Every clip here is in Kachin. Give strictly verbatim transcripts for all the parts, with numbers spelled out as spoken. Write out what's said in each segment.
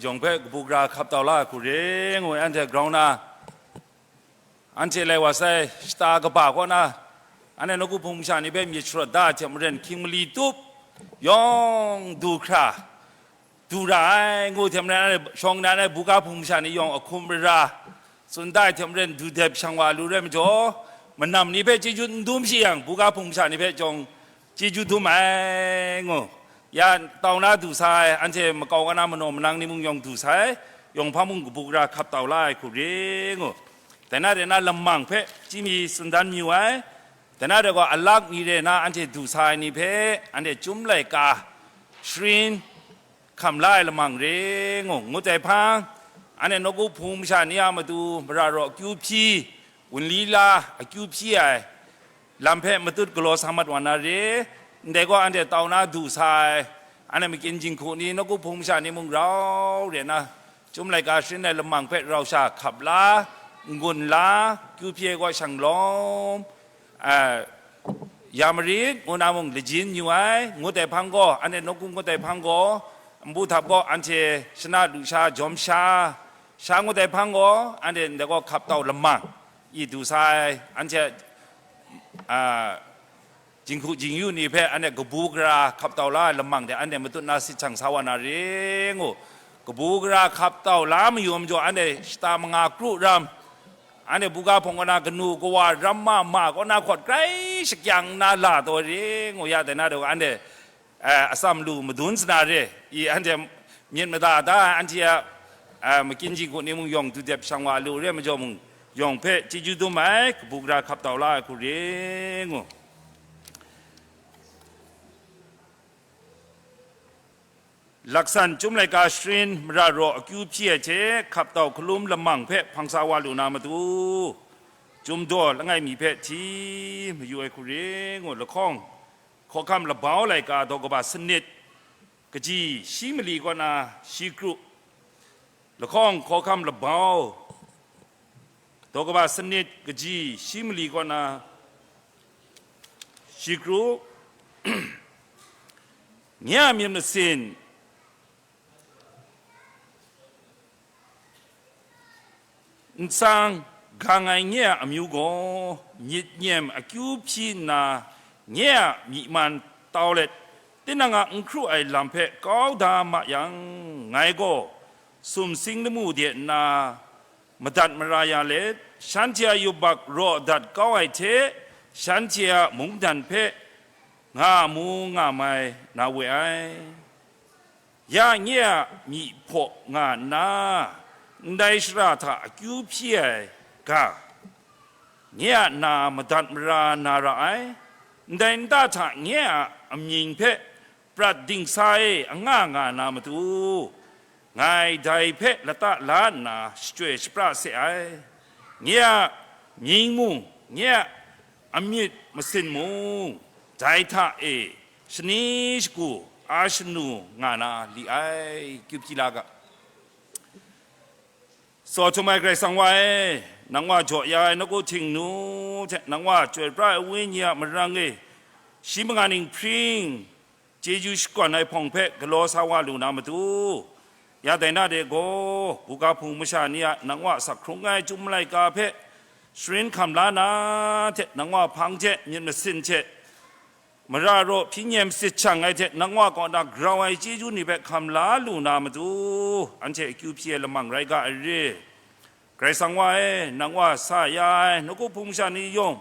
Jawng hpe kabu gara hkap tau la ai hku re ngu, anhte grau na, anhte lai wa sai shata kaba kaw na, anhte nawku hpung masha ni hpe myit sharawt da ai hte maren, hkying mali tup yawng du hkra du ra ai ngu hte maren, anhte shawng nnan ai buga hpung masha ni yawng ahkum rara tsun da ai hte maren, du dep shang wa lu rai majaw, manam ni hpe chyeju n dum shi yang, buga hpung masha ni hpe jawng chyeju dum ai ngu, ya tau na du sa ai, anhte makau kaw na manaw manang ni mung yawng du sa ai, yawng hpa mung kabu gara hkap tau la ai hku re ngu, dai na de na lamang hpe chyi mi tsun dan mayu ai, dai na de gaw alak ni re na anhte du sa ai ni hpe anhte Chyum laika sharin hkam la ai lamang re ngu, ngut ai hpang, anhte nawku hpung masha ni a matu mara raw akyu hpyi, wunli la akyu hpyi ai lam hpe matut galaw sa mat wa na re, ndai gaw anhte tau na du sa ai, anhte makyin jinghku ni, nawku hpung masha ni mung rau re na, Chyum laika sharin ai lamang hpe rau sha hkap la, n-gun la, kyu hpyi ai kaw shang lawm, a, ya marit, ngu na mung lajin yu ai, ngut ai hpang gaw, anhte nawku ngut ai hpang gaw, nbu htap gaw anhte shana lusha jawm sha, sha ngut ai hpang gaw, anhte ndai gaw hkap tau lamang i du sa ai, anhte, a, jinghku jingyu ni hpe anhte kabu gara hkap tau la ai lamang de anhte matut na sit shang sa wa na re ngu, kabu gara hkap tau la mayu majaw, anhte shata manga kru ram, anhte buga hpung kaw na kanu kawa ram ma ma kaw na hkawt grai shakyang nna la taw re ngu ya, dai na de anhte, eh, atsam lu madun sana re i, anhte myit mada da ai, anhte a, eh, makyin jinghku ni mung yawng du dep shang wa lu re majaw mung, yawng hpe chyeju dum ai, kabu gara hkap tau la ai hku re ngu. Laksan Chyum laika sharin mara raw akyu hpyi ai hte hkap tau hkalum lamang hpe hpang sa wa lu na matu, Chyum daw langai mi hpe hti mayu ai hku re ngu, lahkawng hkawhkam labau laika daw kaba sanit, kaji shi mali kaw na shi kru, lahkawng hkawhkam labau daw kaba sanit, kaji shi mali kaw na shi kru, nye a myit masin, nsang gang ai nye a amyu gaw, myit nyem akyu hpyi nna, nye a myi man tau let, tinang a n hkru ai lam hpe kau da ma yang, ngai gaw sumsing lamu de nna madat mara ya let, shanhte a yubak raw dat kau ai hte, shanhte a mungdan hpe nga mu nga mai na we ai. Ya nye a myi hpaw nga nna, ndai shara hta akyu hpyi ai ga, nye a na madat mara na ra ai, ndai nta hta nye a amying hpe prat dingsa e anga nga na matu, ngai dai hpe lata la nna shachyoi shapra se ai. Nye a mying mung, nye a amyit masin mung, dai hta e shani shagu a shanu nga na li ai, kyu hpyi la ga. Tsaw htum ai Karai Kasang wa e, nang wa jaw ya ai nawku htingnu hte nang wa chyoi pra ai wenyi a marang e, shi manga ning hpring chyeju shakawn ai hpawng hpe galaw sa wa lu na matu, ya dai na de gaw, buga hpung masha ni a nang wa asak hkrung ai Chyum laika hpe sharin hkam la na hte, nang wa hpang hte myit masin hte mara raw hpyi nyem sit shang ai hte, nang wa kaw na grau ai chyeju ni hpe hkam la lu na matu, anhte akyu hpyi ai lamang rai ga ai re. Karai Kasang wa e, nang wa sa ya ai nawku hpung masha ni yawng,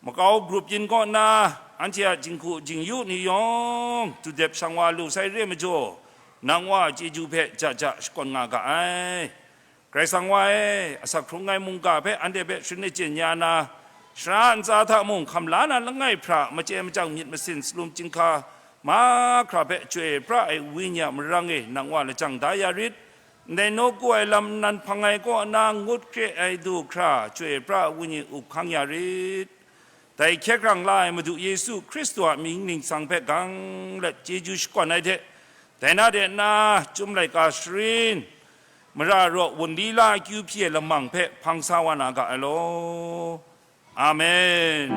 makau grup yin kaw na, anhte a jinghku jingyu ni yawng, dudep shang wa lu sai re majaw, nang wa a chyeju hpe ja ja shakawn nga ga ai. Karai Kasang wa e, asak hkrung ai mungga hpe anhte hpe sharin achyin ya na, sara ntsa hta mung hkam la na langai hpra, machye machyang myit masin salum chyinghka mahkra hpe chyoi pra ai wenyi a marang e nang wa lajang da ya rit. Ndai nawku ai lam nnan hpang ai kaw na ngut kre ai du hkra chyoi pra ai wenyi up hkang ya rit. Dai hkye hkrang la ai Madu Yesu Hkristu a mying ningsang hpe gang let chyeju shakawn ai hte, dai na de na Chyum laika sharin, mara raw wunli la akyu hpyi ai lamang hpe hpang sa wa na ga ai law. Amen.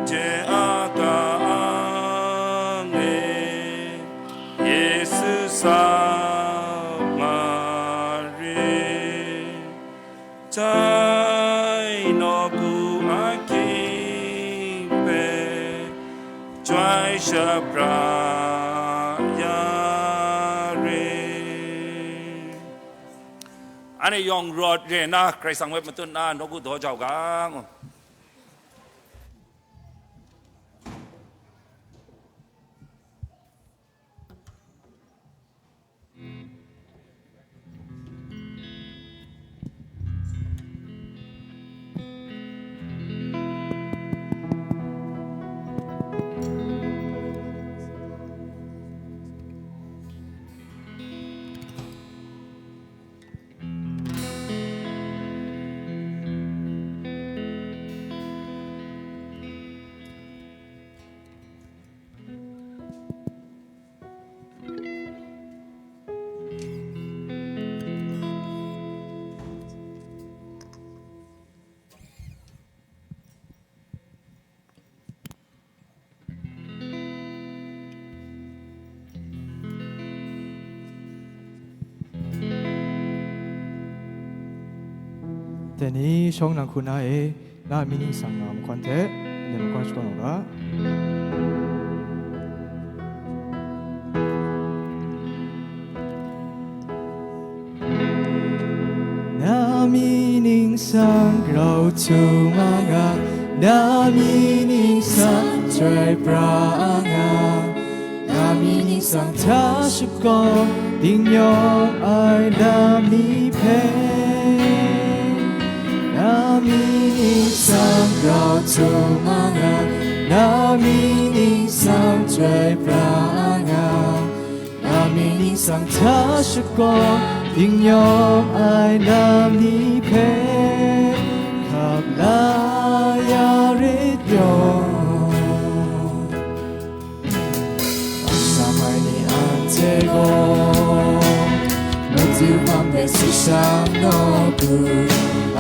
Hte a ka-ang e, ye Sai nawku ahkying hpe chyoi shapra ya re. Anhte yawng rawt re nna, Karai Kasang hpe matut nna, nawku daw jau ga. Dai ni shawng nang hku na e, na myit ningsang nga mahkawn hte, ndai mahkawn shakawn u ga. Na myit ningsang grau htum a nga, na myit ningsang chyoi pra a nga, na myit ningsang hta shakawn dingnyawm ai lam ni hpe. Na myit ningsang grau htum a nga, na myit ningsang chyoi pra a nga, na myit ningsang hta shakawn dingnyawm ai lam ni hpe hkap la ya rit yaw. Angsam ai ni anhte gaw, Madu hpang de tsun shang nawku,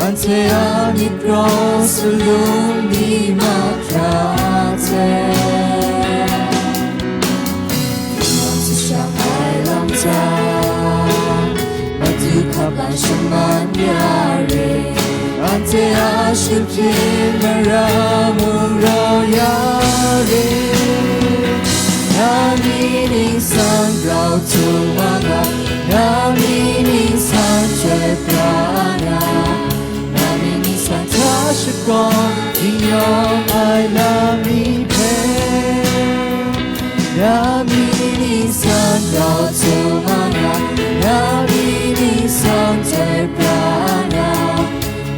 anhte a myit graw salum ni mahkra hte, Nang tsun shang ai lam hta, Madu hkap la shaman ya re, anhte a shut hpyin mara mung raw ya re. Na myit ningsang grau htum a nga, na myit ningsang chyoi pra a nga, na myit ningsang hta shakawn dingnyawm ai lam ni hpe. Na myit ningsang grau htum a nga, na myit ningsang chyoi pra a nga,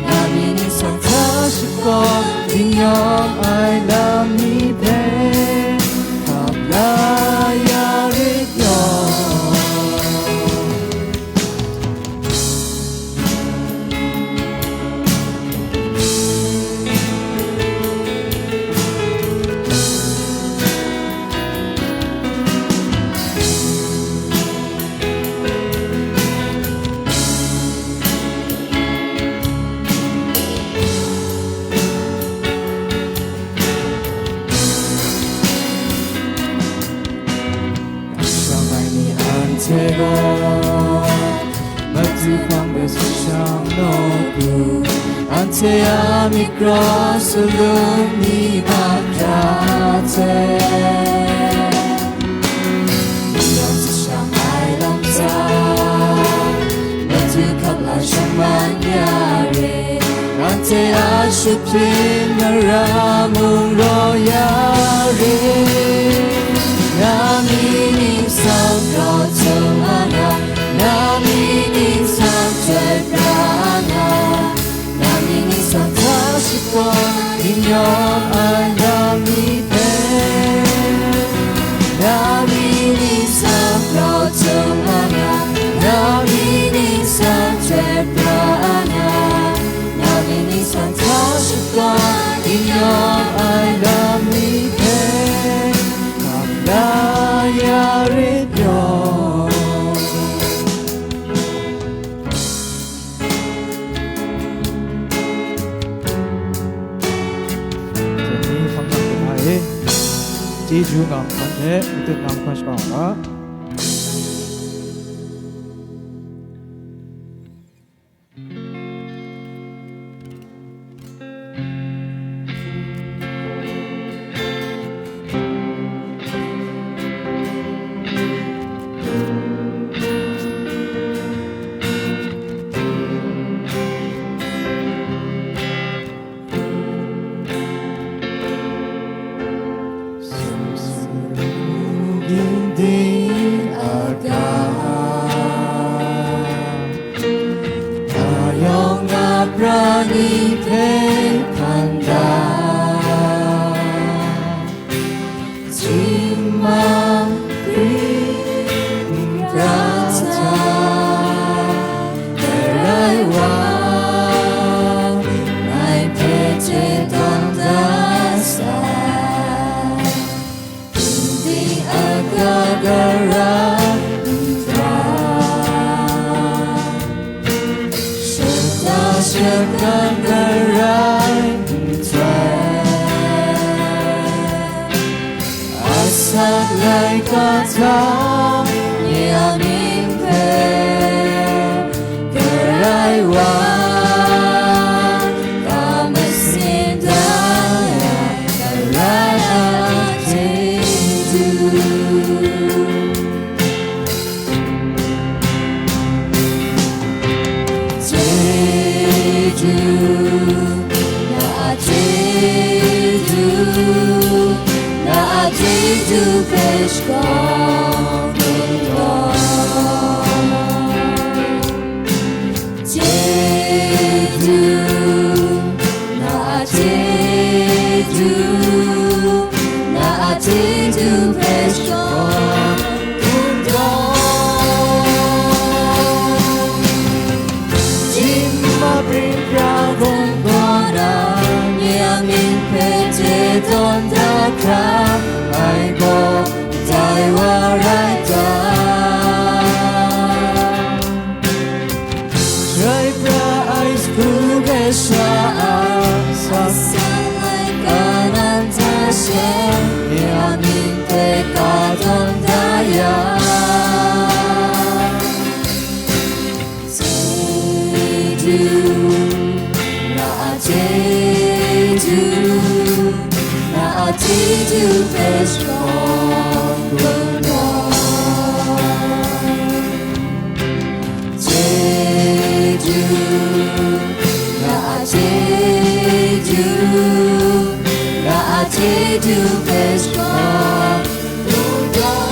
na myit ningsang hta shakawn dingnyawm ai lam ni hpe hkap la ya rit yaw. Angsam ai ni anhte gaw, Madu hpang de tsun shang nawku, anhte a myit graw salum ni mahkra hte, Nang tsun shang ai lam hta, Madu hkap la shaman ya re, anhte a shut hpyin mara mung raw ya re. Na myit ningsang grau htum a nga, na myit ningsang chyoi pra a nga, na myit ningsang hta shakawn dingnyawm ai lam ni hpe. Na myit ningsang grau htum a nga, na myit ningsang chyoi pra a nga, na myit ningsang hta shakawn dingnyawm ai lam ni hpe hkap la ya rit yaw. Dai ni hpang hkang hkrum nga e, chyeju nga mahkawn hte, matut nga mahkawn shakawn u ga. Pra ni hpe hpan da, htingmang pring pra hta, Karai wa, ngai hpe chye tawn da sai. Ting aga gara nhtoi, shata shakan gara nhtoi, asak laika hta nye a mying hpe Karai wa, ka masin da ai, Karai a chyeju. Chyeju, na a chyeju, na a chyeju hpe shakawn kungdawn. Chyeju, na a chyeju, na a chyeju hpe shakawn kungdawn. Jingma pring pra hkungdawn na, nye a mying hpe chye tawn da hkra, ngai gaw dai wa rai ta? Rai pra ai sagu kasha a, sa sa laika nan hta she, nye a mying hpe ka tawn da ya. Chyeju, na a chyeju, na a chyeju hpe shakawn kungdawn. Chyeju, na a chyeju, na a chyeju hpe shakawn kungdawn.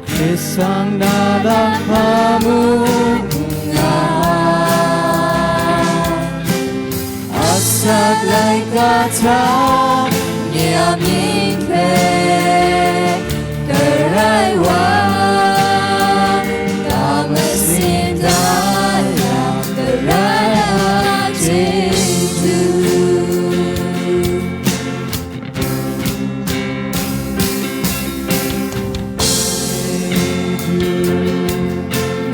Hkristan na lam hpa mu n nga, asak laika hta nye a mying hpe Karai wa, ka masin da yang, Karai a chyeju.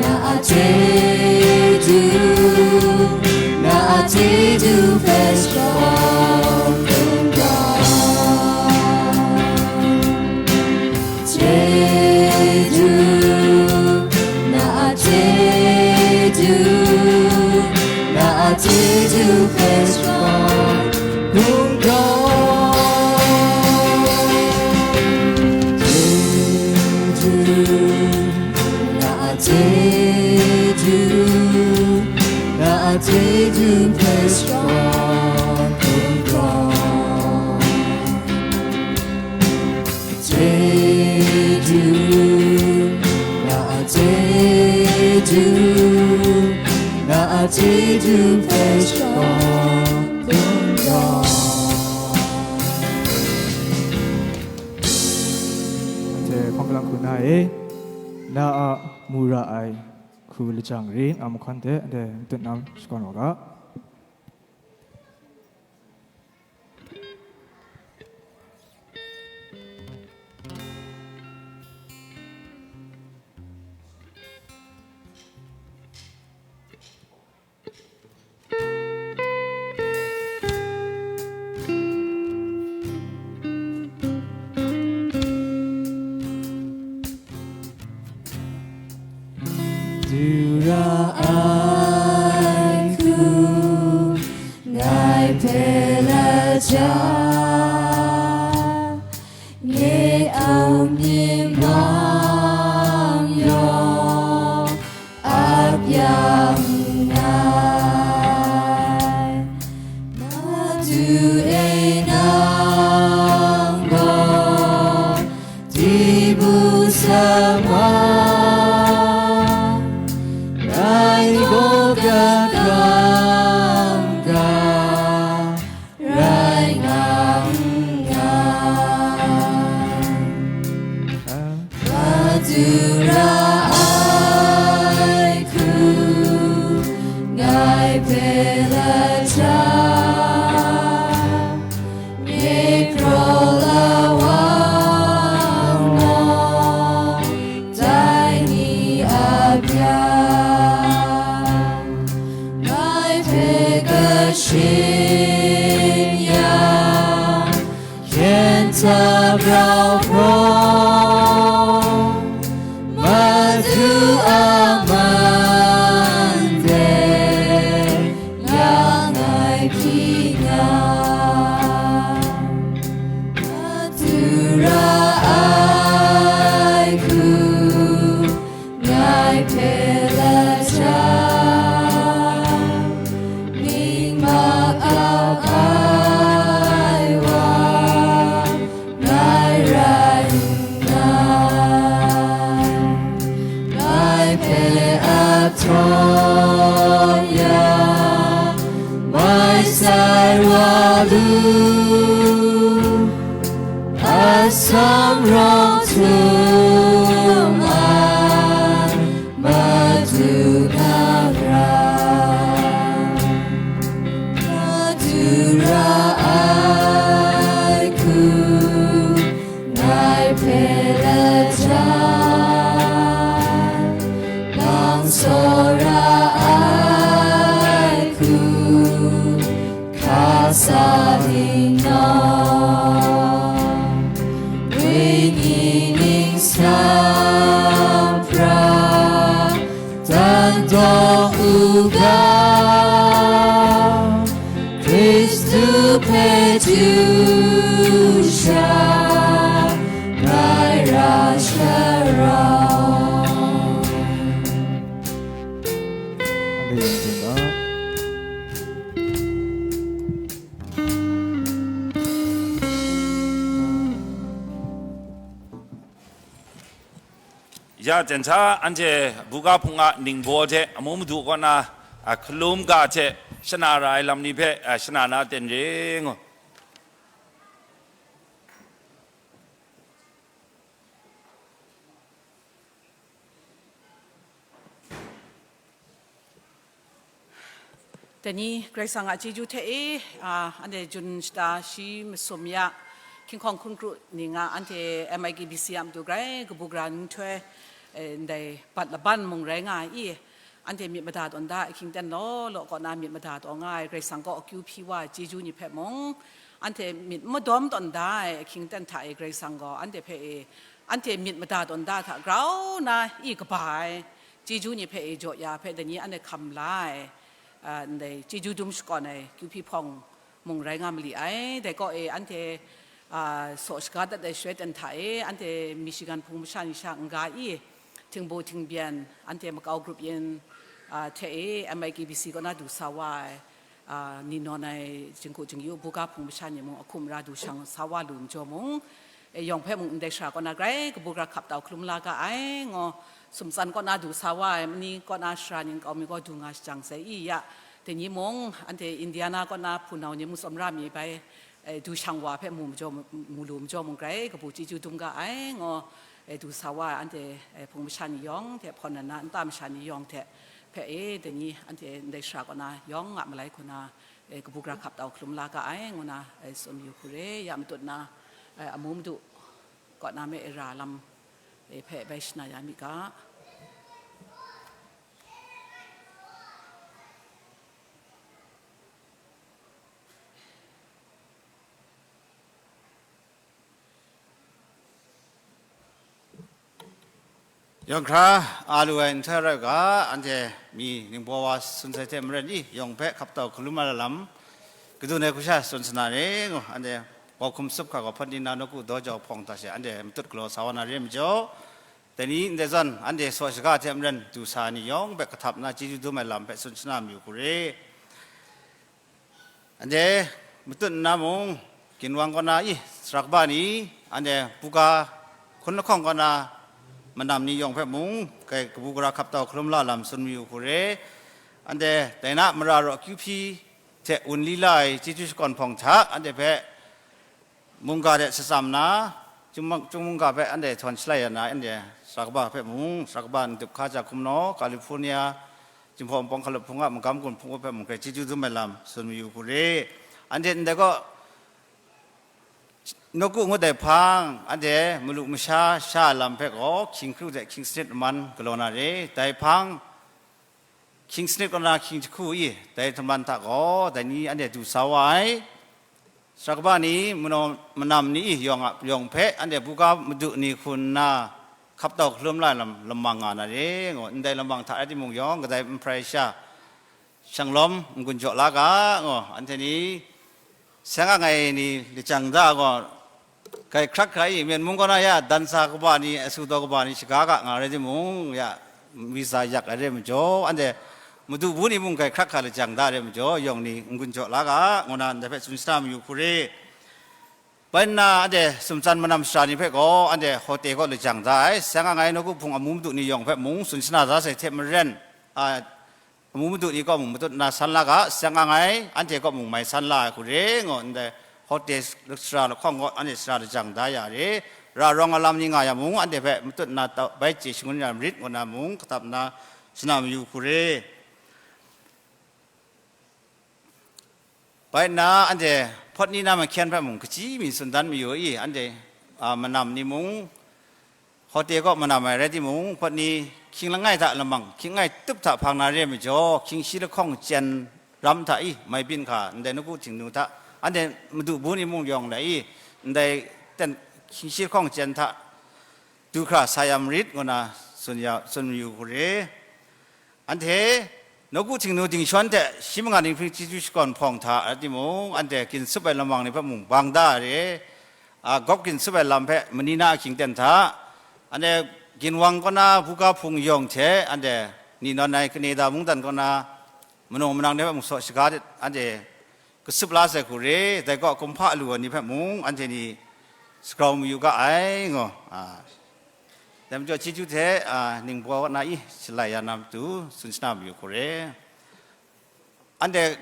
Na a chyeju, na a chyeju hpe shakawn kungdawn. Chyeju, na a chyeju, na a chyeju hpe shakawn kungdawn. Chyeju, na a chyeju, na a chyeju hpe shakawn kungdawn. Chyeju, na a chyeju, na a chyeju hpe shakawn kungdawn. Anhte hpang galang hku na e, na a mu ra ai hku lajang ring a mahkawn hte anhte matut nam shakawn wa ga. Du ra ai hku ngai hpe lajang, nye a myit mang yawng ap yang nngai. Madu e, nang Labrau hprawng, Madu a man de yang ai hpyi nga, Madu ra ai hku ngai hpe lajang, ning makau ai wa ngai rai nna, ngai hpe ap tawn ya, mai sai wa lu, atsam rawng htum ai, Madu na ra, Madu ra ai hku, ngai hpe lajang, nang tsawra ai hku, hkasa ning nawng, Wenyi ningsang pra, dan dawng u ga, Hkristu hpe du sha, ngai ra sharawng. Haleluya. Ya jen hta, anhte buga hpung a ningbaw hte amu madu kaw na, a, hkalum ga hte shana ra ai lam ni hpe, a, shana na ten ring. Dai ni Karai Kasang a chyeju hte e, a, anhte jun shata shi masum ya, hkying hkawng hkun kru ning a, anhte M I K B C a matu grai kabu gara nhtoi, e, ndai bat laban mung rai nga ai i, anhte myit mada tawn da ai ahkying ten law law kaw na myit mada tawn nga ai Karai Kasang kaw akyu hpyi wa ai chyeju ni hpe mung, anhte myit madawm tawn da ai ahkying ten hta e Karai Kasang gaw anhte hpe e, anhte myit mada tawn da hta grau na i kaba ai, chyeju ni hpe e jaw ya hpe dai ni anhte hkam la ai, a, ndai chyeju dum shakawn ai kyu hpyi hpawng mung rai nga ma li ai. Dai kaw e anhte, a, saw shaga dat ai shaloi ten hta e, anhte Michigan hpung masha ni sha n-ga i, htingbu htingbyen, anhte makau grup yin, a, hte e M I K B C kaw na du sa wa ai, a, ni nawn ai jinghku jingyu buga hpung masha ni mung ahkum ra du shang sa wa lu majaw mung, e, yawng hpe mung ndai sara kaw na grai kabu gara hkap tau hkalum la ga ai, ngaw, sumtsan kaw na du sa wa ai, mani kaw na sara ning kau mi gaw du nga shajang sai i ya, dai ni mung, anhte Indiana kaw na hpunau ni mung tsawmra mi bai, e, du shang wa hpe mu majaw, mu lu majaw mung grai kabu chyeju dum ga ai, ngaw, e, du sa wa ai, anhte, e, hpung masha ni yawng hte, hpawn na na nta masha ni yawng hte, hpe e, dai ni anhte ndai sara kaw na yawng nga malai hku na, e, kabu gara hkap tau hkalum la ga ai, ngu na, e, tsun yu hku re, ya matut na, e, amu madu kaw na me e ra lam, e, hpe bai shana ya mi ga. Yawng hkra a lu ai nhtoi rai u ga, anhte mi ningbaw wa sun sai hte maren i, yawng hpe hkap tau hkalum ai lam, kadun ai hku sha tsun sa na re ngu, anhte bau hkum sup hkra gaw hpawt ni na nawku daw jau hpawng hta she anhte matut galaw sa wa na re majaw, dai ni ndai zawn anhte saw shaga hte maren du sa ai ni yawng hpe kahtap na chyeju dum ai lam hpe tsun shana mayu hku re. Anhte matut nna mung, ginwang kaw na i, sara kaba ni, anhte buga hkun lahkawng kaw na manam ni yawng hpe mung, kai kabu gara hkap tau hkalum la lam tsun mayu hku re. Anhte dai na mara raw akyu hpyi hte wunli la ai chyeju shakawn hpawng hta, anhte hpe mungga de shatsam nna, Chyum-, Chyum mungga hpe anhte htawn shalai ya na, anhte sara kaba hpe mung, sara kaba Ndup Hkaja Hkumnaw, California, Jinghpaw Npawng Hkalup Hpung a magam gun hpung hpe mung hkrai chyeju dum ai lam tsun mayu hku re. Anhte ndai kaw, nawku ngut ai hpang, anhte malu masha sha ai lam hpe gaw, hkying hkru hte hkying sanit laman galaw na re. Dai hpang, hkying sanit kaw na hkying jahku i, dai laman hta gaw, dai ni anhte du sa wa ai. Sara kaba ni, manaw manam ni yawng a, yawng hpe, anhte buga madu ni hku nna hkap tau hkalum la lam, lamang nga na re, ngu, ndai lamang hta rai timung yawng, kadai n hprai sha, shanglawm n-gun jaw la ga, ngu, anhte ni, seng ang ai ni lajang da, ngu, grai hkrak hkra i, Myen mung kaw na ya, dansa kaba ni, asu taw kaba ni, shaga ga nga rai timung, ya, visa yak ai re majaw, anhte madu bu ni mung grai hkrak hkra lajang da ai re majaw, yawng ni n-gun jaw la ga, ngu na ndai hpe tsun shana mayu hku re. Bai nna, anhte sumtsan manam shara ni hpe gaw, anhte hote kaw lajang da ai, seng ang ai nawku hpung amu madu ni yawng hpe mung tsun shana da sai hte maren, a, amu madu ni kaw mung matut nna san la ga, seng ang ai, anhte kaw mung mai san la ai hku re, ngu ndai hote sara lahkawng kaw, anhte sara lajang da ya re, ra rawng alam ni nga yang mung, anhte hpe matut nna tau, bai chye shangun ya marit, ngu na mung, katap nna shana mayu hku re. Bai nna, anhte hpawt ni na mahkyen hpe mung, kaji mi tsun dan mayu i, anhte, a, manam ni mung, hote kaw manam ai rai timung, hpawt ni hkying langai hta lamang, hkying langai tup hta hpang na re majaw, hkying shi lahkawng chyen ram hta i, mai byin hka, ndai nawku Htingnu hta, anhte madu bu ni mung yawng lai i, ndai ten hkying shi lahkawng chyen hta du hkra sa ya marit, ngu na tsun ya, tsun mayu hku re. Anhte nawku Htingnu dingshawn hte shi manga dinghpring chyeju shakawn hpawng hta rai timung, anhte ginsup ai lamang ni hpe mung bang da ai re, a, gawp ginsup ai lam hpe mani na ahkying ten hta, anhte ginwang kaw na buga hpung yawng hte anhte ni nawn ai Canada mungdan kaw na manaw manang ni hpe mung saw shaga dit, anhte kasup la sai hku re, dai kaw kumhpa lu ai ni hpe mung anhte ni sagrau mayu ga ai, ngu, a, dai majaw chyeju hte, a, ningbaw na i shalai ya na matu tsun shana mayu hku re. Anhte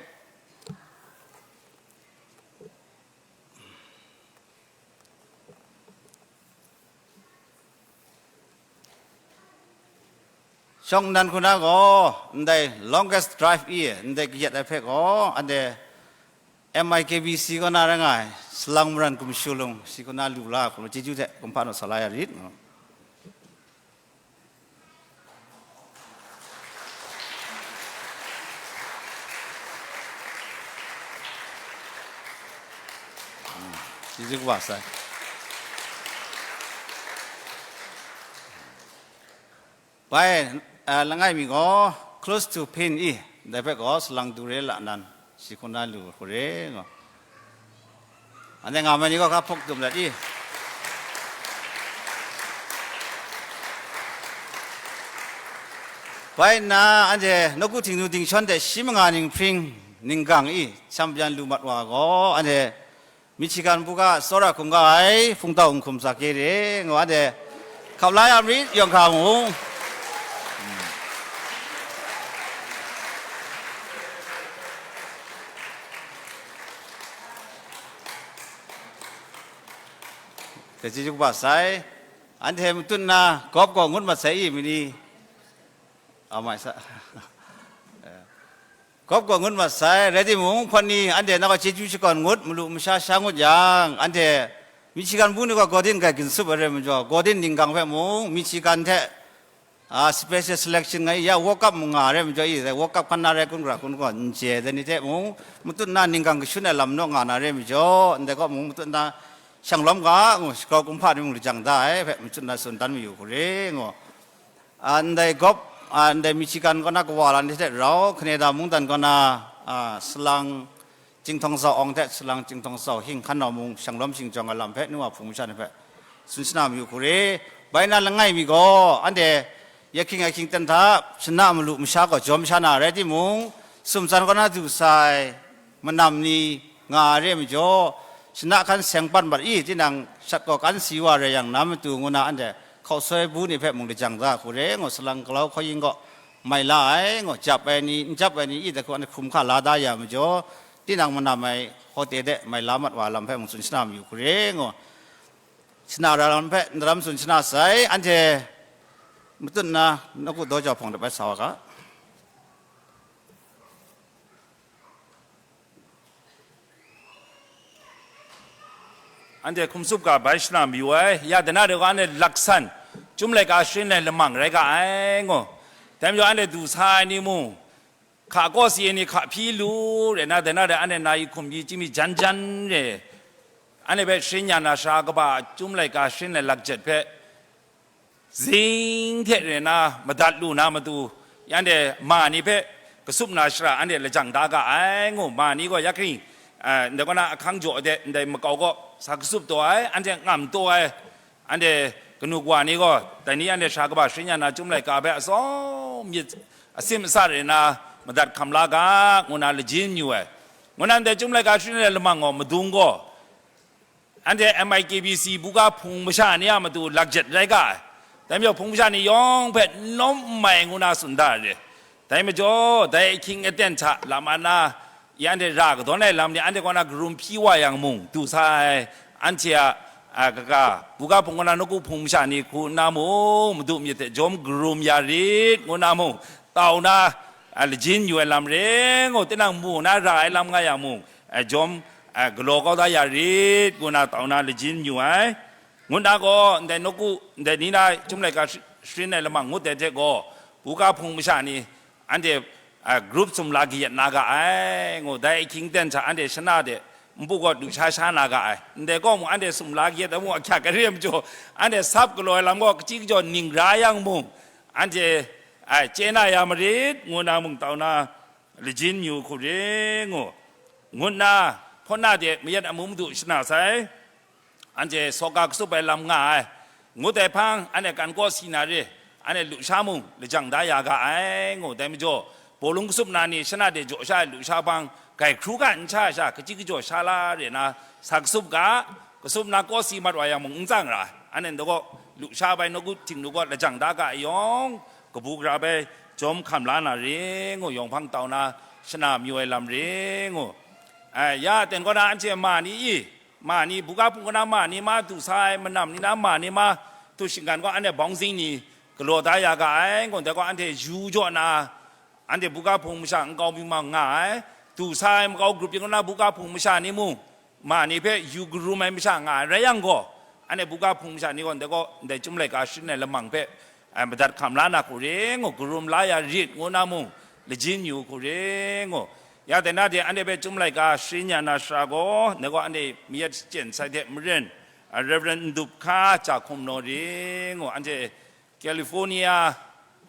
shawng nnan hku na gaw, ndai longest drive i, ndai kayat ai hpe gaw, anhte M I K B C kaw na rai nga ai, salang maran gumshu lung, shi kaw na lu la hku, chyeju hte kumhpa naw sa la ya rit, ngu. Chyeju kaba sai. Bai, a, langai mi gaw, close to pain i, dai hpe gaw salang du re la nan, shi hku na lu hku re, ngu. Anhte nga mai ni gaw hka hpawk dum dat i. Bai nna, anhte nawku Htingnu dingshawn hte shi manga dinghpring ninggang i, champion lu mat wa gaw, anhte Michigan buga tsawra hkungga ai Hpungtau Nhkum Zake re, ngu anhte hkap la ya marit, yawng hka mung. Dai chyeju kaba sai, anhte matut nna gawp gaw ngut mat sai i, mani? Amai sa. Gawp gaw ngut mat sai, rai timung, hpawt ni anhte na gaw chyeju shakawn ngut, malu masha sha ngut yang, anhte Michigan bu ni gaw Gordon grai ginsup ai re majaw, Gordon ninggang hpe mung, Michigan hte, a, special selection nga i, ya World Cup mung nga ai re majaw i, World Cup hkan na rai kun gra kun gaw, n chye ai ni hte mung, matut nna ninggang kashun ai lam naw nga na re majaw, ndai kaw mung, matut nna shanglawm ga, ngu, shagrau kumhpa ni mung lajang da ai hpe, matut nna tsun dan mayu hku re, ngu. A, ndai gawp, a, ndai Michigan kaw na kawa lan hte rau, Canada mungdan kaw na, a, salang Chyinghtawng Zau Awng hte salang Chyinghtawng Zau Hing hkan nau mung shanglawm shingjawng ai lam hpe nu wa hpung masha ni hpe tsun shana mayu hku re. Bai na langai mi gaw, anhte ya hkying ya hkying ten hta, shana malu masha gaw jawm sha na rai timung, sumtsan kaw na du sai, manam ni nga ai re majaw, shana hkan seng pan mat i, tinang shat gaw kan si wa rai yang na matu ngu na anhte hkausoi bu ni hpe mung lajang da hku re, ngu salang galau hkaw yin gaw mai la ai, ngu jap ai ni, n jap ai ni i, dai hku anhte hkum hka la da ya majaw, tinang manam ai hote de mai la mat wa lam hpe mung tsun shana mayu hku re, ngu shana ra lam hpe ndaram tsun shana sai, anhte matut nna nawku daw jau hpawng de bai sa wa ga. Anhte hkum tsup ga bai shana mayu ai, ya dana de wa anhte laksan, chyum laika sharin ai lamang rai ga ai, ngu. Dai majaw anhte du sa ai ni mung, hka kaw si ai ni hka hpyi lu, rai na, dana de anhte na yi hkum yi chyim yi jan jan re, Anhte hpe sharin ya na sara kaba a chyum laika sharin ai lakjet hpe, zing hte re na madat lu na matu, anhte ma ni hpe kasup na shara anhte lajang da ga ai, ngu ma ni gaw ya hkring, eh, ndai kaw na ahkang jaw de, ndai makau gaw sa kasup taw ai, anhte ngam taw ai, anhte kanu kawa ni gaw, dai ni anhte sara kaba sharin ya na chyum laika hpe atsawm myit asim asa re na madat hkam la ga, ngu na lajin yu ai. Ngu na ndai chyum laika sharin ai lamang gaw madung gaw, anhte M I K B C buga hpung masha ni a matu lakjet rai ga ai. Dai majaw hpung masha ni yawng hpe n lawm n mai ngu na tsun da ai re. Dai majaw, dai ahkying aten hta lam a na, ya anhte ra kadawn ai lam ni anhte kaw na karum hpyi wa yang mung, du sa ai, anhte a, a, kaga, buga hpung kaw na nawku hpung masha ni hku nna mung, madu myit hte jawm karum ya rit, ngu na mung, tau na, a, lajin yu ai lam re, ngu, tinang mu na ra ai lam nga yang mung, a, jawm, a, galaw kau da ya rit, ngu na tau na lajin yu ai. Ngut na gaw, ndai nawku, ndai ni na chyum laika sh-, sharin ai lamang ngut ai hte gaw, buga hpung masha ni, anhte, a, group sumla kayat na ga ai, ngu, dai ahkying aten hta anhte shana de npu gaw du sha sha na ga ai. Ndai kaw mung anhte sumla kayat ai mung ahkyak ai re ai majaw, anhte sap galaw ai lam gaw kachyi kajaw ning ra yang mung, anhte, a, chye na ya marit, ngu na mung tau na, lajin yu hku re ngu, ngut na, hpawt na de mayat amu madu shana sai, anhte sawka kasup ai lam nga ai, ngut ai hpang, anhte kan kaw si na re, anhte lusha mung lajang da ya ga ai, ngu, dai majaw, bawlung kasup na ni shana de jaw sha ai lusha hpang, grai hkru ga n sha ai sha, kachyi kajaw sha la re na, sa kasup ga, kasup na kaw si mat wa yang mung n tsang ra ai, anhte ndai kaw, lusha bai nawku htingnu kaw lajang da ga ai yawng, kabu gara bai jawm hkam la na re ngu, yawng hpang tau na shana mayu ai lam re ngu. Ai, ya aten kaw na anhte ma ni i, ma ni, buga hpung kaw na ma ni ma, du sa ai manam ni na ma ni ma, htu shinggan gaw anhte bawng zing ni galaw da ya ga ai, ngu, dai gaw anhte yu jaw na, anhte buga hpung masha nkau mi ma nga ai, du sa ai makau grup yin kaw na buga hpung masha ni mung, ma ni hpe yu karum ai masha nga ai rai yang gaw, anhte buga hpung masha ni gaw ndai kaw, ndai chyum laika sharin ai lamang hpe, ai, madat hkam la na hku re ngu, karum la ya rit ngu na mung, lajin yu hku re ngu. Ya dai na de anhte hpe chyum laika sharin ya na sara gaw, ndai gaw anhte mayat shachyen sai hte maren, a, Reverend Ndup Hka Ja Hkum Naw re ngu, anhte California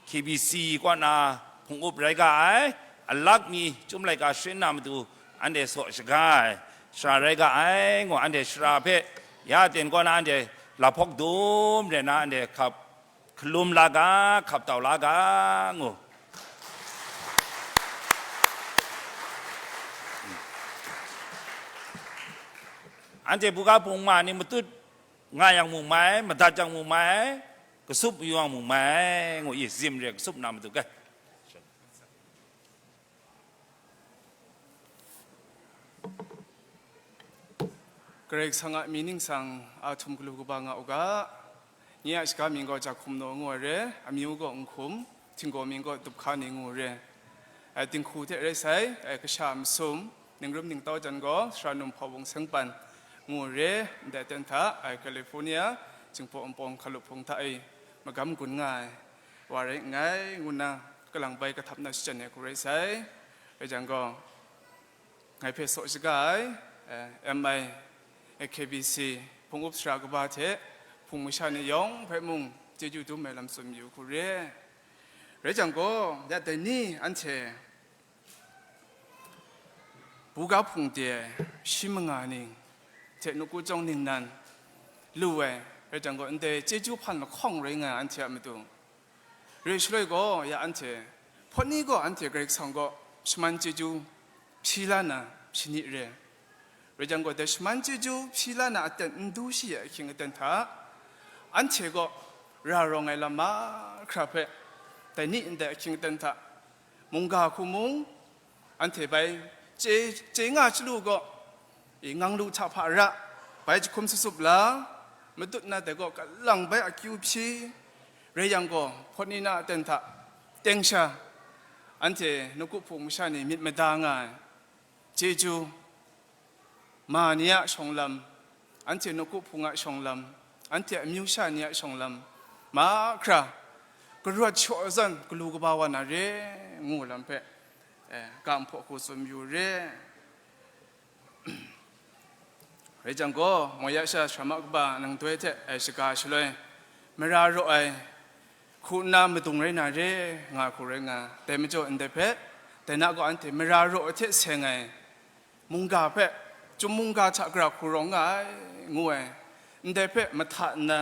K B C kaw na hpung up rai ga ai, alak mi chyum laika sharin na matu anhte saw shaga ai, shara rai ga ai, ngu, anhte shara hpe ya aten kaw na anhte lahpawk dum re na anhte hkap hkalum la ga, hkap tau la ga, ngu. Anhte buga hpung ma ni matut nga yang mung mai, madat yang mung mai, kasup yu yang mung mai, ngu i, zim re kasup na matu ga. Karai Kasang a mying ningsang a htum galu kaba nga u ga, nye a shaga mying gaw Ja Hkum Naw ngu ai re, amyu gaw Nhkum, htinggaw mying gaw Dup Hka ni ngu ai re. Ai, dinghku hte rai sai, ai, kasha masum, ningrum ningtau jan gaw, sara num hpawbung sengpan ngu ai re, ndai aten hta, ai, California, Jinghpaw Wunpawng hkalup hpung hta e magam gun nga ai wa rai nngai, ngu nna kalang bai kahtap na shachyen ai hku rai sai. Rai jang gaw, ngai hpe saw shaga ai, eh, M I, eh, K B C, hpung up sara kaba hte, hpung masha ni yawng hpe mung chyeju dum ai lam tsun yu hku re. Rai jang gaw, ya dai ni anhte buga hpung de ai shi manga ning hte nawku chyawm ningnan lu ai, rai jang gaw, ndai chyeju hpan lahkawng rai nga ai anhte a matu, re shaloi gaw, ya anhte, hpawt ni gaw anhte Karai Kasang gaw shaman chyeju hpyi la na shani re. Rai jang gaw, dai shaman chyeju hpyi la na aten n du shi ai ahkying aten hta, anhte gaw ra rawng ai lam mahkra hpe, dai ni ndai ahkying aten hta, mungga hku mung, anhte bai chye, chye nga chyalu gaw, i, ngang lu hta hpa ra, bai jahkum sasup la, matut na dai gaw kalang bai akyu hpyi, rai yang gaw, hpawt ni na aten hta, teng sha, anhte nawku hpung masha ni myit mada nga ai, chyeju, ma ni a shawng lam, anhte nawku hpung a shawng lam, anhte amyu sha ni a shawng lam, mahkra, karawt shaw zawn galu kaba wa na re, ngu lam hpe, eh, ga nhpaw hku tsun yu re. Rai jang gaw, moi ya sha sharam a kaba nang doi hte ai shaga shaloi, mara raw ai hku nna madung rai na re, nga hku rai nga, dai majaw ndai hpe, dai na gaw anhte mara raw ai hte seng ai mungga hpe, chyum mungga hta gara hku rawng nga ai, ngu ai, ndai hpe mahta nna,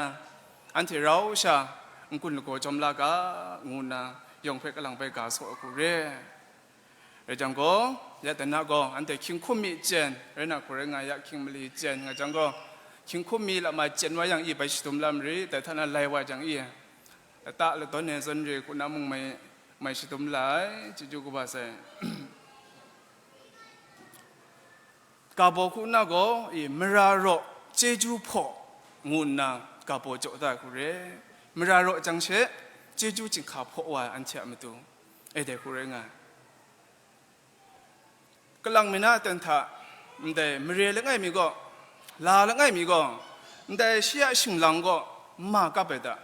anhte rau sha n-gun lagaw jawm la ga, ngu nna yawng hpe kalang bai ga saw ai hku re. Rai jang gaw, ya dai na gaw, anhte hkying hkum mi chyen, rai na hku rai nga ya hkying mali chyen, nga jang gaw, hkying hkum mi lam ai chyen wa yang i bai shadum lam ri, dai hta na lai wa jang i, lata ladawn ai zawn re hku na mung mai, mai shadum la ai, chyeju kaba sai. Ga baw hku na gaw, i, mara raw, chyeju hpaw, ngu nna ga baw jaw da ai hku re. Mara raw jang she, chyeju chyinghka hpaw wa ai anhte a matu, e dai hku rai nga ai. Kalang mi na aten hta, ndai mare langai mi gaw, la langai mi gaw, ndai shi a shinglang gaw, n ma kap ai ta?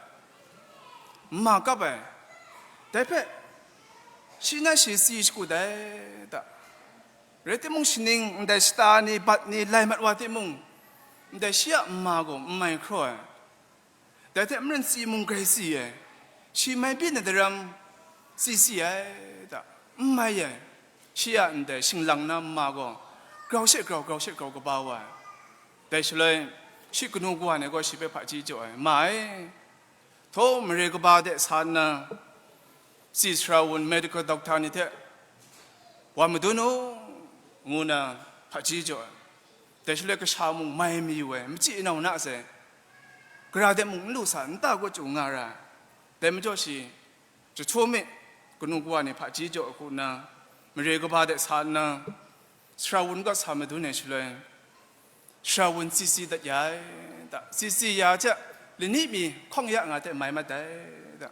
N ma kap ai. Dai hpe, shi na shi si shakut ai ta? Rai timung, shaning ndai shata ni, bat ni, lai mat wa timung, ndai shi a n ma gaw n mai hkraw ai. Dai hte maren si mung grai si ai, shi mai byin ai daram si si ai ta? N mai ai. Shi a ndai shinglang na n ma gaw grau she grau, grau she grau kaba wa ai. Dai shaloi, shi kanu kawa ni gaw shi hpe hpaji jaw ai, ma ai, htaw mare kaba de sa nna, si sara wun medical doctor ni hte wa madun u, ngu na hpaji jaw ai. Dai shaloi kasha mung mai mayu ai, machyi nau na sai, gara de mung n lu sa, nta kaw chyu nga ra ai. Dai majaw shi, jahtum mi, kanu kawa ni hpaji jaw ai hku nna, mare kaba de sa nna, sara wun kaw sa madun ai shaloi, sara wun si si dat ya ai ta? Si si ya hte, lani mi hkawng ya nga hte mai mat ai ta?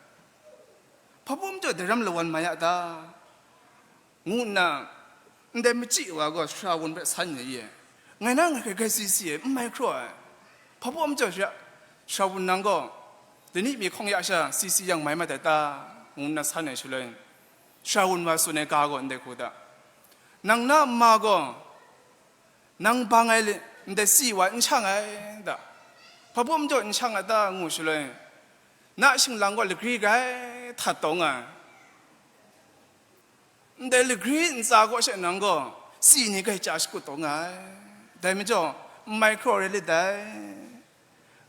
Hpa baw majaw daram lawan mai a ta? Ngu nna, ndai machyi wa gaw sara wun hpe san ai ye. Ngai na ngai hkrai hkrai si si ai, n mai hkraw ai. Hpa baw majaw sara, sara wun nang gaw, lani mi hkawng ya sha si si yang mai mat ai ta? Ngu nna san ai shaloi, sara wun wa tsun ai ga gaw ndai hku ta? Nang na ma gaw, nang bang ai le, ndai si wa n shang ai ta? Hpa baw majaw n shang ai ta? Ngu shaloi, na shinglang gaw lagri grai htat taw nga ai. Ndai lagri ntsa kaw she nang gaw si ni grai chya shakut taw nga ai. Dai majaw, n mai hkraw rai lit dai.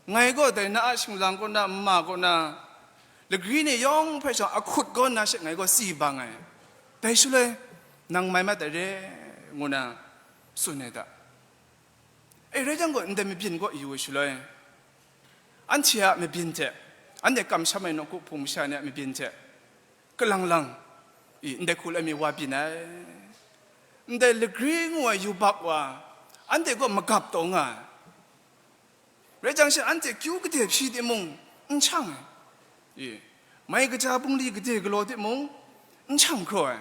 Ngai gaw dai na a shinglang kaw na, n ma kaw na, lagri ni yawng hpe shawng ahkut kaw na she ngai gaw si bang ai. Dai shaloi, nang mai mat ai re, ngu na tsun ai ta? E, rai jang gaw, ndai mabyin kaw yu ai shaloi, anhte a mabyin hte, anhte kamsham ai nawku hpung masha ni a mabyin hte, kalang lang, i, ndai hku lai mi wa byin ai. Ndai lagri ngu ai yubak wa, anhte gaw magap taw nga ai. Rai jang she, anhte kyu gade hpyi timung, n shang ai. I, mai kaja bungli gade galaw timung, n shang hkraw ai.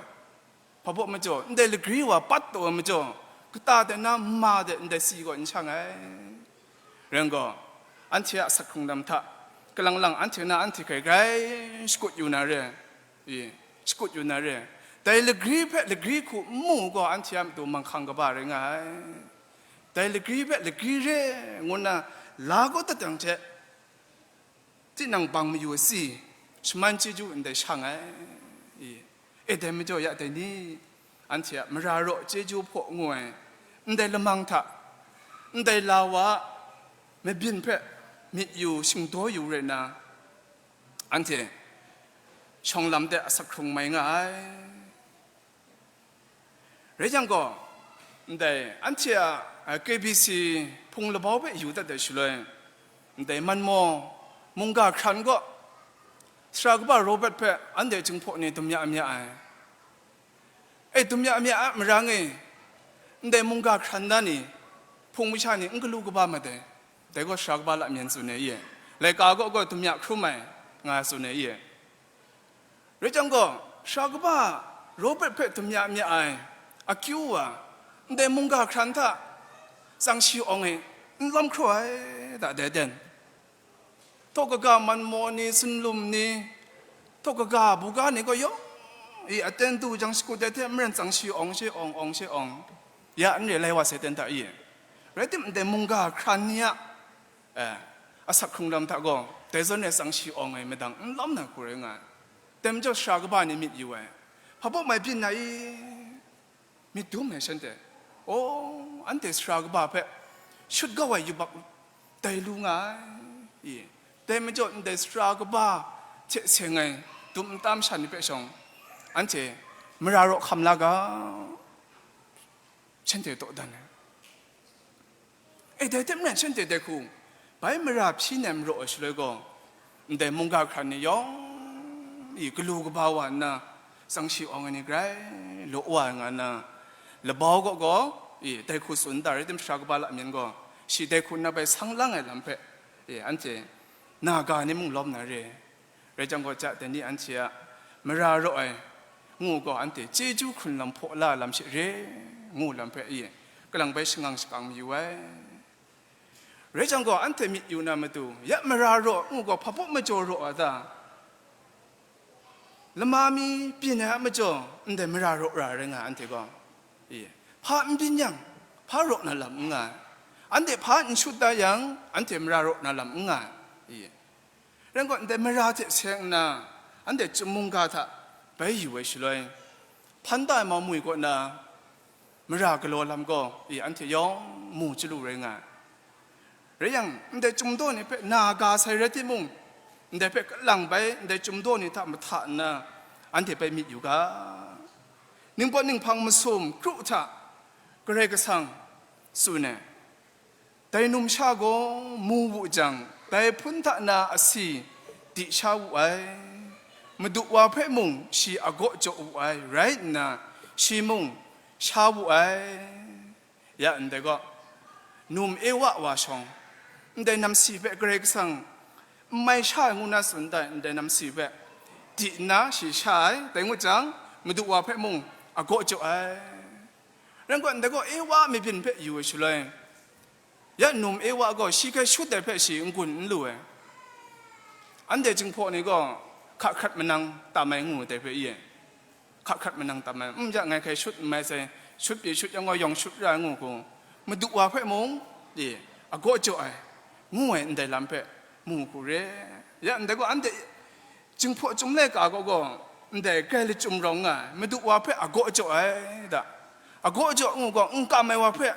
Hpa baw majaw, ndai lagri wa pat taw ai majaw, kata de na ma de ndai si gaw n shang ai. Rai gaw, anhte a asak hkrung lam hta, kalang lang anhte na anhte hkrai grai shakut yu na re, i, shakut yu na re. Dai lagri hpe lagri hku n mu gaw, anhte a matu manghkang kaba rai nga ai. Dai lagri hpe lagri re ngu nna la kau dat yang hte, tinang bang mayu asi, shaman chyeju ndai shang ai. I, e, dai majaw ya dai ni, anhte a mara raw chyeju hpaw ngu ai, ndai lamang hta, ndai la wa a mabyin hpe myit yu shingdaw yu rai nna, anhte shawng lam de asak hkrung mai nga ai. Rai jang gaw, ndai anhte a, a, K B C hpung labau hpe yu dat ai shaloi, ndai Manmaw mungga hkran gaw, Sara kaba Robert hpe anhte Jinghpaw ni dum ya mya ai. E, dum ya mya a, marang e, ndai mungga hkran na ni, hpung masha ni n galu kaba mat ai. Dai gaw Sara kaba Lamyen tsun ai ye, laika kaw gaw dum ya hkrum ai, nga tsun ai ye. Rai jang gaw, Sara kaba Robert hpe dum ya mya ai akyu wa, ndai mungga hkran hta tsang shi awng e n lawm hkraw ai ta, dai ten. Htaw kaga Manmaw ni, Sunlum ni, htaw kaga buga ni gaw yawng i aten du jang shakut ai hte maren tsang shi awng she awng, awng she awng, ya n re lai wa sai ten hta i? Rai timung, ndai mungga hkran ni a, eh, asak hkrung lam hta gaw, dai zawn e tsang shi awng ai madang n lawm na hku rai nga ai. Dai majaw sara kaba ni myit yu ai. Hpa baw mai byin na i? Myit dum ai shanhte, aw, anhte sara kaba hpe shut kau ai yubak tai lu nga ai i? Dai majaw ndai sara kaba hte seng ai dum nta masha ni hpe shawng, anhte mara raw hkam la ga, shanhte dawdan ai. E, dai hte maren shanhte dai hku bai mara hpyi nem raw ai shaloi gaw, ndai mungga hkran ni yawng i galu kaba wa nna, tsang shi awng ai ni grai law wa ai nga nna, labau kaw gaw, i, dai hku tsun da rai tim, sara kaba lamyan gaw, shi dai hku nna bai sang lang ai lam hpe, i, anhte na ga ni mung lawm na re. Rai jang gaw, ja dai ni anhte a mara raw ai ngu gaw, anhte chyeju hkrun lam hpaw la lam she re, ngu lam hpe, i, kalang bai shangang shakang mayu ai. Rai jang gaw, anhte myit yu na matu, ya mara raw ngu gaw, hpa baw majaw raw a ta? Lama mi byin ai a majaw, ndai mara raw ra rai nga ai, anhte gaw, i, hpa n byin yang, hpa raw na lam n nga ai. Anhte hpa n shut da yang, anhte mara raw na lam n nga ai, i. Rai gaw, ndai mara hte seng nna, anhte chyum mungga hta bai yu ai shaloi, hpan da ai mau mwi kaw na mara galaw lam gaw, i, anhte yawng mu chyalu rai nga ai. Rai yang, ndai chyum daw ni hpe na ga sai rai timung, ndai hpe kalang bai ndai chyum daw ni hta mahta nna, anhte bai myit yu ga. Ningpawt ninghpang masum kru hta Karai Kasang tsun ai. Dai numsha gaw mu wu jang, dai hpun hta na asi di sha wu ai. Madu wa hpe mung shi agaw jaw wu ai, rai nna, shi mung sha wu ai. Ya ndai gaw, num Ewa wa shawng, ndai namsi hpe Karai Kasang n mai sha ai ngu na tsun dai, ndai namsi hpe di nna shi sha ai, dai ngut jang, Madu wa hpe mung agaw jaw ai. Rai gaw, ndai gaw Ewa a mabyin hpe yu ai shaloi, ya num Ewa gaw shi hkrai shut ai hpe shi n-gun n lu ai. Anhte Jinghpaw ni gaw hka hkrat manang tam ai ngu dai hpe i, hka hkrat manang tam ai, n ya ngai hkrai shut n mai sai, shut pyi shut yang gaw yawng shut ra ai ngu hku, Madu wa hpe mung, i, agaw jaw ai, ngu ai ndai lam hpe mu hku re. Ya ndai gaw, anhte Jinghpaw Chyum laika gaw gaw, ndai grai lachyum rawng nga ai, Madu wa hpe agaw jaw ai da. Agaw jaw ngu gaw, n kam ai wa hpe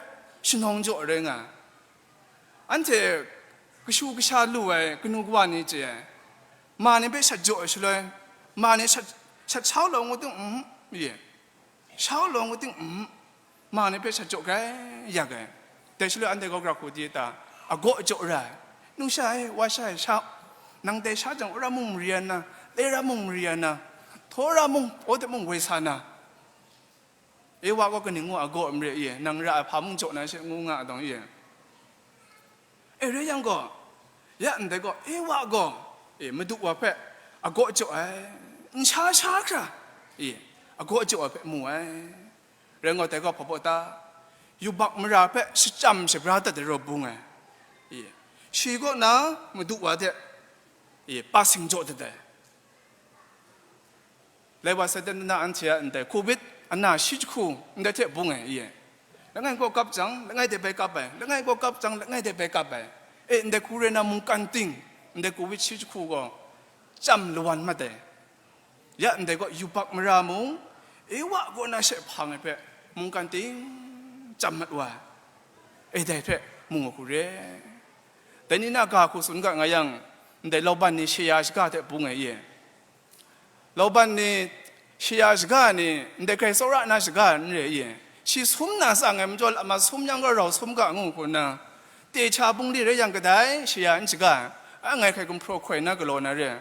shanawng jaw rai nga ai. Anhte kashu kasha lu ai kanu kawa ni chye ai, ma ni hpe shat jaw ai shaloi, ma ni shat, shat shau law ngu ting, mm, ye, shau law ngu ting, mm, ma ni hpe shat jaw grai yak ai. Dai shaloi anhte gaw gara hku di ta, agaw jaw ra ai. Numsha e, wa sha e, sha, nang dai sha jang, wora mung mari ya na, lera mung mari ya na, htawra mung, pawte mung woi sa na, Ewa gaw kaning ngu agaw n re i, nang ra ai hpa mung jaw na she ngu nga ai dawng i. E, rai yang gaw, ya ndai gaw, Ewa gaw, e, Madu wa hpe agaw jaw ai, n sha sha hkra, e, agaw jaw ai hpe mu ai. Rai gaw, dai gaw hpa baw ta? Yubak mara hpe shachyam shabra dat ai raw bung ai, e, shi kaw na Madu wa hte, e, pa sing jaw dat ai. Lai wa sai dan na anhte a ndai covid ana shi jahku ndai hte bung ai, i e. Langai gaw kap jang, langai de bai kap ai, langai gaw kap jang, langai de bai kap ai. E, ndai hku re na mungkan ting, ndai covid shi jahku gaw chyam lawan mat ai. Ya ndai gaw yubak mara mung, Ewa kaw na she hpang ai hpe mungkan ting chyam mat wa ai. E, dai hpe mu ai hku re. Dai ni na ga hku tsun ga nga yang, ndai Laban ni shaya shaga hte bung ai, i e. Laban ni shaya shaga ni ndai grai tsawra na shaga n re i? Shi sum na tsang ai majaw, lama sum yang gaw rau sum ga ngu hku nna, te cha bungli rai yang kadai shaya n shaga ai, a ngai hkrai gumhpraw hkoi na galaw na re.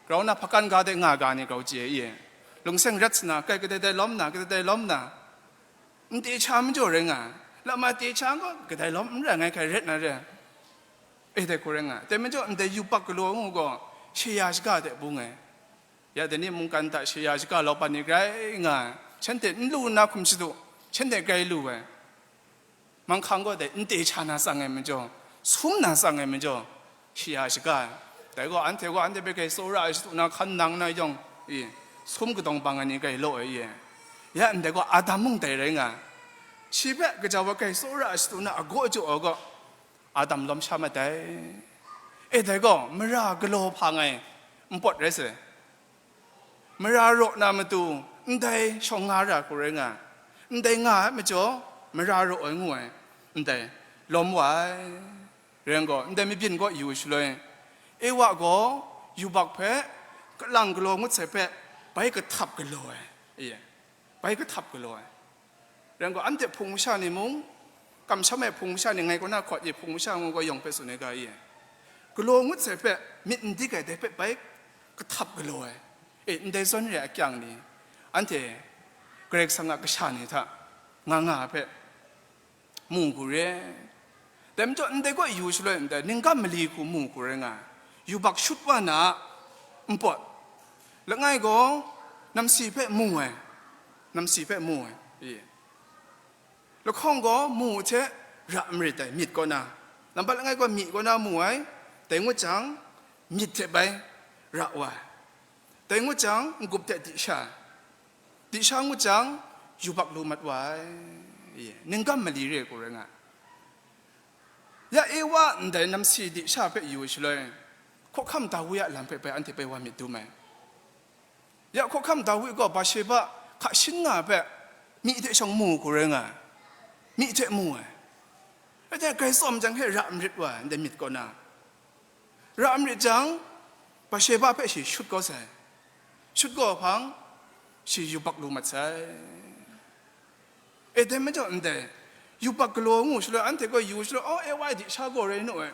Grau na hpakan ga de nga ga ni grau chye i? Lungseng rat sa na, kai kadai dai lawm na, kadai dai lawm na, n te cha majaw rai nga ai, lama te cha gaw kadai lawm n rai, ngai hkrai ret na re. E, dai hku rai nga ai. Dai majaw, ndai yubak galaw ngu gaw, shaya shaga hte bung ai. Ya dai ni mungkan hta shaya shaga Laban ni grai nga ai. Shanhte n lu nna hkum shadu, shanhte grai lu ai. Manghkang gaw dai n te cha na tsang ai majaw, sum na tsang ai majaw, shaya shaga ai. Dai gaw, anhte gaw anhte hpe grai tsawra ai shadu na hkan nang na yawng, i, sum kadawng bang ai ni grai law ai, i. Ya ndai gaw, Adam mung dai rai nga ai. Shi hpe gaja wa gai tsawra ai shatu na agaw jaw ai gaw, Adam lawm sha mat ai. E dai gaw, mara galaw hpa ngai npawt rai sai. Mara raw na matu, ndai shawng nga ra hku rai nga ai. Ndai nga ai majaw, mara raw ai ngu ai, ndai lawm wa ai. Rai yang gaw, ndai mabyin gaw yu shaloi, Ewa gaw yubak hpe, kalang galaw ngut sai hpe, bai kahtap galaw ai, e, bai kahtap galaw ai. Rai yang gaw, anhte hpung masha ni mung, kamsham ai hpung masha ni, ngai kaw na hkawt e hpung masha ngu gaw yawng hpe tsun ai ga e, galaw ngut sai hpe, myit n dik ai, dai hpe bai kahtap galaw ai. E, ndai zawn re ai akyang ni, anhte Karai Kasang a kasha ni hta nga nga ai hpe, mu hku re. Dai majaw, ndai gaw yu shaloi ndai, ningkam mali hku mu hku rai nga ai. Yubak shut wa na a npawt. Langai gaw, namsi hpe mu ai. Namsi hpe mu ai. I. Lahkawng gaw mu hte ra marit ai, myit kaw na. Lambat langai gaw myi kaw na mu ai. Dai ngut jang, myit hte bai ra wa ai. Dai ngut jang, n-gup hte di sha ai. Di sha ngut jang, yubak lu mat wa ai. Ningkam mali re hku rai nga ai. Ya Ewa ndai namsi di sha hpe yu shaloi, hkawhkam Dawi a lam hpe bai anhte bai wa myit dum ai. Ya hkawhkam Dawi gaw Basheba hka shin nga ai hpe, myi hte shawng mu hku rai nga ai. Myi hte mu ai. Rai timung, grai tsawm jang hte ra marit wa ai, ndai myit kaw na. Ra marit jang, Basheba hpe shi shut kau sai. Shut kau hpang, shi yubak lu mat sai. E, dai majaw ndai, yubak galaw ngu shaloi, anhte gaw yu shaloi, "Oh, Ewa di sha gaw rai nu ai,"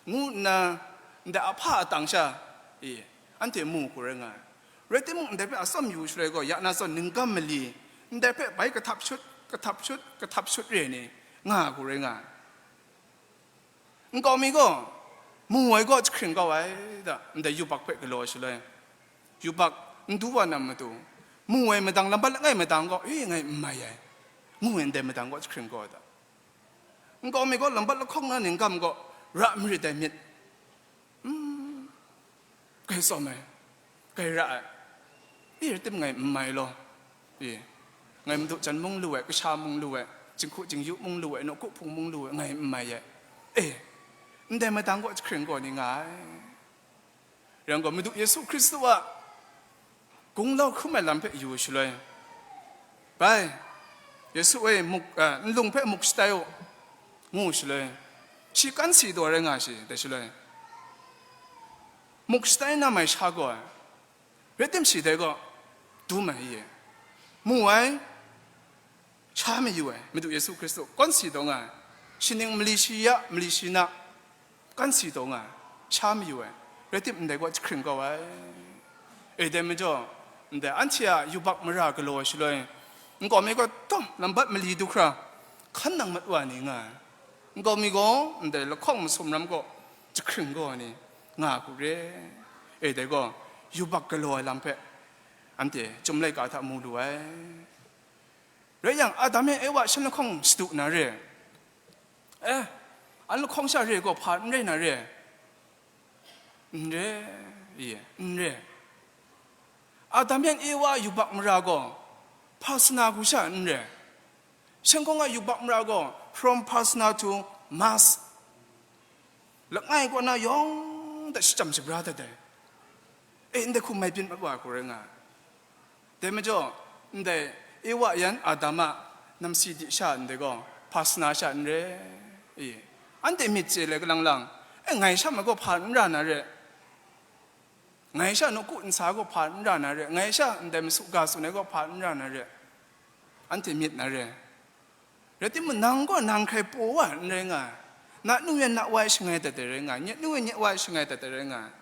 ngu nna, ndai ahpa atang sha, e, anhte mu hku rai nga ai. Rai timung, ndai hpe atsawm yu shaloi gaw, ya na zawn ningkam mali, ndai hpe bai kahtap shut, kahtap shut, kahtap shut re ai ni, nga hku rai nga ai. Nkau mi gaw, mu ai gaw jahkring kau ai da, ndai yubak hpe galaw shaloi, yubak n du wa na matu, mu ai madang, lambat langai madang gaw, "E, ngai n mai ai," ngu ai ndai madang gaw jahkring kau ai da. Nkau mi gaw, lambat lahkawng na ningkam gaw, ra marit ai myit. Hmm. Grai tsawm ai, grai ra ai. E, rai timung, ngai n mai law. E, ngai madu jan mung lu ai, kasha mung lu ai, jinghku jingyu mung lu ai, nawku hpung mung lu ai, ngai n mai ai. E, ndai madang gaw jahkring kau ni nga ai. Rai yang gaw, Madu Yesu Hkristu a gunglau hkrum ai lam hpe yu shaloi, "Bai, Yesu e, muk, a, nlung hpe muk shatai u," ngu shaloi, shi kan si taw rai nga shi, dai shaloi, muk shatai na mai sha gaw ai, rai timung, shi dai gaw dum ai, e, mu ai, sha mayu ai, Madu Yesu Hkristu kan si taw nga ai, shi ning mali shi ya, mali shi na, kan si taw nga ai, sha mayu ai, rai timung, ndai gaw jahkring kau ai. E, dai majaw, ndai anhte a yubak mara galaw ai shaloi, nkau mi gaw taw lambat mali du hkra, hkan nang mat wa ni nga ai. Nkau mi gaw ndai lahkawng masum ram gaw jahkring kau ai ni nga hku re. E, dai gaw yubak galaw ai lam hpe anhte Chyum laika hta mu lu ai. Rai yang, Adam yan Ewa shan lahkawng shadu na re? Eh, an lahkawng sha re gaw hpa n rai na re? N re, ye, n re. Adam yan Ewa yubak mara gaw, Parsana hku sha n re. Shanghkawng a yubak mara gaw, from Parsana to Mars. Langai kaw na yawng hta shachyam shabra dat ai. E, ndai hkum mai byin mat wa ai hku rai nga ai. Dai majaw, ndai Ewa yan Adam a namsi di sha ndai gaw, Parsana sha n re. E, anhte myit chye le kalang lang, e, ngai sha ma gaw hpa n ra na re. Ngai sha nawku nsa gaw hpa n ra na re, ngai sha ndai masu ga tsun ai gaw hpa n ra na re, anhte myit na re. Rai timung, nang gaw nang hkrai paw wa n rai nga ai, na nu yan na wa e shangai dat ai rai nga ai, nye nu yan nye wa e shangai dat ai rai nga ai.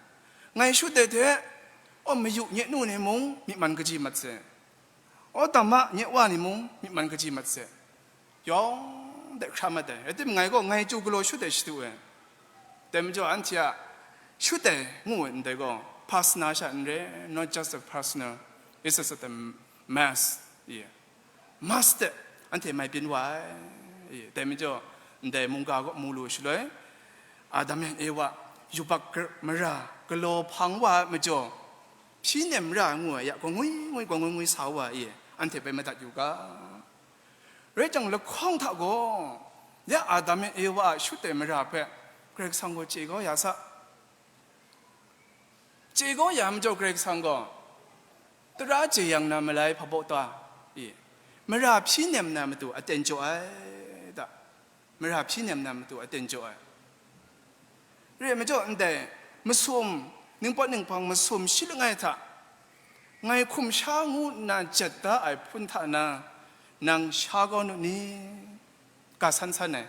Ngai shut ai hte, aw, mayu nye nu ni mung myi man kaji mat se. Aw, Adam a nye wa ni mung myi man kaji mat se. Yawng de hkra mat ai. Rai timung, ngai gaw ngai chyu galaw shut ai shadu ai. Dai majaw, anhte a shut ai ngu ai ndai gaw, Parsana sha n re, not just a personal, it's just a mass, yeah. Mars de anhte mai byin wa ai. Dai majaw, ndai mungga gaw mu lu shaloi, Adam yan Ewa yubak gra-, mara galaw hpang wa ai majaw, hpyi nem ra ngu ai ya, gaw ngwi ngwi, gaw ngwi ngwi sa wa ai, anhte bai madat yu ga. Rai jang, lahkawng hta gaw, ya Adam yan Ewa a shut ai mara hpe Karai Kasang gaw chye kau ya sa. Chye kau ya majaw, Karai Kasang gaw tara jeyang na malai hpa baw ta i, mara hpyi nem na matu aten jaw ai da. Mara hpyi nem na matu aten jaw ai. Re ai majaw, ndai masum, ningpawt ninghpang masum shi langai hta, ngai hkum sha ngu nna jet da ai hpun hta na, nang sha kau nu ni? Ga san san ai.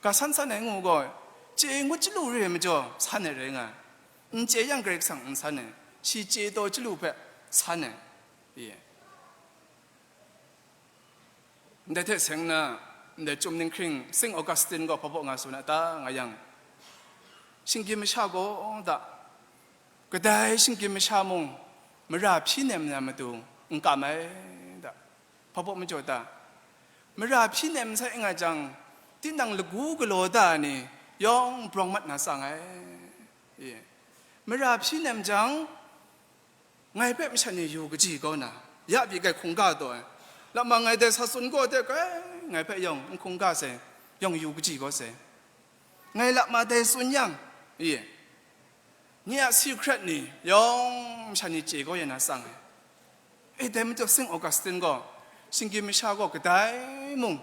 Ga san san ai ngu gaw, chye ngut chyalu re ai majaw, san ai rai nga ai. N chye yang Karai Kasang n san ai, shi chye taw chyalu hpe san ai. Ye. Ndai hte seng na, ndai chyum ninghkring Saint Augustine gaw hpa baw nga tsun a ta nga yang, shinggyim masha gaw da, kadai shinggyim masha mung mara hpyi nem na matu n kam ai da. Hpa baw majaw ta? Mara hpyi nem sai nga jang, tinang lagu galaw da ai ni yawng brawng mat na tsang ai. Ye. Mara hpyi nem jang, ngai hpe masha ni yu kaji kau na, ya pyi kai hkungga taw ai. Lama ngai dai sa tsun gaw de kai, ngai hpe yawng n hkungga sai, yawng yu kaji kau sai. Ngai lama dai tsun yang, ye, nye a secret ni yawng masha ni chye kau ya na tsang ai. E, dai majaw Saint Augustine gaw, shinggyim masha gaw kadai mung,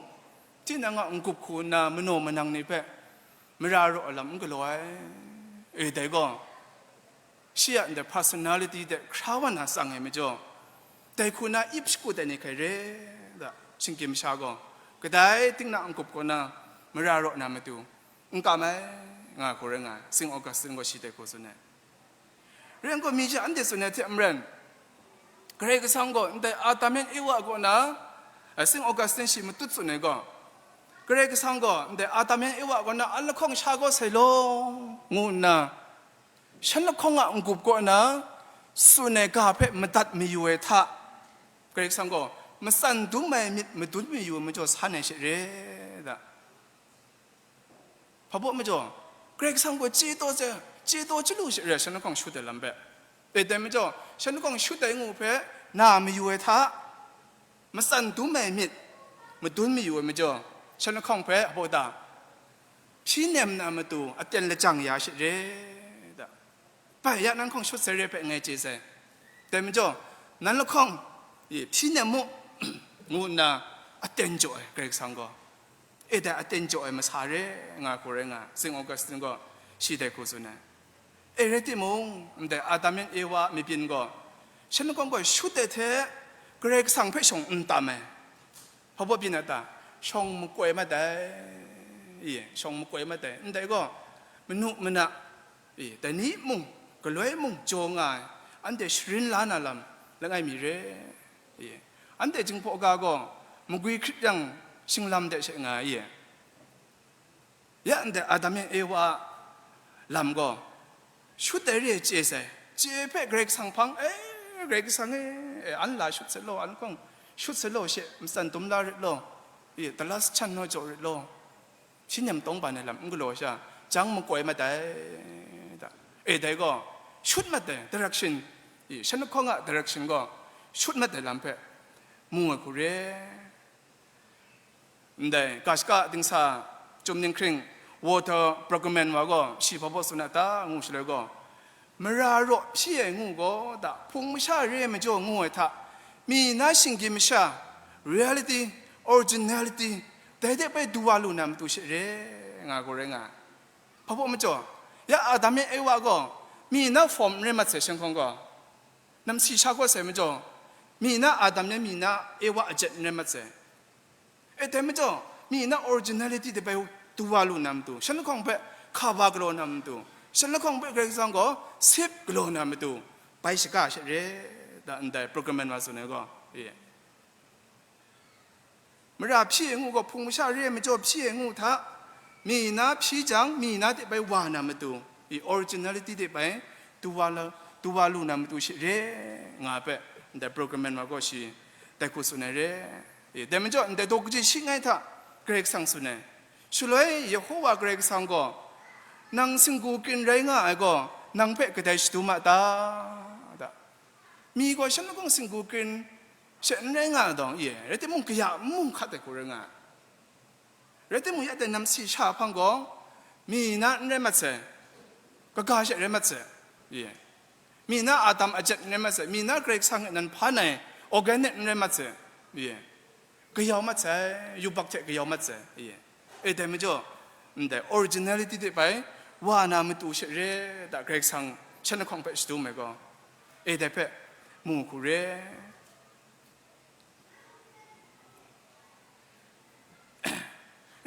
tinang a n-gup hku nna manaw manang ni hpe mara raw ai lam n galaw ai. E, dai gaw, shi a ndai personality de hkra wa na tsang ai majaw, dai hku na ip shakut ai ni hkai re da, shinggyim masha gaw, kadai ting na n-gup kaw na mara raw na matu n kam ai, nga hku rai nga ai. Saint Augustine gaw shi dai hku tsun ai. Rai yang gaw, mi hte anhte tsun ai hte maren, Karai Kasang gaw ndai Adam yan Ewa kaw na, eh, Saint Augustine shi matut tsun ai gaw, Karai Kasang gaw ndai Adam yan Ewa kaw na an lahkawng sha kau sai law, ngu nna, shan lahkawng a n-gup kaw na tsun ai ga hpe madat mayu ai hta, Karai Kasang gaw matsan dum ai myit madun mayu ai majaw san ai she re da. Hpa baw majaw, Karai Kasang gaw chye taw chye, chye taw chyalu she re, shan lahkawng shut ai lam hpe. E, dai majaw, shan lahkawng shut ai ngu hpe na mayu ai hta, matsan dum ai myit madun mayu ai majaw, shan lahkawng hpe hpa baw ta? Hpyi nem na matu aten lajang ya she re da. Bai ya, nan hkawng shut sai re hpe ngai chye sai. Dai majaw, nan lahkawng, e, hpyi nem mu, ngu nna aten jaw ai Karai Kasang gaw. E, dai aten jaw ai masa re nga hku rai nga, Saint Augustine gaw shi dai hku tsun ai. E, rai timung, ndai Adam yan Ewa a mabyin gaw, shan lahkawng gaw shut ai hte Karai Kasang hpe shawng n tam ai. Hpa baw byin a ta? Shawng makoi mat ai, e, shawng makoi mat ai. Ndai gaw, manu mana, e, dai ni mung, galoi mung jaw nga ai, anhte sharin la na lam langai mi re, e, anhte Jinghpaw ga gaw magwi hkrit yang shinglam de she nga ai, e. Ya ndai Adam yan Ewa a lam gaw, shut ai re chye sai. Chye hpe Karai Kasang hpang, e, Karai Kasang e, e, an la shut sai law, an hkawng shut sai law, she matsan dum la rit law, e, the last chance naw jaw rit law, shi nem tawng ban ai lam n galaw sha, jang makoi mat ai da. E, dai gaw, shut mat ai direction, e, shan lahkawng a direction gaw, shut mat ai lam hpe mu ai hku re. Ndai, ga shaka dingsa chyum ninghkring Walter Brueggemann wa gaw shi hpa baw tsun a ta ngu shaloi gaw, mara raw hpyi ai ngu gaw da, hpung masha re ai majaw ngu ai hta, mi na shinggyim masha, reality, originality, dai de bai du wa lu na matu she re nga gaw rai nga ai. Hpa baw majaw, ya Adam yan Ewa gaw mi na form n rai mat sai, shan lahkawng gaw, namsi sha kau sai majaw, mi na Adam yan mi na Ewa a jet n rai mat sai. E, dai majaw, mi na originality de bai du wa lu na matu, shan lahkawng hpe hka ba galaw na matu, shan lahkawng hpe Karai Kasang gaw sip galaw na matu, bai shaga she re da, ndai Brueggemann wa tsun ai gaw, e. Mara hpyi ai ngu gaw, hpung masha re ai majaw hpyi ai ngu hta, mi na hpyi jang, mi na de bai wa na matu, i originality de bai du wa la, du wa lu na matu she re nga ai hpe, ndai Brueggemann wa gaw shi dai hku tsun ai re. E, dai majaw, ndai daw kaji shi langai hta Karai Kasang tsun ai. Shaloi Yehowa Karai Kasang gaw, nang singgu krin rai nga ai gaw, nang hpe kadai shadum a ta? Da. Mi gaw shan lahkawng singgu krin she n rai nga ai dawng, ye, rai timung, kaya n mu hkat ai hku rai nga ai. Rai timung, ya dai namsi sha hpang gaw, mi na n rai mat sai, kaga she rai mat sai, ye. Mi na Adam ajet n rai mat sai, mi na Karai Kasang e nan hpan ai organic n rai mat sai, ye. Kayau mat sai, yubak hte kayau mat sai, ye. E dai majaw, ndai originality hte bai wa na matu she re da Karai Kasang shan lahkawng hpe shadum ai gaw, e dai hpe mu hku re.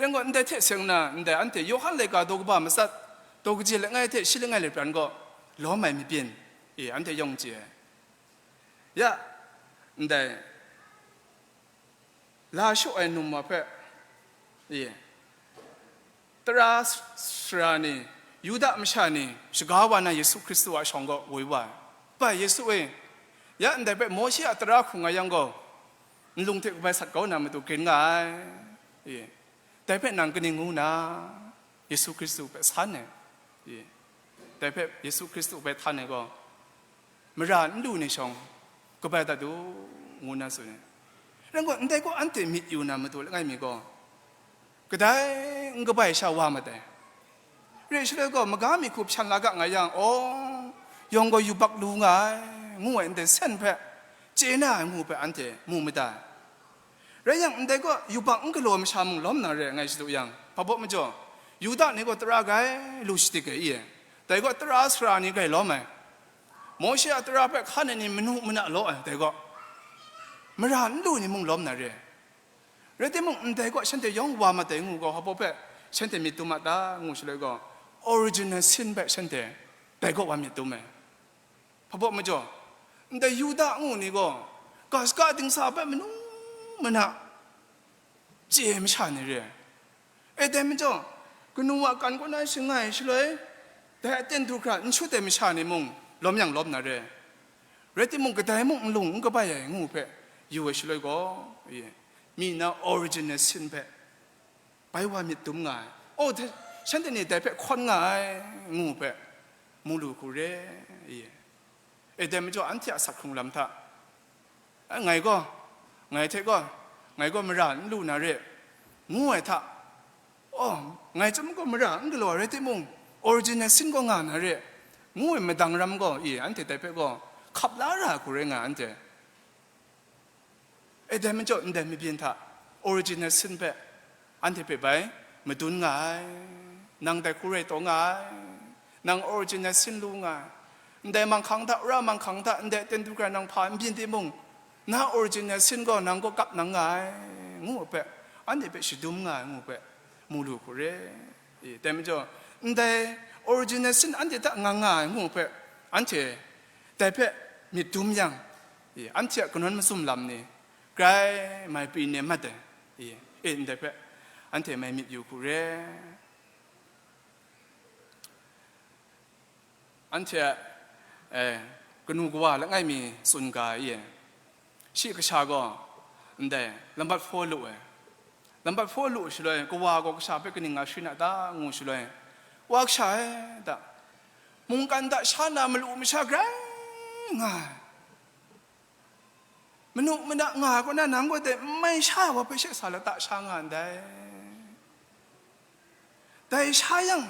Rai ngut, ndai hte seng na, ndai anhte Yawhan laika daw kaba matsat, daw kaji langai hte shi langai lapran gaw lawm ai mabyin, e, anhte yawng chye ai. Ya, ndai la shaw ai num wa hpe, e, tara sara ni, Yuda masha ni shaga wa na Yesu Hkristu a shawng gaw woi wa ai. Bai, Yesu e, ya ndai hpe Mawshe a tara hkrung nga yang gaw, nlung hte kabai sat kau na matu grin nga ai. E, dai hpe nang kaning ngu na, Yesu Hkristu hpe san ai. E, dai hpe Yesu Hkristu hpe htan ai gaw, mara n lu ni shawng kabai dat u, ngu na tsun ai. Rai gaw, ndai gaw anhte myit yu na matu langai mi gaw, kadai n kabai sha wa mat ai. Re shaloi gaw, maga mi hku hpyan la ga nga yang, aw, yawng gaw yubak lu nga ai, ngu ai ndai sen hpe chye na ai ngu hpe anhte mu mada ai. Rai yang, ndai gaw yubak n galaw masha mung lawm na re ai ngai shadu yang, hpa baw majaw, Yuda ni gaw tara grai lu shadik ai i? Dai gaw tara sara ni grai lawm ai. Mawshe a tara hpe hkan ai ni manu mana law ai, dai gaw mara n lu ni mung lawm na re ai. Rai timung, ndai gaw shanhte yawng wa mat ai ngu gaw, hpa baw hpe shanhte myit dum a ta, ngu shaloi gaw, original sin hpe shanhte dai gaw wa myit dum ai. Hpa baw majaw, ndai Yuda ngu ni gaw, ga shaka dingsa hpe manu mana chye ai masha ni re ai. E dai majaw, kanu a kan kaw na shangai shaloi, dai aten du hkra n shut ai masha ni mung lawm yang lawm na re ai. Rai timung, kadai mung nlung n kabai ai ngu hpe yu ai shaloi gaw, e, mi na original sin hpe bai wa myit dum nga ai. Oh, dai, shanhte ni dai hpe hkawn nga ai, ngu hpe mu lu hku re, e. E dai majaw, anhte a asak hkrung lam hta, "A, ngai gaw, ngai hte gaw, ngai gaw mara n lu na re," ngu ai hta, "Oh, ngai chyawm gaw mara n galaw ai rai timung, original sin gaw nga na re," ngu ai madang ram gaw, e, anhte dai hpe gaw hkap la ra ai hku rai nga ai, anhte. E dai majaw, ndai mabyin hta original sin hpe anhte hpe bai madun nga ai. Nang dai hku rai taw nga ai. Nang original sin lu nga ai. Ndai manghkang hta, wora manghkang hta, ndai aten du hkra nang hpa n byin timung, na original sin gaw nang kaw kap nang nga ai, ngu hpe, anhte hpe shadum nga ai ngu hpe, mu lu hku re. E, dai majaw, ndai original sin anhte hta nga nga ai ngu hpe, anhte dai hpe myit dum yang, e, anhte a kanawn mazum lam ni grai mai pyi nem mat ai. E, e, ndai hpe anhte mai myit yu hku re. Anhte a, e, kanu kawa langai mi tsun ga ai, e, shi kasha gaw ndai lambat hpaw lu ai. Lambat hpaw lu shaloi, kawa gaw kasha hpe kaning nga sharin a ta, ngu shaloi, "Wa kasha e, da, mungkan hta sha na malu masha grai nga ai. Manu mana nga ai kaw na, nang gaw dai n mai sha ai wa hpe she sa lata sha nga ndai. Dai sha yang,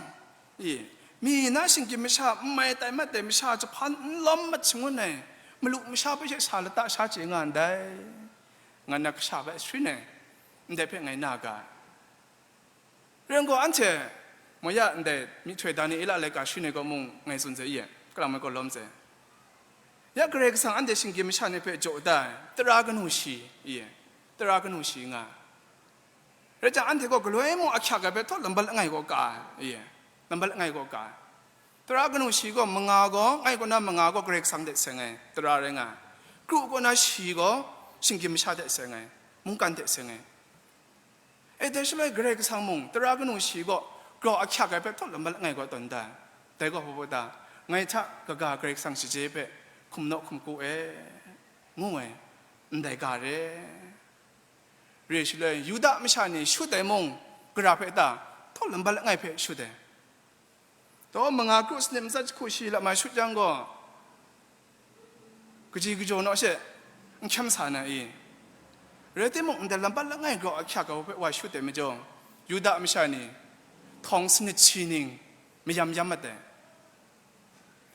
e, mi na shinggyim masha n mai tai mat ai masha jahpan n lawm mat shangun ai malu masha hpe she sa lata sha chye nga ndai," nga na kasha hpe sharin ai, ndai hpe ngai na ga ai. Rai gaw, anhte, Maya ndai myihtoi Daniela laika sharin ai gaw mung ngai tsun sai ye, kalang mai gaw lawm sai. Ya Karai Kasang anhte shinggyim masha ni hpe jaw da ai, tara kanu shi, ye, tara kanu shi nga ai. Rai jang, anhte gaw galoi mung ahkyak ai hpe htaw lambat langai gaw ka ai, ye, lambat langai gaw ka ai. Tara kanu shi gaw manga gaw, ngai kaw na manga gaw Karai Kasang hte seng ai tara rai nga ai. Kru kaw na shi gaw shinggyim masha hte seng ai, mungkan hte seng ai. E, dai shaloi Karai Kasang mung tara kanu shi gaw grau ahkyak ai hpe htaw lambat langai gaw tawn da ai. Dai gaw hpa baw ta, ngai hta kaga Karai Kasang shaje hpe hkum naw hkum ku e, ngu ai, ndai ga re. Re shaloi, Yuda masha ni shut ai mung, gara hpe ta, htaw lambat langai hpe shut ai. Taw manga kru sanit matsat jahku shi lam ai shut yang gaw, kaji kajaw naw she, n hkyam sa na i? Rai timung, ndai lambat langai grau ahkyak ai hpe wa shut ai majaw, Yuda masha ni htawng sanit shi ning mayam yam mat ai.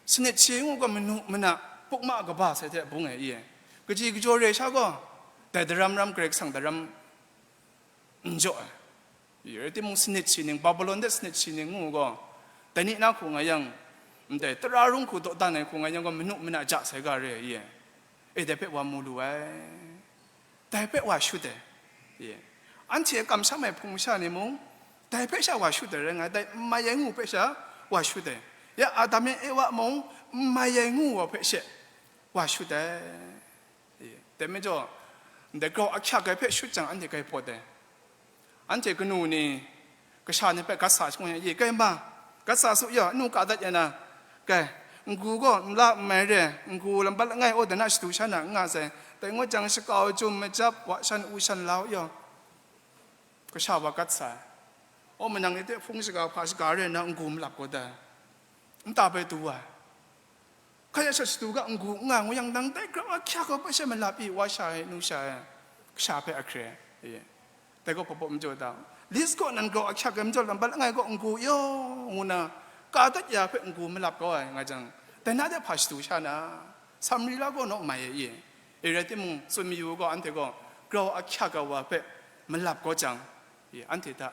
Sanit shi ngu gaw manu mana, pukma kaba sai hte bung ai i? Kaji kajaw re sha gaw, dai daram ram Karai Kasang daram n jaw ai. I rai timung, sanit shi ning, Babilon de sanit shi ning ngu gaw, dai ni na hku nga yang, ndai tara rung hku dawdan ai hku nga yang gaw, manu mana ja sai ga re ai i? E, dai hpe wa mu lu ai, dai hpe wa shut ai. I, anhte kamsham ai hpung masha ni mung, dai hpe sha wa shut ai rai nga ai, dai n mai ai ngu hpe sha wa shut ai. Ya Adam ya Ewa mung, n mai ai ngu wa hpe she wa shut ai. I, dai majaw, ndai grau ahkyak ai hpe shut jang, anhte grai pawt ai. Anhte kanu ni kasha ni hpe gat sa shangun yang, ye, kai ma, gat sa su yaw, anu ka dat ya na, kai, n-gu gaw nla n mai re, n-gu lambat langai aw dan a shadu sha na n nga sai, dai ngut jang, shakau, jum, majap, wa shan, u shan, lau yaw, kasha wa gat sa ai. Aw, manang ni hte hpung shaga, hpa shaga re na n-gu malap kau da, nta bai du wa ai. Hkaya sha shadu ga n-gu n nga ngu yang, nang dai grau ahkyak ai hpe she malap i, wa sha ai, nu sha ai, kasha hpe ahkre ai. Dai gaw hpabaw majaw ta, lis gaw nan grau ahkyak ai majaw, lambat langai gaw n-gu yaw ngu na, ka dat ya hpe n-gu malap kau ai nga jang, dai na de hpa shadu sha na, Samari la gaw naw mai ai i? E rai timung, tsun mayu gaw, anhte gaw grau ahkyak ai wa hpe malap kau jang, i, anhte hta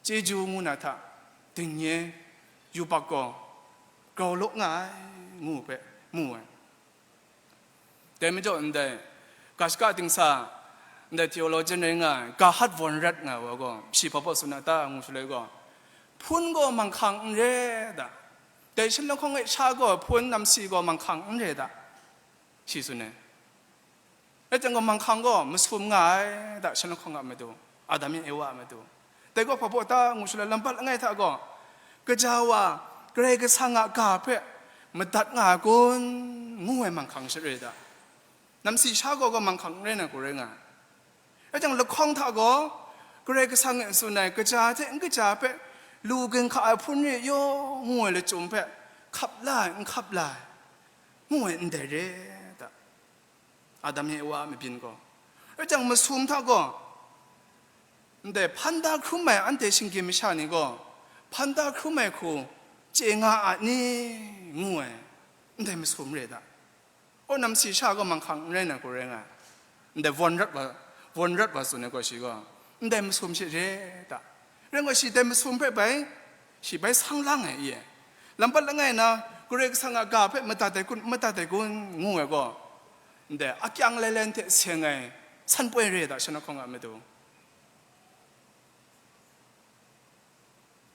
chyeju ngu na hta, dingnye yubak gaw grau law nga ai, ngu hpe mu ai. Dai majaw, ndai ga shaka dingsa, ndai theologian rai nga ai, Gerhard von Rad nga ai wa gaw, shi hpa baw tsun a ta ngu shaloi gaw, hpun gaw manghkang n re da, dai shanlahkawng e sha gaw hpun namsi gaw manghkang n re da, shi tsun ai. Rai jang gaw, manghkang gaw masum nga ai da, shanlahkawng a matu, Adam ya Ewa a matu. Dai gaw hpabaw ta ngu shaloi, lambat langai hta gaw, kaja wa Karai Kasang a ga hpe madat nga ai kun, ngu ai manghkang sha re da. Namsi sha gaw, gaw manghkang n rai na hku rai nga ai. Rai jang, lahkawng hta gaw, Karai Kasang e tsun ai, kaja hte n kaja hpe lu ginhka ai hpun re yaw ngu ai lachyum hpe hkap la ai, n hkap la ai, ngu ai ndai re da. Adam ya Ewa a mabyin gaw. Rai jang, masum hta gaw, ndai hpan da hkrum ai anhte shinggyim masha ni gaw, hpan da hkrum ai hku chye nga a ni, ngu ai, ndai masum re da. O, namsi sha gaw manghkang n rai na hku rai nga ai. Ndai von Rad wa, von Rad wa tsun ai gaw, shi gaw ndai masum she re da. Rai gaw, shi dai masum hpe bai, shi bai sang lang ai i? Lambat langai na, Karai Kasang a ga hpe madat ai kun, madat ai kun, ngu ai gaw, ndai akyang lailen hte seng ai san poi re da, shanlahkawng a matu.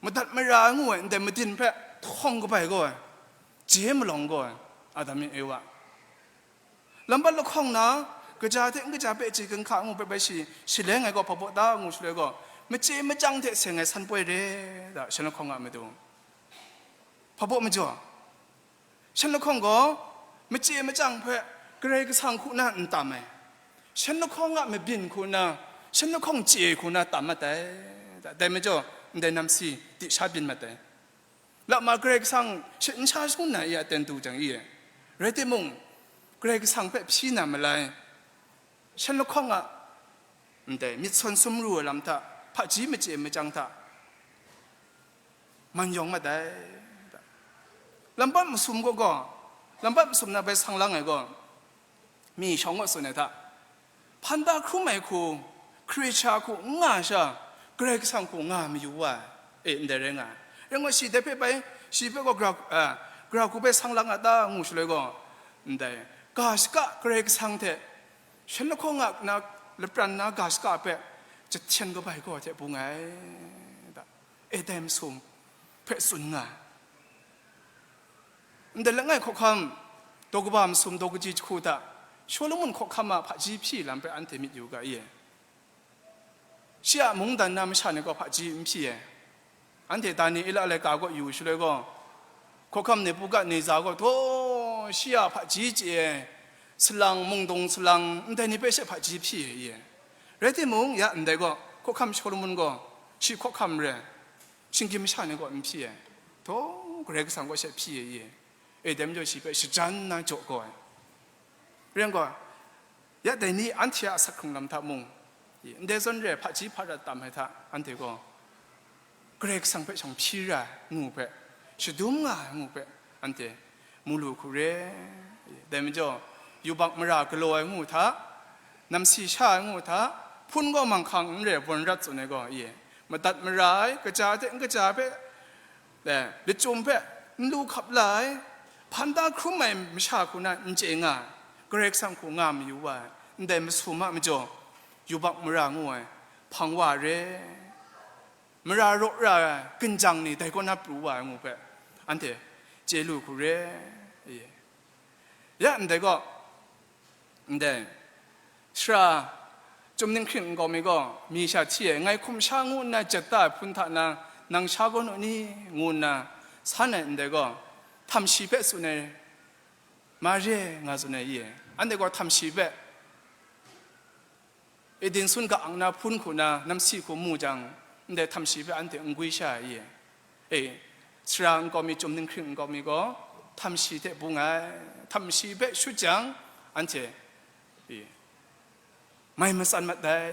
Madat mara ngu ai ndai madin hpe htawng kabai gaw ai, je malawng gaw ai, Adam ya Ewa. Lambat lahkawng na, kaja hte n kaja hpe chye ginhka ngu hpe bai shi shaleng ai gaw, hpabaw ta ngu shaloi gaw, machye machyang hte seng ai san poi re da, shanlahkawng a matu. Hpabaw majaw, shanlahkawng gaw machye machyang hpe Karai Kasang hku na n tam ai, shanlahkawng a mabyin hku na, shanlahkawng chye hku na tam mat ai. Dai majaw, ndai namsi di sha byin mat ai. Lama Karai Kasang she n sha shangun na i a ten du jang i? Rai timung, Karai Kasang hpe hpyi na malai, shanlahkawng a ndai myit sawn sumru ai lam hta, hpaji machye machyang hta man yawng mat ai. Lambat masum gaw gaw, lambat masum na bai sang lang ai gaw, mi shawng gaw tsun ai hta, hpan da hkrum ai hku, hkri sha hku n nga sha, Karai Kasang hku nga mayu wa ai, e, ndai rai nga ai. Rai ngai, shi dai hpe bai, shi hpe gaw grau, a, grau hku bai sang lang a ta ngu shaloi gaw, ndai ga shaka Karai Kasang hte shanlahkawng a na lapran na ga shaka hpe jahten kabai gaw hte bung ai, da, e, dai masum hpe tsun nga ai. Ndai langai hkawhkam, daw kaba masum daw kaji jahku hta, Shawlumon hkawhkam a hpaji hpyi lam hpe anhte myit yu ga i? Shi a mungdan na masha ni gaw hpaji n hpyi ai. Anhte Daniela laika kaw yu shaloi gaw, hkawhkam Nebukadneza gaw, htaw, shi a hpaji chye ai salang, mungdung salang, ndai ni hpe she hpaji hpyi ai i? Rai timung, ya ndai gaw, hkawhkam Shawlumon gaw, shi hkawhkam re ai, shinggyim masha ni gaw n hpyi ai. Htaw, Karai Kasang gaw she hpyi ai i? E, dai majaw shi hpe shajan nna jaw kau ai. Rai ngai gaw, Ya dai ni anhte a asak hkrung lam hta mung, ndai zawn re hpaji hparat tam ai hta, anhte gaw Karai Kasang hpe shang hpyi ra ai ngu hpe, shadum nga ai ngu hpe, anhte mu lu hku re. Dai majaw, yubak mara galaw ai ngu hta, namsi sha ai ngu hta, hpun gaw manghkang n re, bawn rat tsun ai gaw, ye, madat mara ai, kaja hte n kaja hpe, e, lachyum hpe n lu hkap la ai, hpan da hkrum ai masha hku na n chye nga ai, Karai Kasang hku nga mayu wa ai, ndai masum a majaw, yubak mara ngu ai hpang wa re, mara raw ra ai ginjang ni dai kaw na pru wa ai ngu hpe, anhte chye lu hku re, e. Ya ndai gaw, ndai, sara, Chyum Ninghkring nkau mi gaw, mi sha hti ai, ngai hkum sha ngu nna jet da ai hpun hta na, nang sha kau nu ni? Ngu nna san ai ndai gaw, htam shi hpe tsun ai, Mare nga tsun ai, ye, anhte gaw htam shi hpe Eden sun ga-ang na hpun hku na namsi hku mu jang, ndai htam shi hpe anhte n gwi sha ai, ye. E, sara nkau mi, Chyum Ninghkring nkau mi gaw, htam shi hte bung ai, htam shi hpe shut jang, anhte, e, mai matsan mat ai,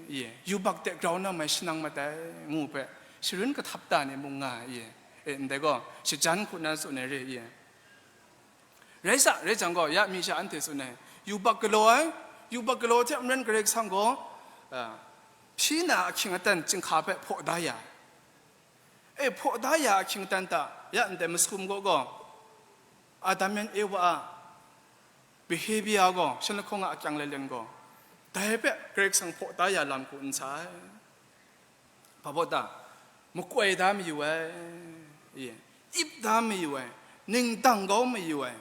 ye, yubak hte grau na mai shanang mat ai, ngu hpe, sharun kahtap ta ni mung nga ai, ye. E, ndai gaw, shajan hku na tsun ai re, ye. Rai sa, rai jang gaw, ya mi sha anhte tsun ai, yubak galaw ai, yubak galaw hte maren Karai Kasang gaw, a, hpyi na ahkying aten chyinghka hpe hpaw da ya ai. E, hpaw da ya ahkying aten hta, ya ndai masum gaw gaw, Adam yan Ewa a behavior gaw, shanlahkawng a akyang lalen gaw, dai hpe Karai Kasang hpaw da ya lam hku n sa ai. Hpa baw ta? Makoi da mayu ai, ye, ip da mayu ai, ningdang kau mayu ai,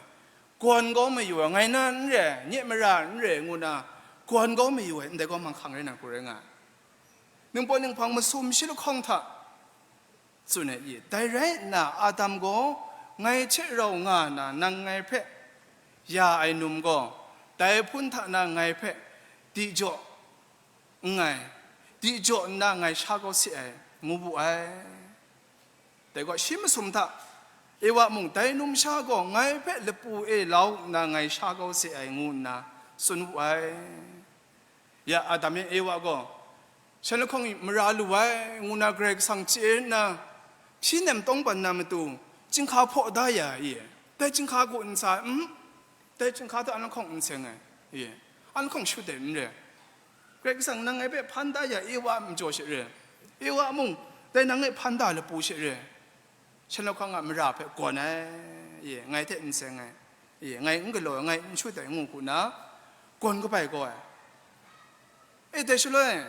gawn kau mayu ai, ngai na n re, nye mara n re, ngu na gawn kau mayu ai, ndai gaw manghkang rai na hku rai nga ai. Ningpawt ninghpang masum shi lahkawng hta tsun ai, ye, dai rai nna, Adam gaw ngai hte rau nga na, nang ngai hpe ya ai num gaw, dai hpun hta na ngai hpe di jaw nngai, di jaw nna ngai sha kau se ai, ngu wu ai. Dai gaw, shi masum hta, Ewa mung, dai numsha gaw ngai hpe lapu e lau nna ngai sha kau se ai, ngu nna tsun wu ai. Ya Adam yan Ewa gaw, shanlahkawng mara lu ai, ngu na Karai Kasang chye nna, hpyi nem tawngban na matu, chyinghka hpaw da ya i? Dai chyinghka hku n sa ai, n? Dai chyinghka hta anhkawng n seng ai, i? Anhkawng shut ai n re? Karai Kasang nang ngai hpe hpan da ya Ewa a majaw she re, Ewa mung dai nang e hpan da lapu she re, shanlahkawng a mara hpe gawn ai, i? Ngai hte n seng ai, i? Ngai n galaw ai, ngai n shut ai, ngu hku na gawn kabai gaw ai. E, dai shaloi,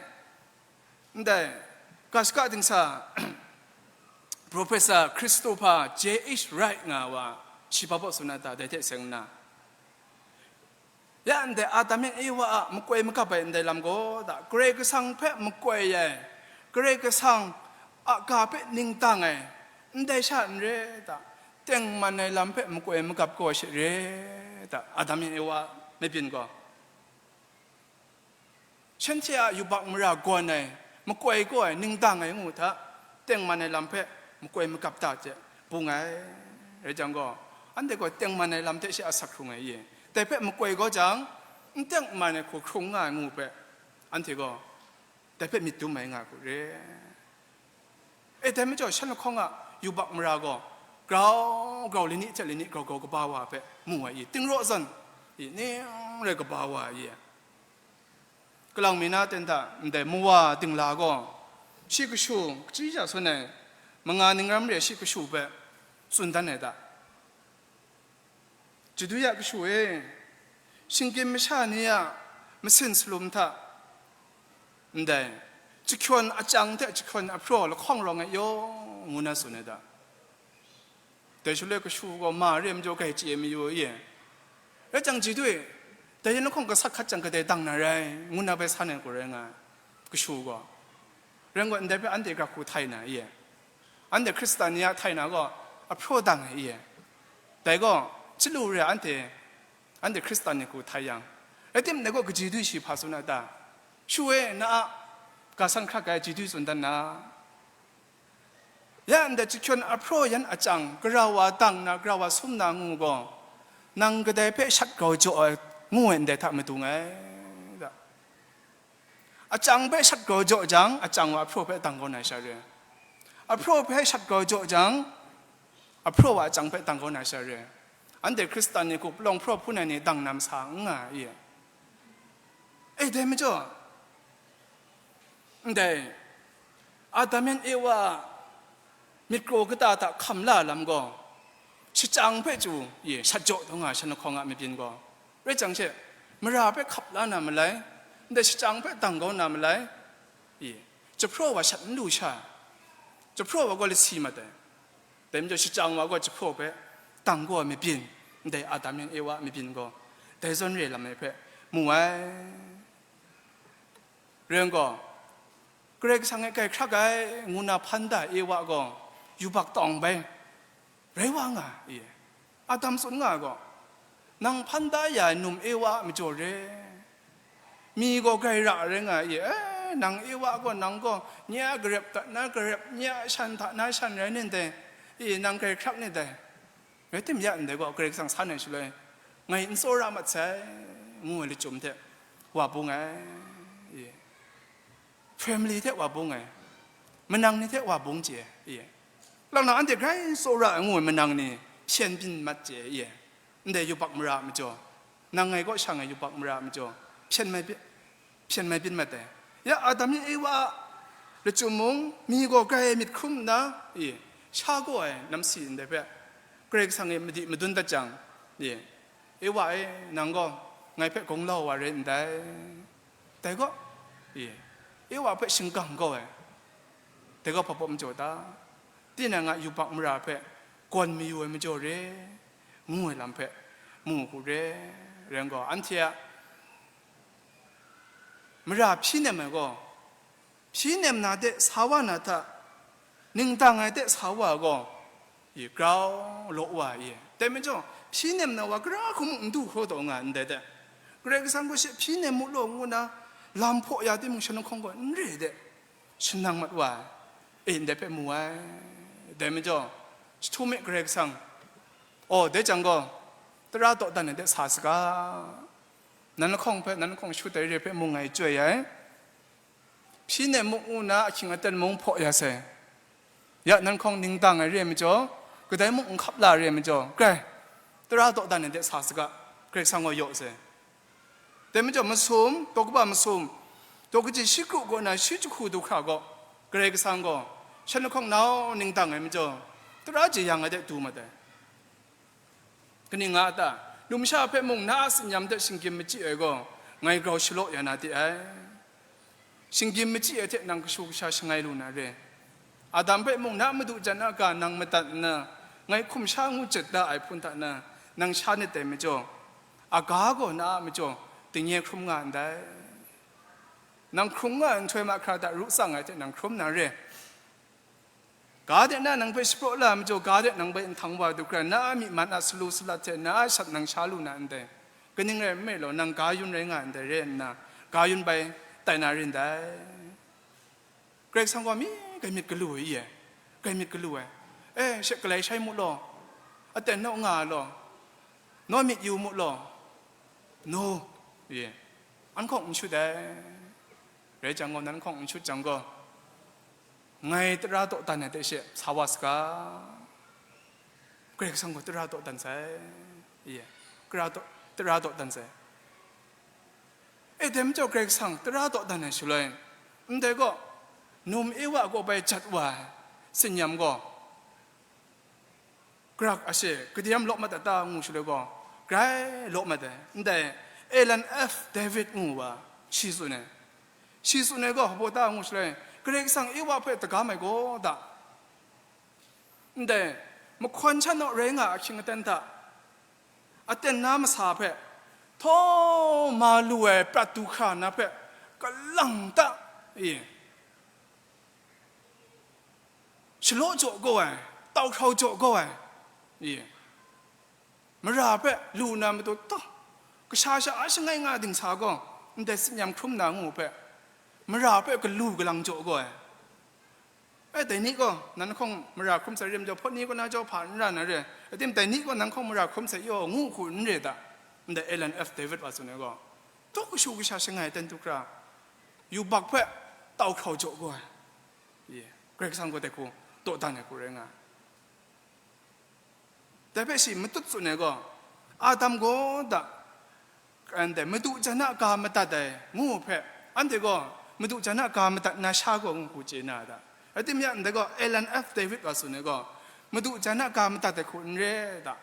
ndai, ga shaka dingsa, Professor Christopher J H Wright nga wa, shi hpa baw tsun na ta, dai hte seng nna, ya ndai Adam yan Ewa a makoi magap ai ndai lam gaw da, Karai Kasang hpe makoi ai, Karai Kasang a ga hpe ningdang ai, ndai sha n re da, tengman ai lam hpe makoi magap gaw she re da, Adam yan Ewa mabyin gaw. Shanhte a yubak mara gawn ai, makoi gaw ai, ningdang ai ngu hta, tengman ai lam hpe makoi magap ta hte bung ai. Rai jang gaw, anhte gaw tengman ai lam hte she a sak hkrung ai, i? Dai hpe makoi gaw jang, n tengman ai hku hkrung nga ai ngu hpe, anhte gaw dai hpe myit dum ai nga hku re. E, dai majaw, shanlahkawng a yubak mara gaw grau grau, lanit hte lanit grau grau kaba wa hpe mu ai i? Ting raw zawn, i, ning rai kaba wa ai i? Kalang mi na ten hta ndai mawa dingla gaw, shi kashu, kaji ja sawn ai, manga ning ram re shi kashu hpe tsun dan ai ta? Chyeju ya kashu e, shinggyim masha ni a masin salum hta, ndai, jahkyawn achang hte jahkyawn ahpraw lahkawng rawng ai yaw, ngu na tsun ai ta? Dai shaloi kashu gaw ma re ai majaw grai chye mayu e. Rai jang, Chyeju e, dai yan lahkawng gasat hkat jang kadai dang na rai, ngu na bai san ai hku rai nga ai, kashu gaw. Rai ngut ndai hpe anhte ga hku htai na e? Anhte Hkristan ni a htai na gaw ahpraw dang ai e? Dai gaw, chyalu re anhte, anhte Hkristan ni hku htai yang, rai timung, dai gaw kaji dui shi hpa tsun a ta? Shu e, na a ga san hkrak ai ji dui tsun dan na. Ya ndai jahkyawn ahpraw yan achang, gara wa dang na, gara wa sum na ngu gaw, nang kadai hpe shat grau jaw ai, ngu ai ndai hta madung ai. Achang hpe shat grau jaw jang, achang wa ahpraw hpe dang kau na sha re. Ahpraw hpe shat grau jaw jang, ahpraw wa achang hpe dang kau na sha re. Anhte Hkristan ni hku palawng hpraw hpun ai ni dang na masa n nga i? E, dai majaw, ndai Adam yan Ewa a myit kraw kata hta hkam la lam gaw, shachyang hpe chyu, ye, shat jaw taw nga shan lahkawng a mabyin gaw, rai jang she, mara hpe hkap la na malai, ndai shachyang hpe dang kau na malai, ye, jahpraw wa shat n lu sha, jahpraw wa gaw lasi mat ai. Dai majaw, shachyang wa gaw jahpraw hpe dang kau ai mabyin, ndai Adam yan Ewa a mabyin gaw, dai zawn re lam ai hpe mu ai. Rai yang gaw, Karai Kasang e grai hkrak ai, ngu nna hpan da ai Ewa gaw, yubak tawng bai rai wa nga ai. Adam tsun nga ai gaw, nang hpan da ya ai num Ewa a majaw re. Mi gaw grai ra rai nga ai, e, nang Ewa gaw, nang gaw nye a garep hta na garep, nye a shan hta na shan rai ni ndai, e, nang grai hkrak ni dai. Rai tim, ya ndai gaw, Karai Kasang san ai shaloi, ngai n tsawra mat sai, ngu ai lachyum hte wa bung ai, ye. Family hte wa bung ai, manang ni hte wa bung chye ai, ye. Lang na, anhte grai tsawra ai ngu ai manang ni hpyen byin mat chye ai, ye. Ndai yubak mara a majaw, nang ngai kaw sha ngai yubak mara a majaw, hpyen mai byin, hpyen mai byin mat ai. Ya, Adam ni Ewa a lachyum mung, mi gaw grai myit hkrum nna, e, sha gaw ai namsi ndai hpe, Karai Kasang e madi madun dat jang, e, Ewa e, nang gaw ngai hpe gawng lau wa rai ndai. Dai gaw, e, Ewa hpe shingkang kau ai. Dai gaw hpa pawp majaw ta? Tinang a yubak mara hpe gawn mayu ai majaw re, ngu ai lam hpe mu hku re, rai yang gaw, anhte a mara hpyi nem ai gaw, hpyi nem na de sa wa na hta, ningdang ai de sa wa ai gaw, i grau law wa ai. Dai majaw, hpyi nem na wa gara hku mung n du hkraw taw nga ai ndai de, Karai Kasang gaw she hpyi nem mu law ngu nna lam hpaw ya timung, shanhkawng gaw n re de, shanang mat wa ai, e, ndai hpe mu ai. Dai majaw, jahtum e Karai Kasang, aw, dai jang gaw, tara dawdan ai de sa saga, nan lahkawng hpe, nan lahkawng shut ai re hpe mung ngai chyoi ai. Hpyi nem mu ngu nna ahkying aten mung hpaw ya sai. Ya, nan hkawng ningdang ai re ai majaw, kadai mung n hkap la ai re ai majaw, grai, tara dawdan ai de sa saga, Karai Kasang gaw yaw sai. Dai majaw, masum, daw kaba masum, daw kaji shi kru kaw na shi jahku du hkra gaw, Karai Kasang gaw shan lahkawng nau ningdang ai majaw, tara jeyang ai de du mat ai. Kaning nga a ta? Numsha hpe mung na a tsin-yam hte shinggyim machyi ai gaw, ngai grau shalaw ya na de ai. Shinggyim machyi ai hte nang kashu kasha shangai lu na re. Adam hpe mung na madu jan a ga nang madat nna, ngai hkum sha ngu jat da ai hpun hta na, nang sha nit dai majaw, a ga gaw na a majaw, dingnye hkrum nga ndai. Nang hkrum nga ai nhtoi mahkra hta ru tsang ai hte nang hkrum na re. Ga de na nang hpe shapraw la ai majaw, ga de nang hpe nhtang wa du hkra, na a myi man a salu salat hte na a shat nang sha lu na ndai. Kaning rai nme law, nang ga yun rai nga ndai re nna, ga yun bai tai na rin dai. Karai Kasang gaw mi grai myit galu ai, i e, grai myit galu ai. E, she galai shai mu law, aten naw nga ai law, naw myit yu mu law, no, i e, an hkawng n shut ai. Rai jang gaw, nan hkawng n shut jang gaw, ngai tara dawdan ai hte she sa wa saga. Karai Kasang gaw tara dawdan sai, i e, tara daw-, tara dawdan sai. E, dai majaw Karai Kasang tara dawdan ai shaloi, ndai gaw, num Ewa gaw bai jat wa ai tsin-yam gaw, Grak a she, kadam law mat a ta ngu shaloi gaw, grai law mat ai. Ndai Alan F. David ngu wa, shi tsun ai. Shi tsun ai gaw, hpaw ta ngu shaloi, Karai Kasang Ewa hpe dagam ai gaw da. Ndai, mahkawn sha naw rai nga ahkying aten hta, aten na masa hpe, htaw ma lu ai prat du hkra na hpe, kalang ta, e, shalaw jaw gaw ai, tau hkrau jaw gaw ai, i, mara hpe lu na matu taw, kasha sha a shangai nga dingsa gaw, ndai tsin-yam hkrum na ngu hpe, mara hpe galu galang jaw gaw ai. E, dai ni gaw, nan hkawng mara hkrum sai re majaw, hpawt ni kaw na jau hpa n ra na re, atim dai ni gaw, nan hkawng mara hkrum sai yaw ngu hku n re da, ndai Alan F. David wa tsun ai gaw, taw kashu kasha shangai ten du hkra, yubak hpe tau hkrau jaw gaw ai, ye, Karai Kasang gaw dai hku dawdan ai hku rai nga ai. Dai hpe shi matut tsun ai gaw, Adam gaw da, anhte madu jan a ga madat ai ngu hpe, anhte gaw madu jan a ga madat na sha gaw ngu hku chye na a ta? Rai timung, ndai gaw Alan F. David wa tsun ai gaw, madu jan a ga madat ai hku n re da?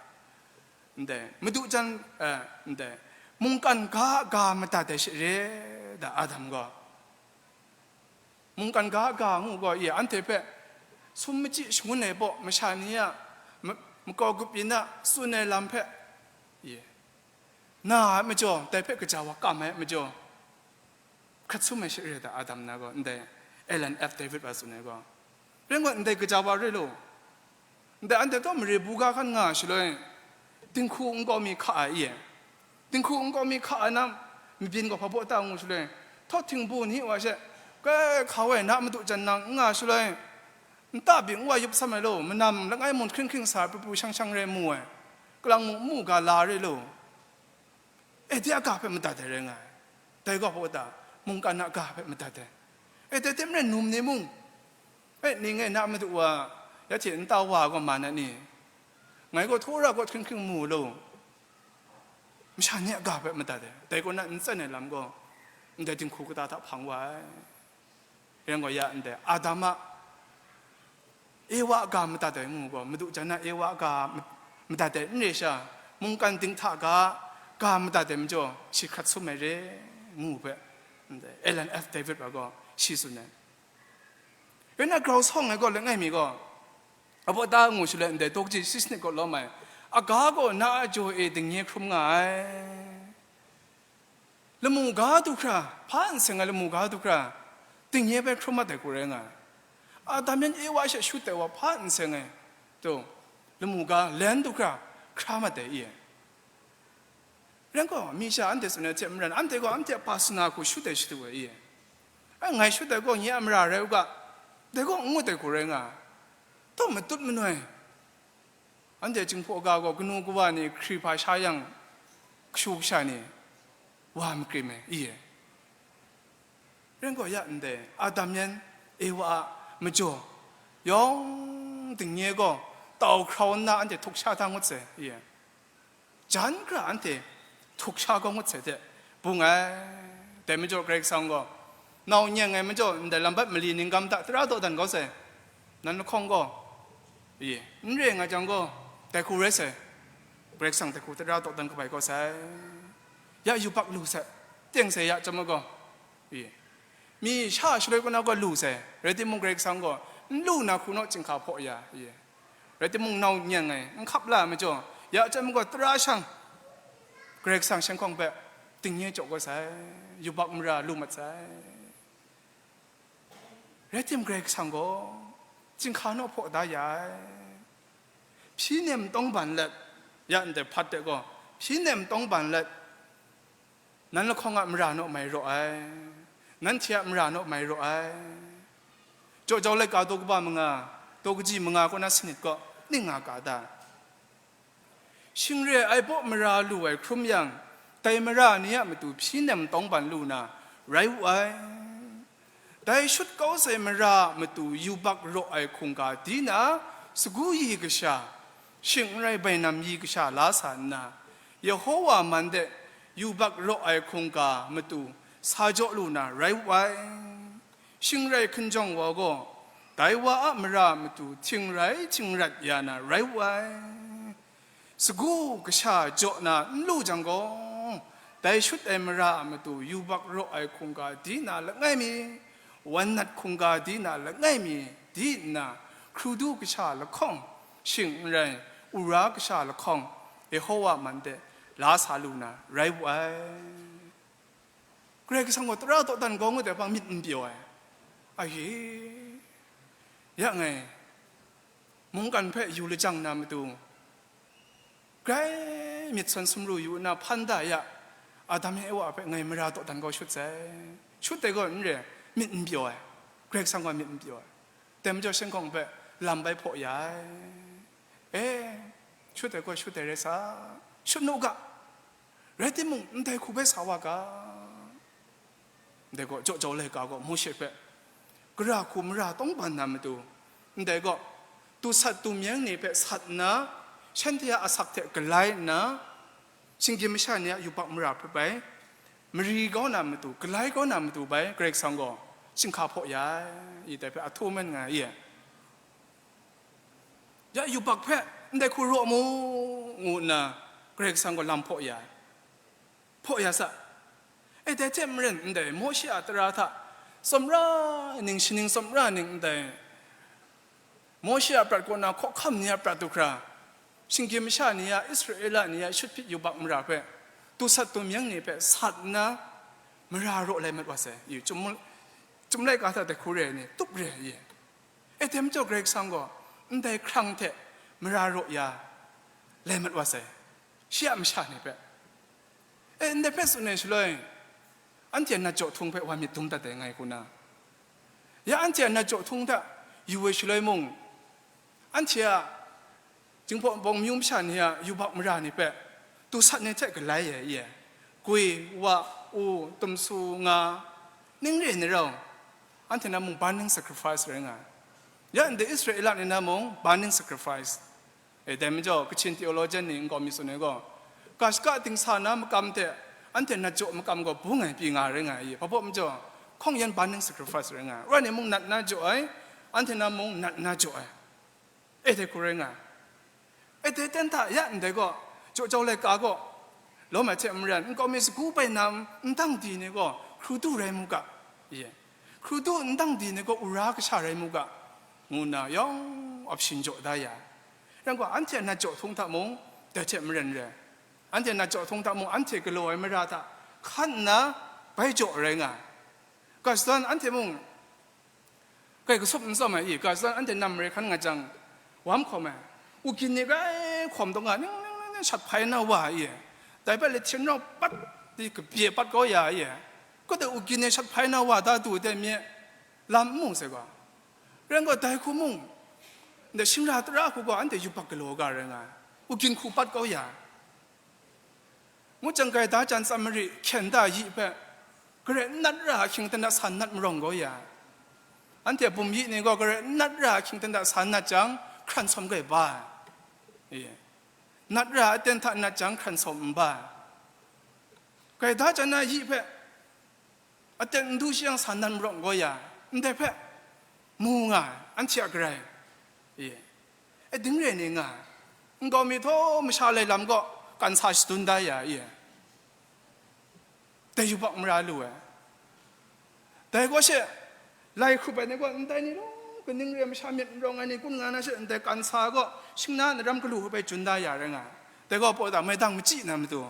Ndai madu jan, eh, ndai mungkan ga a ga madat ai she re da, Adam gaw? Mungkan ga a ga ngu gaw, ye, anhte hpe sum machyi shangun ai baw masha ni a ma-, makau gup yin a tsun ai lam hpe, ye, na ai majaw, dai hpe kaja wa kam ai majaw, hkrat sum ai she re da, Adam na gaw, ndai Alan F. David wa tsun ai gaw. Rai ngut, ndai kaja wa re law, ndai anhte taw mare bu ga hkan nga ai shaloi, dinghku nkau mi hka ai, ye, dinghku nkau mi hka ai na, mabyin gaw hpa baw ta ngu shaloi, htawt htingbu ni wa she, kai hka wai na madu jan nang n nga shaloi, nta bing wa yup sam ai law, manam langai mung hkring hkring sa ai pru pru shang shang rai mu ai, kalang mung mu ga la re law, e, de a ga hpe madat ai rai nga ai. Dai gaw hpa ta? Mungkan a ga hpe madat ai. E, dai hte maren num ni mung, e, ning e na madu wa, ya hte nta wa gaw man ai ni? Ngai gaw htaw ra gaw hkring hkring mu law, masha ni a ga hpe madat ai. Dai kaw na n tsen ai lam gaw, ndai dinghku kata hta hpang wa ai. Rai gaw, ya ndai Adam a Ewa a ga madat ai ngu gaw, madu jan a Ewa a ga ma-, madat ai n re sha, mungkan dinghta ga, ga madat ai majaw, shi hkrat sum ai re, ngu hpe, ndai Alan F. David wa gaw shi tsun ai. Rai nna, grau sawng ai gaw langai mi gaw, a baw ta ngu shaloi ndai daw kaji shi sanit gaw lawm ai, a ga gaw na a jaw e dingnye hkrum nga ai. Lamu ga du hkra, hpa n seng ai lamu ga du hkra, dingnye bai hkrum mat ai hku rai nga ai. Adam yan Ewa she shut ai wa hpa n seng ai, taw, lamu ga len du hkra, hkra mat ai i ai. Rai gaw, mi sha anhte tsun ai hte maren, anhte gaw anhte a pasana hku shut ai shadu ai i ai. Ai, ngai shut ai gaw nye a mara rai u ga, dai gaw n ngut ai hku rai nga ai. Taw, matut manoi, anhte Jinghpaw ga gaw kanu kawa ni hkri hpa sha yang, kashu kasha ni wa makrim ai i ai. Rai gaw, ya ndai Adam yan Ewa a majaw, yawng dingnye gaw tau hkrau nna anhte htuk sha hta ngut sai i ai. Jan hkra anhte htuk sha kau ngut sai hte bung ai. Dai majaw Karai Kasang gaw, nau nyeng ai majaw ndai lam bat mali ning gam hta tara dawdan kau sai, nan lahkawng gaw, i, n re nga jang gaw, dai hku rai sai, Karai Kasang dai hku tara dawdan kabai kau sai, ya yubak lu sai, teng sai ya chyawm ai gaw, i, mi sha shaloi kaw na gaw lu sai, rai timung, Karai Kasang gaw n lu na hku naw chyinghka hpaw ya, i, rai timung, nau nyeng ai, n hkap la ai majaw, ya chyawm ai gaw, tara shang Karai Kasang shanghkawng hpe dingnye jaw kau sai, yubak mara lu mat sai. Rai tim, Karai Kasang gaw chyinghka naw hpaw da ya ai. Hpyi nem tawng ban let, ya ndai hpat de gaw, hpyi nem tawng ban let, nan lahkawng a mara naw mai raw ai, nanhte a mara naw mai raw ai. Jaw jau laika daw kaba manga, daw kaji manga kaw na sanit gaw ning nga ga ta? Shing re ai baw mara lu ai hkrum yang, dai mara ni a matu hpyi nem tawng ban lu na rai wu ai. Dai shut kau sai mara a matu yubak raw ai hkungga di na, sagu yi kasha, shing n rai bainam yi kasha la sa nna, Yehowa man de yubak raw ai hkungga matu sa jaw lu na rai wu ai. Shing rai hkinjawng wa gaw, dai wa a mara a matu htingrai htingrat ya na rai wu ai. Sagu kasha jaw na n lu jang gaw, dai shut ai mara a matu yubak raw ai hkungga di na langai mi, wan nat hkungga di na langai mi di nna, hkrudu kasha lahkawng, shing n rai, ura kasha lahkawng, Yehowa man de la sa lu na rai wu ai. Karai Kasang gaw tara dawdan kau ngut ai hpang myit n pyaw ai. Aye, ya ngai mungkan hpe yu lajang na matu, grai myit sawn sumru yu nna hpan da ya, Adam yan Ewa hpe ngai mara dawdan kau shut sai. Shut ai gaw n re, myit n pyaw ai. Karai Kasang gaw myit n pyaw ai. Dai majaw shanghkawng hpe lam bai hpaw ya ai. E, shut ai gaw shut ai rai sa, shut nu ga. Rai timung, ndai hku bai sa wa ga. Ndai gaw, jaw jau laika gaw Mawshe hpe gara hku mara tawngban na matu, ndai gaw, tu sat tu myeng ni hpe sat nna, shanhte a asak hte galai nna, shinggyim masha ni a yubak mara hpe bai, mari kau na matu, galai kau na matu bai, Karai Kasang gaw, chyinghka hpaw ya ai, i dai hpe a htu men nga ai, i? Ya yubak hpe ndai hku raw mu, ngu nna Karai Kasang gaw lam hpaw ya ai. Hpaw ya sa. E, dai hte maren ndai Mawshe a tara hta tsawmra ning, shaning tsawmra ning ndai Mawshe a prat kaw na hkawhkam ni a prat du hkra, shinggyim masha ni a, Israela ni a shut hpyit yubak mara hpe, tu sat tu myeng ni hpe sat nna, mara raw lai mat wa sai, i, chyum, chyum laika hta dai hku re ai ni, tup re ai, i? E, dai majaw Karai Kasang gaw ndai hkrang hte mara raw ya lai mat wa sai, shi a masha ni hpe. E, ndai hpe tsun ai shaloi, anhte a nat jaw htung hpe wa myit dum dat ai ngai hku na, ya anhte a nat jaw htung hta yu ai shaloi mung, anhte a Jinghpaw Wunpawng amyu masha ni a yubak mara ni hpe tu sat ni hte galai ai, i? Gwi, wa, u, tumsu, nga, ning re ni rau, anhte na mung burning sacrifice rai nga ai. Ya ndai Israela ni na mung burning sacrifice. E, dai majaw, Kachin theologian ni nkau mi tsun ai gaw, ga shaka dingsa na makam hte anhte nat jaw makam gaw bung ai pyi nga rai nga ai, i? Hpa baw majaw, hkawng yan burning sacrifice rai nga ai. Rai ni mung nat na jaw ai, anhte na mung nat na jaw ai. E, dai hku rai nga ai. E, dai ten hta ya ndai gaw, jaw jau laika gaw, lawm ai hte maren, nkau mi sagu bai na ndang di ni gaw, hkrudu rai mu ga, i? Hkrudu ndang di ni gaw, ura kasha rai mu ga, ngu nna yawng option jaw da ya ai. Rai gaw, anhte a nat jaw htung hta mung, dai hte maren rai. Anhte a nat jaw htung hta mung, anhte galaw ai mara hta hkan nna bai jaw rai nga ai. Ga shadawn anhte mung, Kai kasup n tsawm ai i, ga shadawn anhte nam mare hkan nga jang, wam hkawm ai, u gyin ni grai hkawm taw nga, ning, ning, ning, ning, shat hpai na wa i, dai hpe lahtin rau pat di kabye pat kau ya i, kau de u gyin ni shat hpai na wa da du de mi, lam n mu sai gaw, rai gaw, dai hku mung, ndai shingra tara hku gaw, anhte yubak galaw ga rai nga ai, u gyin hku pat kau ya ai. Ngut jang gaida jan Samari hkyen da yi hpe, gare n nat ra ahkying ten hta sa n nat marawng gaw ya ai. Anhte bum yi ni gaw gare n nat ra ahkying ten hta sa n nat jang, hkran sawm grai ba ai. E, nat ra aten hta n nat jang, hkran sawm n ba ai. Gaida jan na yi hpe, aten n du shi yang sa n nat marawng gaw ya, ndai hpe mu nga ai, anhte a garai. E, e ding re ni nga ai, nkau mi htaw masha lai lam gaw kan sa shadun da ya, e, dai yubak mara lu ai. Dai gaw she, lai hkrup ai ni gaw, ndai ni law, kaning re ai masha myit n rawng ai ni kun nga na she, ndai kan sa gaw, shingna na ram galu hpe jun da ya rai nga ai. Dai gaw pawda maidang machyi na matu,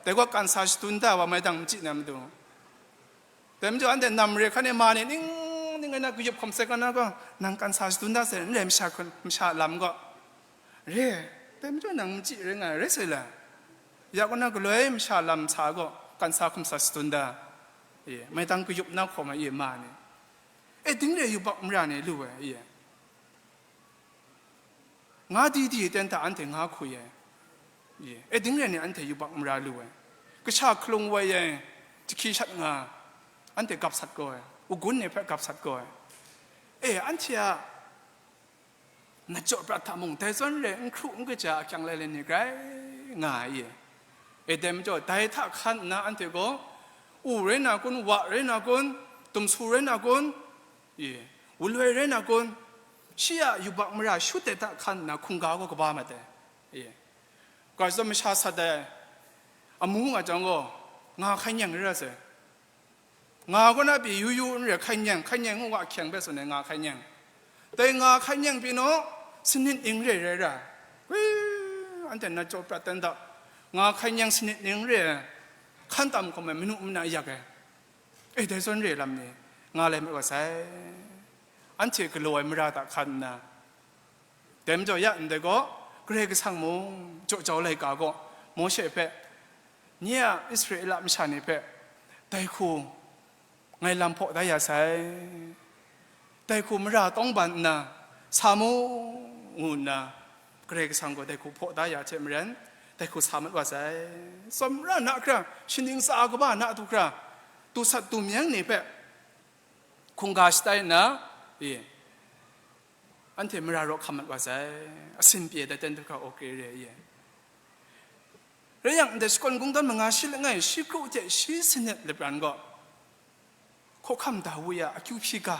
dai gaw kan sa shadun da wa maidang machyi na matu. Dai majaw anhte nam re hkan e ma ni ning ning ai na kayup hkawm sai kan na gaw, nang kan sa shadun da sai, n rai masha hkun, masha lam gaw. Re, dai majaw nang machyi rai nga ai, rai sai la. Ya kaw na galoi masha lam sa gaw, kan sa hkum sa shadun da. E, maidang kayup na hkawm ai, e, ma ni. E, ding re yubak mara ni lu ai, e. Nga di di ten hta anhte nga hkui ai. Ye, e ding re ni anhte yubak mara lu ai. Kasha hkalung woi ai, jahki shat nga, anhte gap sat kau ai, u-gun ni hpe gap sat kau ai. E, anhte a nat jaw prat hta mung, dai zawn re n hkru n kaja a kyang lai lai ni grai nga ai ye. E, dai majaw, dai hta hkan nna anhte gaw, u rai na kun, wa rai na kun, dumsu rai na kun, Ye, wuloi rai na kun? Shi a yubak mara shut ai hta hkan nna hkungga gaw kaba mat ai. Ye, ga zawn masha sat ai amu nga jang gaw, nga hkai nyeng rai ra sai. Nga kaw na pyi yu yu n rai, hkai nyeng, hkai nyeng ngu wa hkyeng hpe tsun ai, nga hkai nyeng. Dai nga hkai nyeng pyi naw, sanit ning re rai ra. Wi, anhte nat jaw prat dan da, nga hkai nyeng sanit ning re ai, hkan tam hkawm ai, manu mana yak ai. E, dai zawn re lam ni nga lai mat wa sai. Anhte galaw ai mara hta hkan nna, dai majaw ya ndai gaw, Karai Kasang mung jaw jau laika gaw, Mawshe hpe, nye a Israela masha ni hpe, dai hku ngai lam hpaw da ya sai, dai hku mara tawng ban nna sa mu, ngu nna, Karai Kasang gaw dai hku hpaw da ya hte maren, dai hku sa mat wa sai. Tsawmra na hkra, shaning tsa kaba na du hkra, tu sat tu myang ni hpe hkungga shatai nna, e, anhte mara raw hkam mat wa sai, asin pye dai ten hkra oke re, e. Rai yang, ndai shakawn kungdawn manga shi langai shi kru hte shi sanit lapran gaw, hkawhkam Dawi a akyu hpyi ga,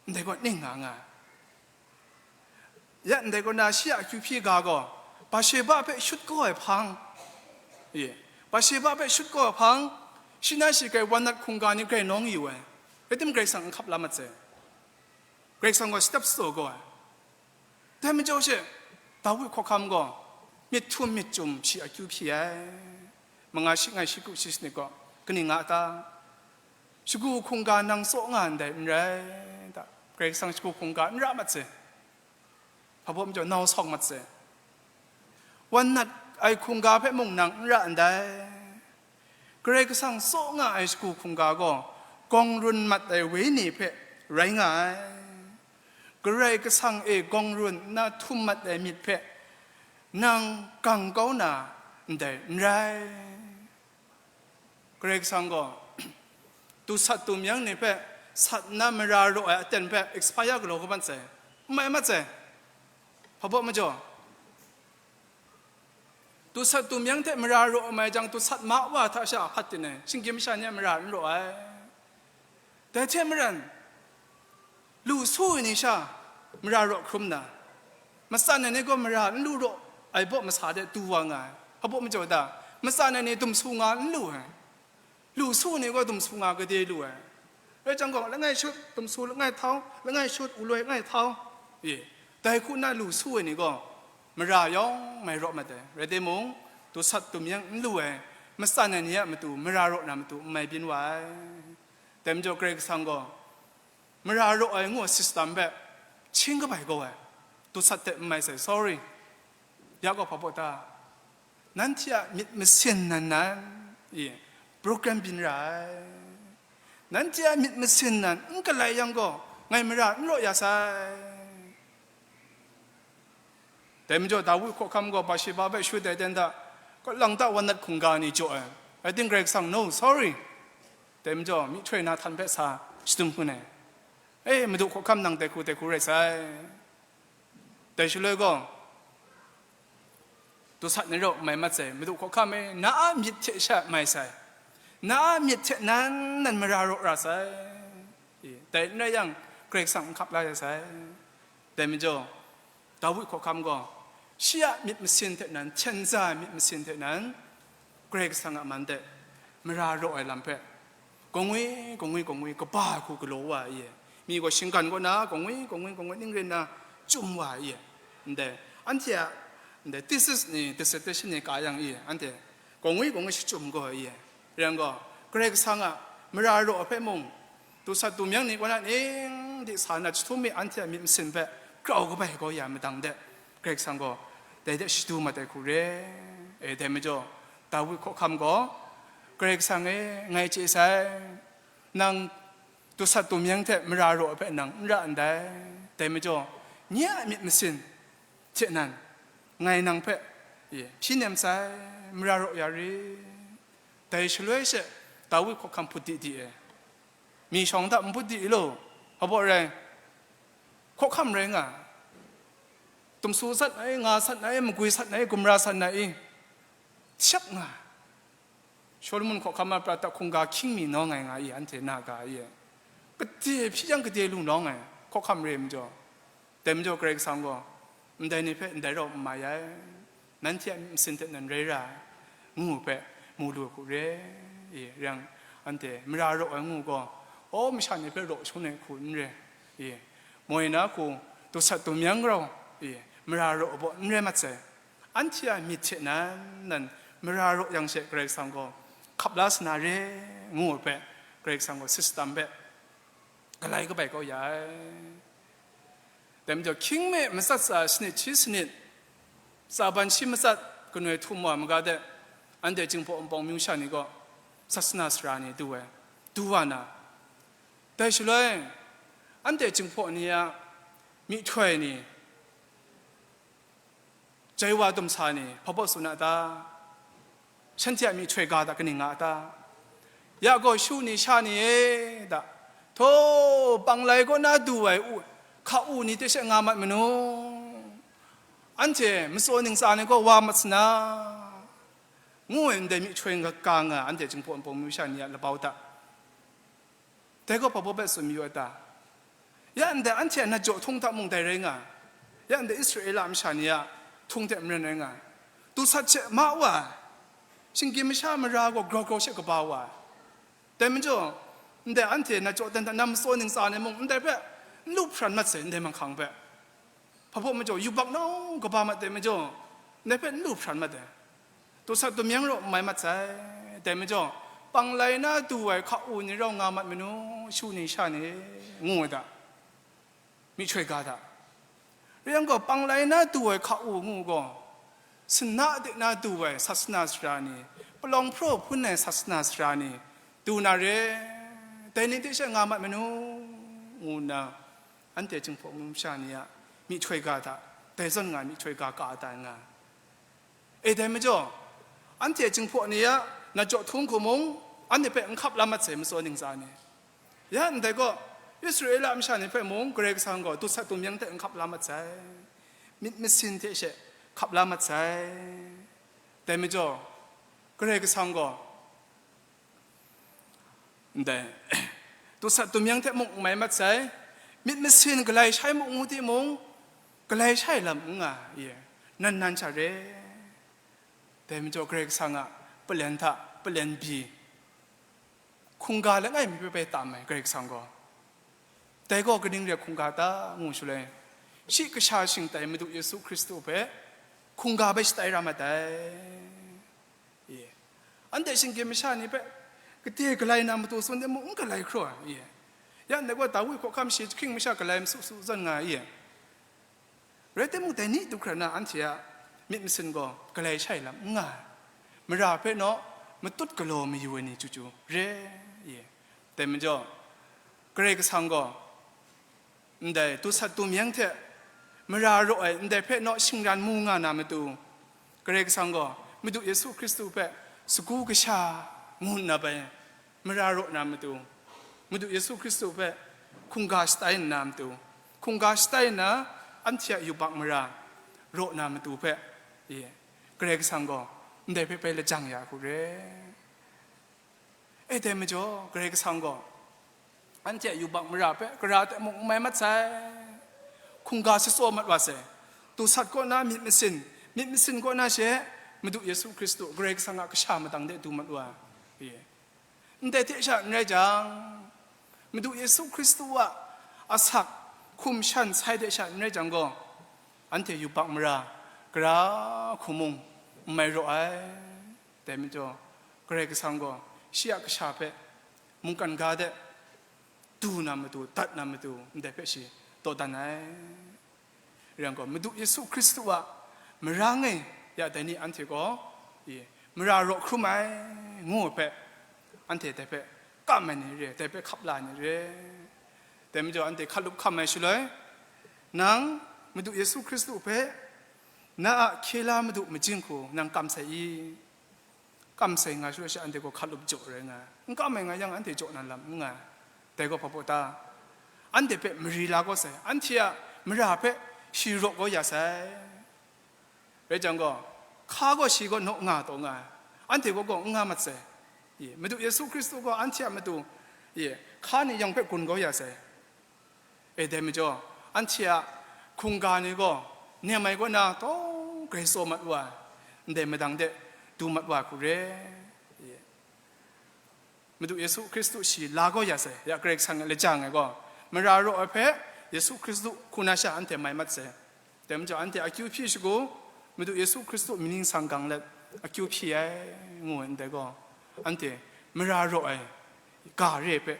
ndai gaw ning nga nga ai. Ya ndai kaw na shi a akyu hpyi ga gaw, Basheba hpe shut kau ai hpang, e, Basheba hpe shut kau ai hpang, shi na shi grai wan nat hkungga ni grai nawng yu ai, rai tim Karai Kasang n hkap la mat sai. Karai Kasang gaw step tsaw kau ai. Dai majaw she, Dawi hkawhkam gaw, myit htum myit chyum shi akyu hpyi ai. Manga shi langai shi kru shi sanit gaw, kaning nga ta? Shagu hkungga nang tsaw nga ndai n rai ta? Karai Kasang shagu hkungga n ra mat sai. Hpa baw majaw nau sawng mat sai. Wan nat ai hkungga hpe mung nang n ra ndai. Karai Kasang tsaw nga ai shagu hkungga gaw, gawng run mat ai wenyi hpe rai nga ai. Karai Kasang e gawng run nna htum mat ai myit hpe nang gang kau na ndai n rai. Karai Kasang gaw, tu sat tu myang ni hpe sat nna mara raw ai aten hpe expire galaw kau mat sai, n mai mat sai. Hpa baw majaw, tu sat tu myang hte mara raw ai mai jang, tu sat ma wa hta sha hpat tin ai, shinggyim masha ni a mara n raw ai. Dai hte maren, lu su ai ni sha mara raw hkrum na, matsan ai ni gaw mara n lu raw ai baw masa de du wa nga ai. Hpa baw majaw da, matsan ai ni dum su nga n lu ai. Lu su ai ni gaw dum su nga gade lu ai. Rai jang gaw, langai shut, dum su langai htau, langai shut, wuloi langai htau. E, dai hku na lu su ai ni gaw, mara yawng mai raw mat ai. Rai timung, tu sat tu myang n lu ai, matsan ai ni a matu, mara raw na matu, n mai byin wa ai. Dai majaw Karai Kasang gaw, mara raw ai ngu ai system hpe, hkying kabai kau ai, tu sat hte n mai sai, sorry. Ya gaw hpa baw ta? Nanhte a myit masin nan nan, e, program byin ra ai. Nanhte a myit masin nan n galai yang gaw, ngai mara n raw ya sai. Dai majaw Dawi hkawhkam gaw Basheba hpe shut ai ten hta, kalang ta wan nat hkungga ni jaw ai. Rai tim Karai Kasang, no, sorry. Dai majaw myihtoi Nahtan hpe sa shadum hkun ai. E, Madu hkawhkam nang dai hku dai hku rai sai. Dai shaloi gaw, tu sat ni raw n mai mat sai, Madu hkawhkam e, na a myit hte sha mai sai, na a myit hte nan nan mara raw ra sai. E, dai n rai yang, Karai Kasang n hkap la ya sai. Dai majaw, Dawi hkawhkam gaw, shi a myit masin hte nan, hten za ai myit masin hte nan, Karai Kasang a man de mara raw ai lam hpe, gawngwi, gawngwi, gawngwi, kaba ai hku galaw wa ai, mi gaw shinggan kaw na, gawngwi, gawngwi, gawngwi, ning rin na, chyum wa ai, ndai, anhte a, ndai, thesis ni, dissertation ni ka yang i, anhte gawngwi, gawngwi shachyum gaw ai, rai yang gaw, Karai Kasang a mara raw ai hpe mung, tu sat tu myang ni kaw na ning di sa na jahtum mi anhte a myit masin hpe grau kabai kau ya madang de, Karai Kasang gaw dai de shadu mat ai hku re. E, dai majaw, Dawi hkawhkam gaw, Karai Kasang e, ngai chye sai, nang tu sat tu myang hte mara raw ai hpe nang n ra ndai. Dai majaw, nye a myit masin hte nan, ngai nang hpe, e, hpyi nem sai, mara raw ya ri. Dai shaloi she, Dawi hkawhkam hput di di e. Mi shawng hta n bawt di i law, hpa baw rai, hkawhkam rai nga, tumsu sat na i, nga sat na i, magwi sat na i, gumra sat na i, shap nga, Solomon hkawhkam a prat hta hkungga hkying mi nawng ai nga i, anhte na ga i, gade hpyi yang gade lu nawng ai, hkawhkam re majaw, dai majaw Karai Kasang gaw, ndai ni hpe ndai rau n mai ai, nanhte a myit masin hte nan rai ra ai, ngu hpe mu lu ai hku re, e, rai yang, anhte mara raw ai ngu gaw, aw, masha ni hpe raw shangun ai hku n re, e, moi na hku, tu sat tu myang rau, e, mara raw ai baw n rai mat sai, anhte a myit hte nan, nan mara raw yang she Karai Kasang gaw hkap la sa na re, ngu ai hpe, Karai Kasang gaw system hpe galai kabai kau ya ai. Dai majaw, hkying mi matsat tsa sanit shi sanit, tsa ban shi matsat kanoi htum wa maga de, anhte Jinghpaw Wunpawng myu sha ni gaw sasana sara ni du ai, du wa na, dai shaloi, anhte Jinghpaw ni a myihtoi ni, jai wa dumsa ni, hpa baw tsun a ta? Shanhte a myihtoi ga hta kaning nga a ta? Ya gaw shu ni sha ni e da, htaw panglai kaw na du ai u, hka u ni hte she nga mat manu, anhte matsaw ntsa ni gaw wa mat sana, ngu ai ndai myihtoi nga ka nga ai anhte Jinghpaw Wunpawng masha ni a labau hta. Dai gaw hpa baw bai tsun mayu ai ta? Ya ndai anhte a na jaw htung hta mung dai rai nga ai. Ya ndai Israela masha ni a htung hte maren rai nga ai. Dusat she ma wa ai. Shinggyim masha mara gaw grau grau she kaba wa ai. Dai majaw, ndai anhte na jaw dan hta na matsaw ntsa ni mung ndai hpe n lu hpran mat sai, ndai manghkang hpe. Hpa baw majaw, yubak nau kaba mat dai majaw, ndai hpe n lu hpran mat ai. Dusat dumyang raw n mai mat sai. Dai majaw, panglai na du ai hka u ni rau nga mat manu, shu ni sha ni, ngu ai ta? Myihtoi ga hta. Rai yang gaw, panglai na du ai hka u ngu gaw, suna de na du ai sasana sara ni, palawng hpraw hpun ai sasana sara ni, du na re, dai ni hte she nga mat manu, ngu nna, anhte Jinghpaw Wunpawng masha ni a myihtoi ga hta, dai zawn nga ai myihtoi ga ka ai ta nga. E dai majaw, anhte Jinghpaw ni a na jaw htung hku mung, anhte hpe n hkap la mat sai, matsaw ntsa ni. Ya ndai gaw, Israela masha ni hpe mung Karai Kasang gaw dusat dumyang hte n hkap la mat sai, myit masin hte she hkap la mat sai. Dai majaw, Karai Kasang gaw, ndai, dusat dumyang hte mung n mai mat sai, myit masin galai shai mung ngu timung, galai shai lam n nga ai, nan nan sha re. Dai majaw, Karai Kasang a palen hta palen bi, hkungga langai mi hpe bai tam ai Karai Kasang gaw, dai gaw kaning re hkungga ta, ngu shaloi, shi kasha shingtai Madu Yesu Hkristu hpe hkungga bai shatai ra mat ai. Ye. Anhte shinggyim masha ni hpe gade galai na matu tsun de mung, n galai hkraw ai, ye. Ya ndai gaw, Dawi hkawhkam shi jahkring masha galai masu su zawn nga ai, ye. Rai timung, dai ni du hkra na anhte a myit masin gaw galai shai lam n nga ai. Mara hpe naw matut galaw mayu ai ni chyu chyu re, ye. Dai majaw, Karai Kasang gaw ndai dusat dumyang hte mara raw ai ndai hpe naw shingran mu nga na matu, Karai Kasang gaw Madu Yesu Hkristu hpe sagu kasha ngu nna bai mara raw na matu, Madu Yesu Hkristu hpe hkungga shatai nna matu, hkungga shatai nna anhte a yubak mara raw na matu hpe, e, Karai Kasang gaw ndai hpe bai lajang ya hku re. E dai majaw, Karai Kasang gaw anhte a yubak mara hpe gara hte mung n mai mat sai, hkungga shatsaw mat wa sai. Dusat kaw na myit masin, myit masin kaw na she Madu Yesu Hkristu, Karai Kasang a kasha madang de du mat wa ai. Ndai hte sha n rai jang, Madu Yesu Hkristu a asak hkum shan sai hte sha n rai jang gaw, anhte yubak mara gara hku mung n mai raw ai. Dai majaw, Karai Kasang gaw shi a kasha hpe mungkan ga de du na matu, dat na matu, ndai hpe shi dawdan ai. Rai yang gaw, Madu Yesu Hkristu a mara ngai ya dai ni anhte gaw, i, mara raw hkrum ai, ngu ai hpe, anhte dai hpe kam ai ni re, dai hpe hkap la ai ni re. Dai majaw, anhte hkalup hkam ai shaloi, nang Madu Yesu Hkristu hpe na a hkye la Madu majing hku nang kam sai i? Kam sai nga shaloi she, anhte gaw hkalup jaw rai nga ai. N kam ai nga yang, anhte jaw na lam n nga ai. Dai gaw hpa baw ta? Anhte hpe mari la kau sai, anhte a mara hpe shi raw kau ya sai. Rai jang gaw, hka gaw shi gaw naw nga taw nga ai, anhte gaw gaw n nga mat sai. Ye, Madu Yesu Hkristu gaw anhte a matu, ye, hka ni yawng hpe gun kau ya sai. E dai majaw, anhte a hkungga ni gaw nem ai kaw na taw grai tsaw mat wa ai, ndai madang de du mat wa ai hku re. Madu Yesu Hkristu shi la kau ya sai, ya Karai Kasang a lajang ai gaw, mara raw ai hpe Yesu Hkristu hku na sha anhte mai mat sai. Dai majaw, anhte akyu hpyi shagu, Madu Yesu Hkristu mying ningsang gang let akyu hpyi ai, ngu ai ndai gaw, anhte mara raw ai ga re ai hpe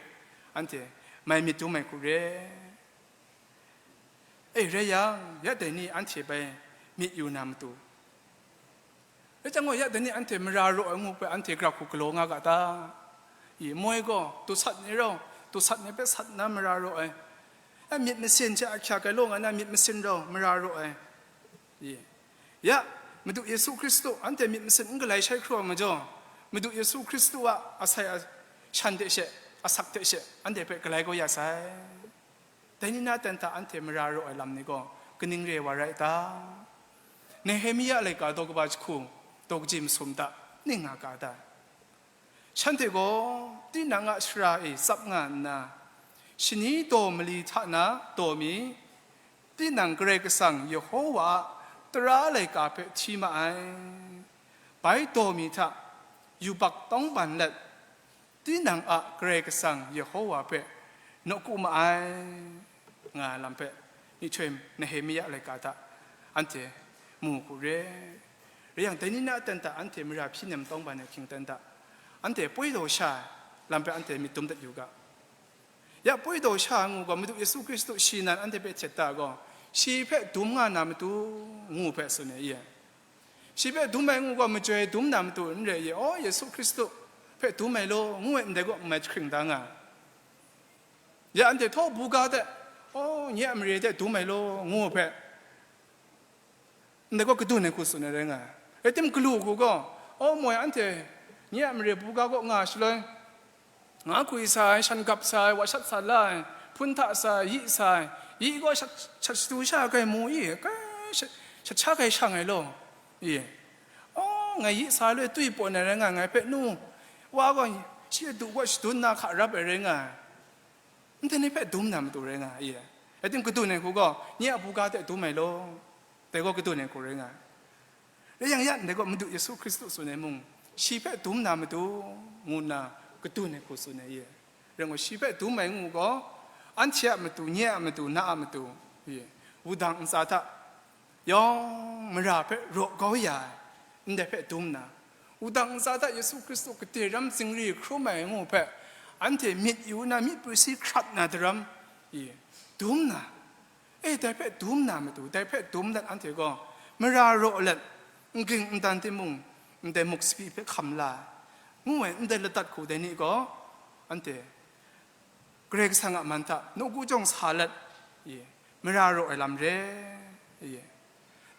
anhte mai myit dum ai hku re. E, rai yang, ya dai ni anhte bai myit yu na matu? Rai jang gaw, ya dai ni anhte mara raw ai ngu hpe anhte gara hku galaw nga ga ta? I, moi gaw, dusat ni rau, dusat ni hpe sat nna mara raw ai, a myit masin hte ahkyak ai law nga na myit masin rau mara raw ai. Ye. Ya, Madu Yesu Hkristu, anhte myit masin n galai shai hkru ai majaw, Madu Yesu Hkristu a asai a, shan hte she, asak hte she, anhte hpe galai kau ya sai. Dai ni na ten hta anhte mara raw ai lam ni gaw kaning re wa rai ta? Nehemia laika daw kaba jahku, daw kaji masum hta ning nga ga ta? Shanhte gaw tinang a shara e tsap nga nna, shani daw mali hta na daw mi, tinang Karai Kasang Yehova a tara laika hpe hti ma ai. Bai daw mi hta yubak tawngban let, tinang a Karai Kasang Yehova hpe nawku ma ai, nga ai lam hpe myihtoi Nehemia laika hta anhte mu hku re. Rai yang, dai ni na aten hta anhte mara hpyi nem tawngban ai hkying ten hta, anhte poi daw sha ai lam hpe anhte myit dum dat yu ga. Ya poi daw sha ai ngu gaw, Madu Yesu Hkristu shi nan anhte hpe htet ta gaw, shi hpe dum nga na matu ngu hpe tsun ai ye. Shi hpe dum ai ngu gaw, majoi dum na matu n rai ye, aw, Yesu Hkristu hpe dum ai law, ngu ai ndai gaw, n mai jahkring da nga ai. Ya anhte htaw buga hte, aw, nye a mare hte dum ai law, ngu hpe, ndai gaw kadun ai hku tsun ai rai nga ai. Rai tim, galu hku gaw, aw, moi anhte nye a mare buga kaw nga shaloi, nga hkwi sa ai, shan gap sa ai, wa shat sa la ai, hpun hta sa ai, yi sa ai, yi gaw shat, shat shatu sha ai kai mu i, kai shat, shat sha kai shang ai law, i. Aw, ngai yi sa ai loi twi pawn ai rai nga ai, ngai hpe nu wa gaw shi a du gaw shadun na hka rap ai rai nga ai. Ndai ni hpe dum na matu rai nga ai, i. Rai tim, kadun ai hku gaw, nye a buga hte dum ai law, dai gaw kadun ai hku rai nga ai. Rai yang, ya ndai gaw Madu Yesu Hkristu tsun ai mung, shi hpe dum na matu, ngu nna kadun ai hku tsun ai, i. Rai ngu, shi hpe dum ai ngu gaw, anhte a matu, nye a matu, na a matu, i, wudang ntsa hta yawng mara hpe raw kau ya ai, ndai hpe dum nna, wudang ntsa hta Yesu Hkristu gade ram zingri hkrum ai ngu hpe, anhte myit yu nna, myit pru si hkrat na daram, i, dum nna, e, dai hpe dum na matu, dai hpe dum let anhte gaw mara raw let, n ging n dan timung, ndai muk sapi hpe hkam la ai, ngu ai ndai ladat hku dai ni gaw, anhte Karai Kasang a man hta nawku jawng sa let, i, mara raw ai lam re, i.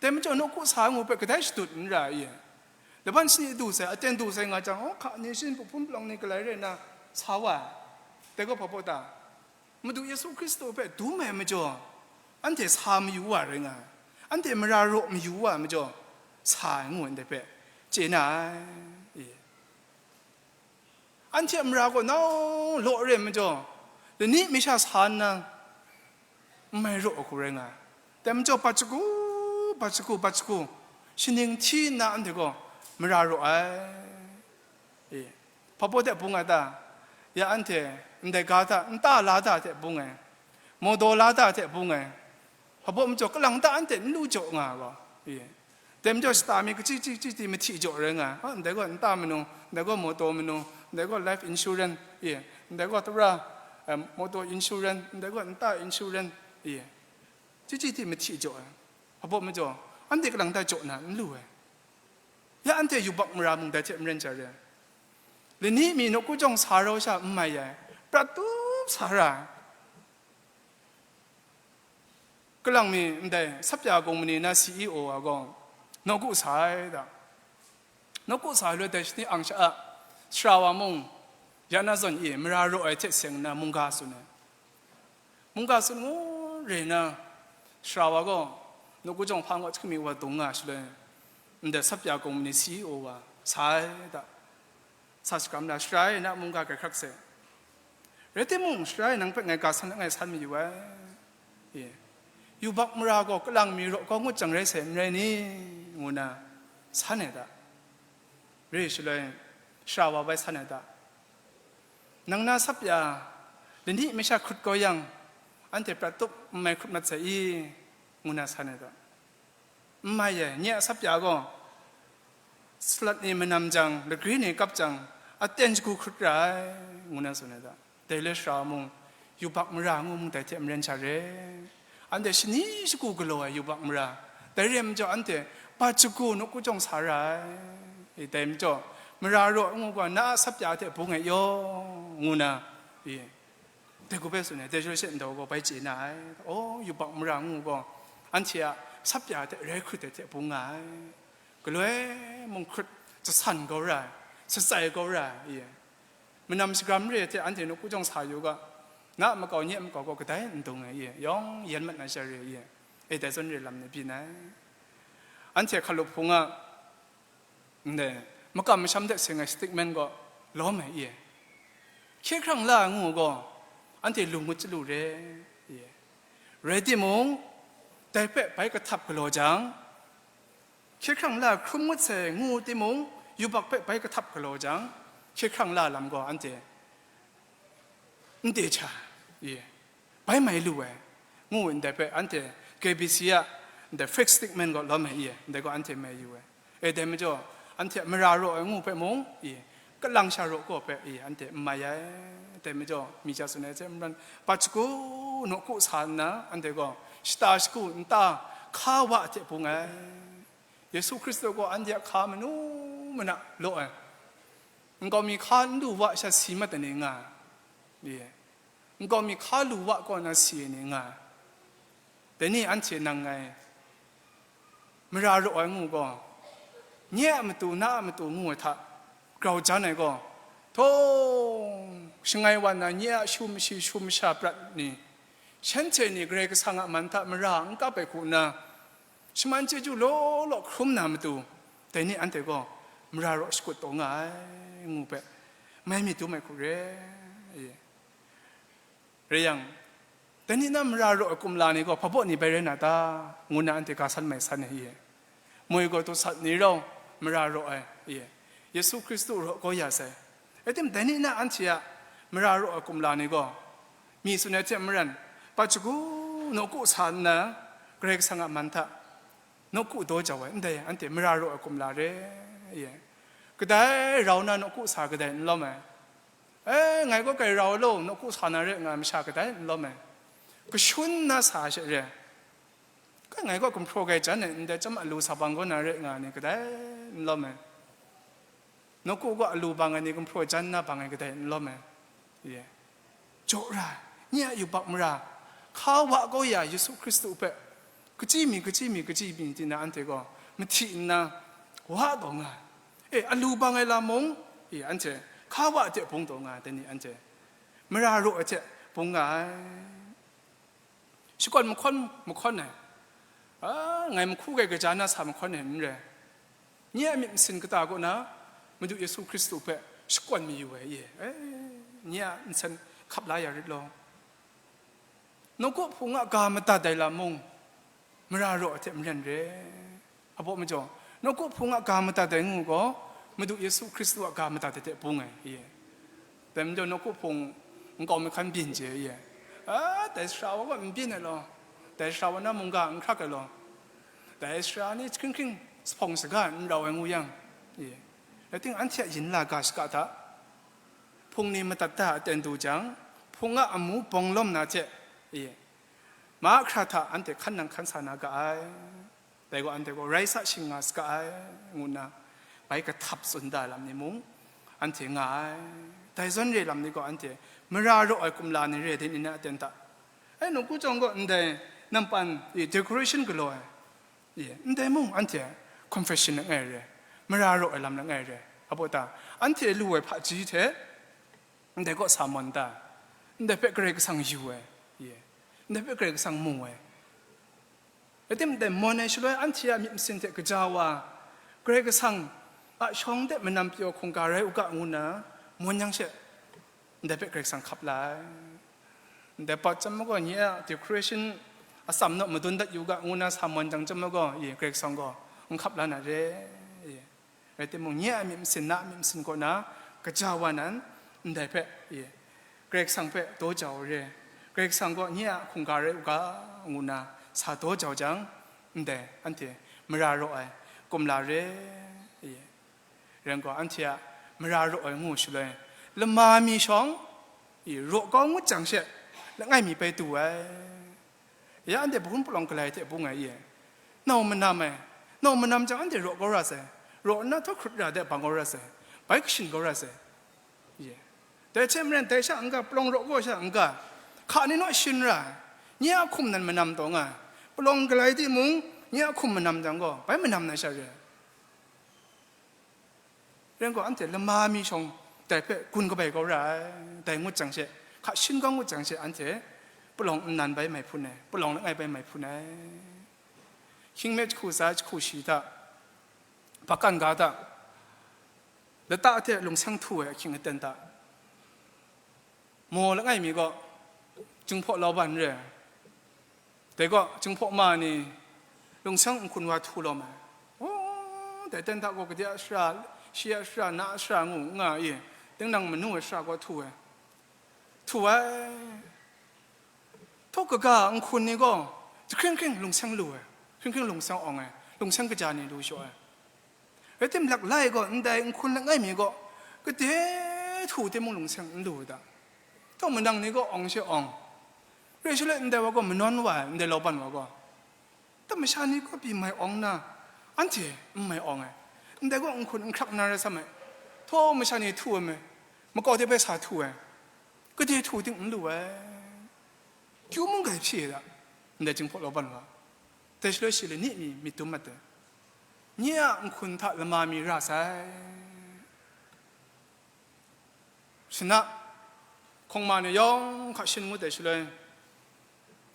Dai majaw nawku sa ai ngu hpe kadai shadut n ra, i. Laban shani du sai, aten du sai nga jang, aw, hka ni shin, puhpun palawng ni galai rai nna sa wa ai. Dai gaw hpa baw ta? Madu Yesu Hkristu hpe dum ai majaw, anhte sa mayu wa rai nga ai. Anhte mara raw mayu wa ai majaw, sa ai ngu ai ndai hpe chye na ai, i. Anhte a mara gaw nau law re ai majaw, lani mi sha sa nna n mai raw ai hku rai nga ai. Dai majaw, bat shagu, bat shagu, bat shagu, shaning hti nna anhte gaw mara raw ai. E, hpa baw de bung ai ta? Ya anhte ndai ga hta nta la da hte bung ai, mawdaw la da hte bung ai, hpa baw majaw, kalang ta anhte n lu jaw nga ai gaw, e, dai majaw, shata mi kachyi chyi chyi di mahti jaw rai nga ai. A, ndai gaw nta manu, ndai gaw mawdaw manu, ndai gaw life insurance, e, ndai gaw tara, em, mawdaw insurance, ndai gaw nta insurance, e, chyi chyi di mahti jaw ai. Hpa baw majaw, anhte kalang ta jaw na n lu ai. Ya anhte yubak mara mung dai hte maren ja re ai. Lani mi nawku jawng sa rau sha n mai ai, prat tup sa ra ai. Kalang mi ndai sapya kungmani na C E O wa gaw nawku sa ai da. Nawku sa ai loi dai shani ang sha a, sara wa mung, ya na zawn e mara raw ai hte seng nna mungga tsun ai. Mungga tsun ngu re nna, sara wa gaw nawku jawng hpa ngaw jahkami wa dung nga shaloi, ndai sapya kungmani C E O wa sa ai da. Sa shakram na, sara e na mungga grai hkrak sai. Rai timung, sara e nang hpe ngai ga san langai san mayu ai. E, yubak mara gaw kalang mi raw kau ngut jang rai sai, n rai ni? Ngu na san ai da. Re shaloi, sara wa bai san ai da. Nang na sapya lani mi sha hkrut kau yang, anhte prat tup n mai hkrut mat sai i? Ngu na san ai da. N mai ai, nye a sapya gaw, salat ni manam jang, lagri ni kap jang, aten shagu hkrut ra ai, ngu na tsun ai da. Dai le sara mung, yubak mara ngu mung dai hte maren sha re. Anhte shani shagu galaw ai yubak mara, dai re ai majaw anhte bat shagu nawku jawng sa ra ai. E, dai majaw, mara raw ngu gaw, na a sapya hte bung ai yaw, ngu na, e, dai hku hpe tsun ai, dai jaw she ndau gaw bai chye na ai. Aw, yubak mara ngu gaw, anhte a sapya hte rai hkrut ai hte bung nga ai. Galoi mung hkrut, jasan kau ra ai, shatsai kau ra ai, e. Manam shagram re hte anhte nawku jawng sa yu ga, na a makau, nye a makau gaw kadai n dung ai, i, yawng yen mat na sha re, i, e, dai zawn re lam ni byin ai. Anhte hkalup hpung a, ndai, makam masham hte seng ai statement gaw lawm ai, i, hkye hkrang la ai ngu gaw, anhte lu ngut chyalu re, i, rai timung, dai hpe bai kahtap galaw jang, hkye hkrang la hkrum ngut sai ngu timung, yubak hpe bai kahtap galaw jang, hkye hkrang la lam gaw anhte n te cha, i, bai mai lu ai, ngu ndai hpe anhte K B C a ndai fake statement gaw lawm ai, i, ndai gaw anhte mai yu ai. E, dai majaw, anhte a mara raw ai ngu hpe mung, i, kalang sha raw kaw hpe, i, anhte n mai ai. Dai majaw, mi ja tsun ai hte maren, pat shagu nawku sa nna, anhte gaw shata shagu nta hka wa hte bung ai. Yesu Hkristu gaw anhte a hka manu mana law ai. Nkau mi hka n lu wa sha si mat ai ni nga ai. Nkau mi hka lu wa kaw na si ai ni nga ai. Dai ni anhte nang ngai mara raw ai ngu gaw, nye a matu, na a matu ngu ai hta grau jan ai gaw, htawng shangai wan na nye a shu mashi shu masha prat ni, shanhte ni Karai Kasang a man hta mara n kap ai hku nna, shaman chyeju law law hkrum na matu, dai ni anhte gaw mara raw shakut taw nga ai, ngu hpe mai myit dum ai hku re. Rai yang, dai ni na mara raw ai kumla ni gaw hpabaw ni bai rai na ta, ngu nna anhte ga san mai san ai, i, moi gaw dusat ni rau mara raw ai, i, Yesu Hkristu raw kau ya sai. Rai tim, dai ni na anhte a mara raw ai kumla ni gaw, mi tsun ai hte maren, pat shagu nawku sa nna, Karai Kasang a man hta nawku daw jau ai, ndai anhte mara raw ai kumla re, i, kadai rau na nawku sa kadai n lawm ai. E, ngai gaw kai rau law, nawku sa na re nga ai masha kadai n lawm ai. Kashun na sa ai she re. Kai ngai gaw gumhpraw gai jan ai, ndai chyam a lu sa bang kaw na re nga ai ni kadai n lawm ai. Nawku gaw a lu bang ai ni gumhpraw jan na bang ai kadai n lawm ai. Ye. Jaw ra, nye a yubak mara, hka wa kau ya Yesu Hkristu hpe, kachyi mi, kachyi mi, kachyi mi, tina anhte gaw mahti nna wa taw nga ai. E, a lu bang ai lam mung, e, anhte hka wa hte bung taw nga ai, dai ni anhte mara raw ai hte bung nga ai. Shakawn mahkawn, mahkawn ai, a, ngai mahku gai kaja na sa mahkawn ai n rai. Nye a myit masin kata kaw na Madu Yesu Hkristu hpe shakawn mayu ai, ye, e, nye a nsen hkap la ya rit law. Nawku hpung a ga madat ai lam mung, mara raw ai hte maren re. Abaw majaw, nawku hpung a ga madat ai ngu gaw, Madu Yesu Hkristu a ga madat ai hte bung ai, ye. Dai majaw, nawku hpung nkau mahkan byin chye, ye. A, dai sara wa gaw n byin ai law, dai sara wa na mungga n hkrak ai law, dai sara ni hkring hkring jahpawng shaga n rau ai ngu yang, ye. Rai tim, anhte a yin la ga shaka hta, hpung ni madat da aten du jang, hpung a amu bawng lawm na hte, ye, mahkra hta anhte hkan nang hkan sa na ga ai. Dai gaw anhte gaw rai sa shing nga saga ai, ngu nna bai kahtap tsun da ai lam ni mung anhte nga ai. Dai zawn re lam ni gaw anhte mara raw ai kumla ni re, dai ni na aten hta. Ai, nawku jawng gaw ndai nampan, e, decoration galaw ai, e, ndai mung anhte confession langai re, mara raw ai lam langai re. Abaw ta, anhte lu ai hpaji hte ndai kaw sa mawn ta, ndai hpe Karai Kasang yu ai, e, ndai hpe Karai Kasang mu ai. Rai tim, dai mawn ai shaloi anhte a myit masin hte kaja wa, Karai Kasang a shawng de manam pyaw hkungga rai u ga, ngu nna mawn yang she, ndai hpe Karai Kasang hkap la ai. Ndai pat chyam gaw, nye a decoration atsam naw madun dat yu ga, ngu nna sa mawn jang chyam gaw, ye, Karai Kasang gaw n hkap la na re, ye. Rai timung, nye a myit masin, na a myit masin kaw na kaja wa nan, ndai hpe, e, Karai Kasang hpe daw jau re, Karai Kasang gaw nye a hkungga rai u ga, ngu nna sa daw jau jang, ndai anhte mara raw ai kumla re, e, rai gaw, anhte a mara raw ai ngu shaloi, lama mi shawng, e, raw kau ngut jang she, langai mi bai du ai. Ya, anhte bahun palawng galai hte bung ai, ye. Nau manam ai, nau manam jang anhte raw kau ra sai, raw nna htaw hkrut ra de bang kau ra sai, bai kashin kau ra sai, ye. Dai hte maren, dai sha n-ga, palawng raw kau sha n-ga, hka ni naw shin ra ai, nye a hkum nan manam taw nga ai, palawng galai timung, nye a hkum manam jang gaw, bai manam na sha re ai. Rai gaw, anhte lama mi shawng dai hpe gun kabai kau ra ai. Dai ngut jang she, hka shin kau ngut jang she, anhte palawng nnan bai mai hpun ai, palawng langai bai mai hpun ai. Hkying me jahku tsa jahku shi hta, bakan ga hta, lata hte lungseng htu ai ahkying aten hta, maw langai mi gaw, Jinghpaw Lauban re ai. Dai gaw, Jinghpaw ma ni lungseng nhkun wa htu lawm ai. Oh, dai ten hta gaw, gade a shara, shi a shara, na a shara ngu nga i, tinang manu ai shara gaw htu ai. Htu ai. Htaw kaga nhkun ni gaw, jahkring hkring lungseng lu ai, hkring hkring lungseng awng ai, lungseng kaja ni lu shaw ai. Rai tim, laklai gaw, ndai nhkun langai mi gaw, gade htu timung lungseng n lu u da. Htaw manang ni gaw awng she awng, rai shaloi ndai wa gaw manawn wa ai, ndai lauban wa gaw. Htaw masha ni gaw pyi mai awng na, anhte n mai awng ai. Ndai gaw nhkun n hkrak na rai sa mai. Htaw masha ni htu ai mai, makau de bai sa htu ai, gade htu ting n lu ai. Kyu mung grai hpyi ai da, ndai Jinghpaw Lauban wa. Dai shaloi shi lani mi myit dum mat ai. Nye a nhkun hta lama mi ra sai. Shana, hkawngma ni yawng hka shin ngut ai shaloi,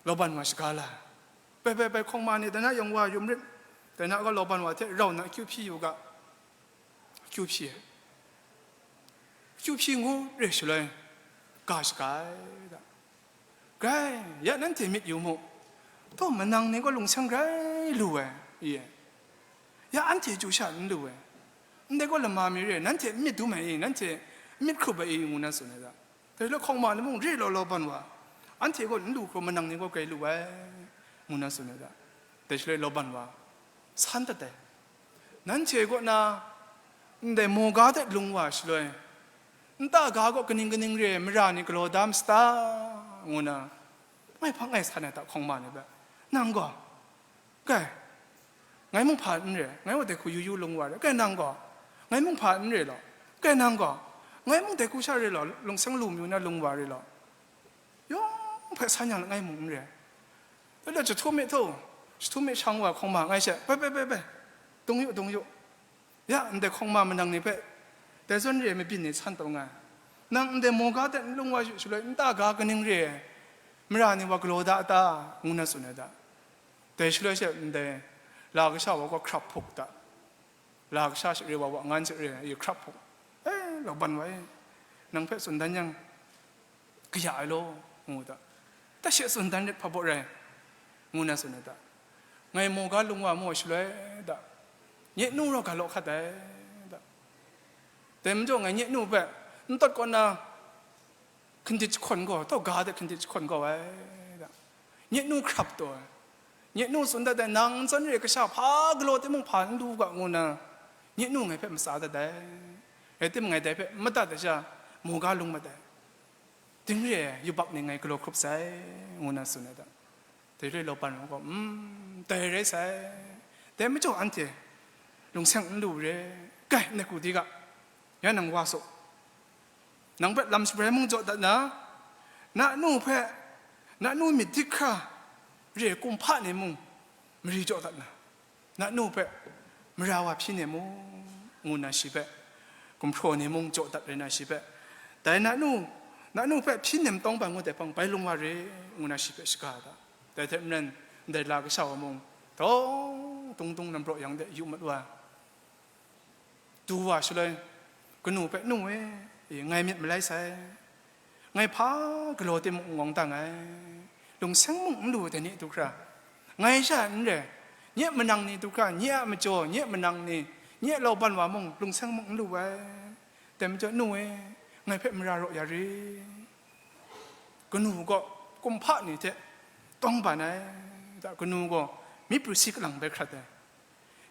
lauban wa shaga la ai. Bai, bai, bai, hkawngma ni, dai na yawng wa yum rit, dai na gaw lauban wa hte rau nna akyu hpyi yu ga, akyu hpyi ai. Akyu hpyi ngu re shaloi, ga shaga ai da. Grai, ya nanhte myit yu mu, htaw manang ni gaw lungseng grai lu ai, i e. Ya anhte chyu sha n lu ai, ndai gaw lama mi re, nanhte n myit dum ai i, nanhte n myit hkrup ai i, ngu na tsun ai da. Dai law hkawngma ni mung re law lauban wa, anhte gaw n lu hkrum, manang ni gaw grai lu ai, ngu na tsun ai da. Dai shaloi lauban wa san dat ai. Nanhte kaw na ndai mawga hte lung wa shaloi, nta ga gaw kaning kaning re ai mara ni galaw da ma sata, ngu na ngai hpang ngai san ai da hkawngma ni hpe. Nang gaw, kai, ngai mung hpa n re, ngai wa dai hku yu yu lung wa re, kai nang gaw, ngai mung hpa n re law, kai nang gaw, ngai mung dai hku sha re law, lungseng lu mayu na lung wa re law, yawng hpe san yang langai mung n re. Dai le jahtum mi htu, jahtum mi shang wa hkawngma ngai she, bai, bai, bai, bai, dung yu, dung yu. Ya, ndai hkawngma manang ni hpe, dai zawn re ai mabyin ni san taw nga ai. Nang ndai mawga hte n lung wa yu shaloi, nta ga kaning re ai mara ni wa galaw da a ta? Ngu na tsun ai da. Dai shaloi she ndai la kasha wa gaw hkrap hpuk da. La kasha she re wa, wa ngan she re ai, hkrap hpuk. E, lauban wa e, nang hpe tsun dan yang, kaya ai law, ngu da. Tat she tsun dan rit hpa baw rai, ngu na tsun ai da. Ngai mawga lung wa mu ai shaloi da, nye nu rau ga law hkat ai da. Dai majaw ngai nye nu hpe n tawt kaw na, hkindit jahkawn gaw, tau ga de hkindit jahkawn gaw ai da. Nye nu hkrap taw ai. Nye nu tsun dat ai, nang n zawn re ai kasha hpa galaw timung hpa n lu ga, ngu na nye nu ngai hpe matsa dat ai. Rai timung, ngai dai hpe n madat ai sha, mawga lung mat ai. Ding re ai yubak ni ngai galaw hkrup sai, ngu na tsun ai da. Dai re lauban wa gaw, "Mm, dai rai sai. Dai majaw anhte lungseng n lu re. Kai, nat ku di ga, ya nang wa saw. Nang hpe lam shabrai mung jaw dat na, na nu hpe, na nu myit dik hkra re kumhpa ni mung mari jaw dat na, na nu hpe mara wa hpyi nem mu," ngu na shi hpe, gumhpraw ni mung jaw dat rai na shi hpe, dai na nu, na nu hpe hpyi nem tawng ban ngut ai hpang bai lung wa re, ngu na shi hpe shaga ai da. Dai hte maren, ndai la kasha wa mung, dawng dung dung nampraw yang de yu mat wa, du wa shaloi, kanu hpe, "Nu e, e, ngai myit malai sai. Ngai hpa galaw timung n ngawng dang ai, lungseng mung n lu ai ni du hkra, ngai sha n re, nye manang ni du hkra, nye a majaw, nye manang ni, nye lauban wa mung lungseng mung n lu ai. Dai majaw, nu e, ngai hpe mara raw ya ri." Kanu gaw kumhpa ni hte tawng ban ai, da, kanu gaw myi pru si kalang bai hkrat ai.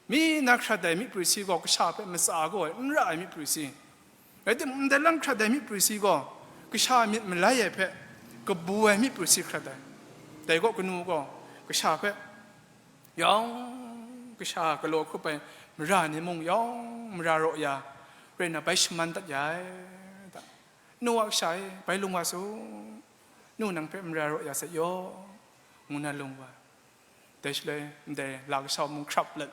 Mi na hkrat ai myi pru si gaw kasha hpe matsa gaw ai, n ra ai myi pru si. Rai timung, ndai lam hkrat ai myi pru si gaw kasha myit malai ai hpe kabu ai myi pru si hkrat ai. Dai gaw kanu gaw kasha hpe yawng, kasha galaw hkrup ai mara ni mung yawng mara raw ya, rai na bai shaman dat ya ai, da. Nu a kasha e, bai lung wa su, nu nang hpe mara raw ya sai yaw, ngu na lung wa. Dai shaloi ndai la kasha mung hkrap let,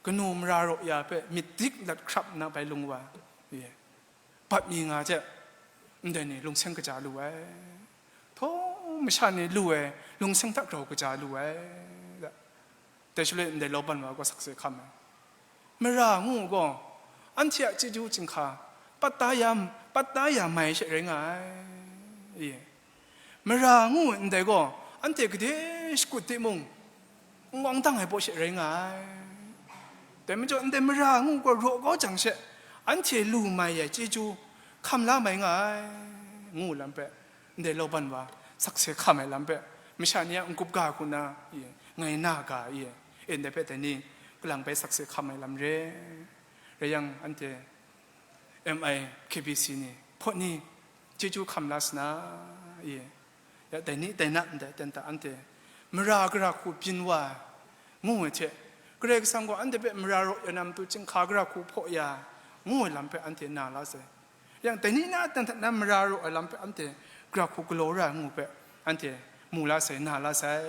kanu mara raw ya hpe myit dik lat hkrap nna bai lung wa, ye. Hpap mi nga hte ndai ni lungseng kaja lu ai, htaw masha ni lu ai lungseng hta grau kaja lu ai. Dai shaloi ndai Laban wa gaw sakse hkam ai. Mara ngu gaw, anhte a chyeju chyinghka pat da ya, pat da ya mai she rai nga ai. Mara ngu ndai gaw, anhte gade shakut timung, n-, wang dang ai baw she rai nga ai. Dai majaw, ndai mara ngu gaw raw kau jang she, anhte lu mai ai chyeju hkam la mai nga ai, ngu lam hpe, ndai Laban wa sakse hkam ai lam hpe, masha ni a n-gup ga hku na, i, ngai na ga, i, e, ndai hpe dai ni kalang bai sakse hkam ai lam re. Rai yang, anhte M I K B C ni, hpaw ni, chyeju hkam la sa na, i, ya, dai ni, dai na, ndai ten ta anhte mara gara hku byin wa ai, ngu ai hte, Karai Kasang gaw anhte hpe mara raw ya na matu chyinghka gara hku hpaw ya, ngu ai lam hpe anhte na la sai. Yang dai ni na ten hta na mara raw ai lam hpe anhte gara hku galaw ra ai ngu hpe anhte mu la sai, na la sai.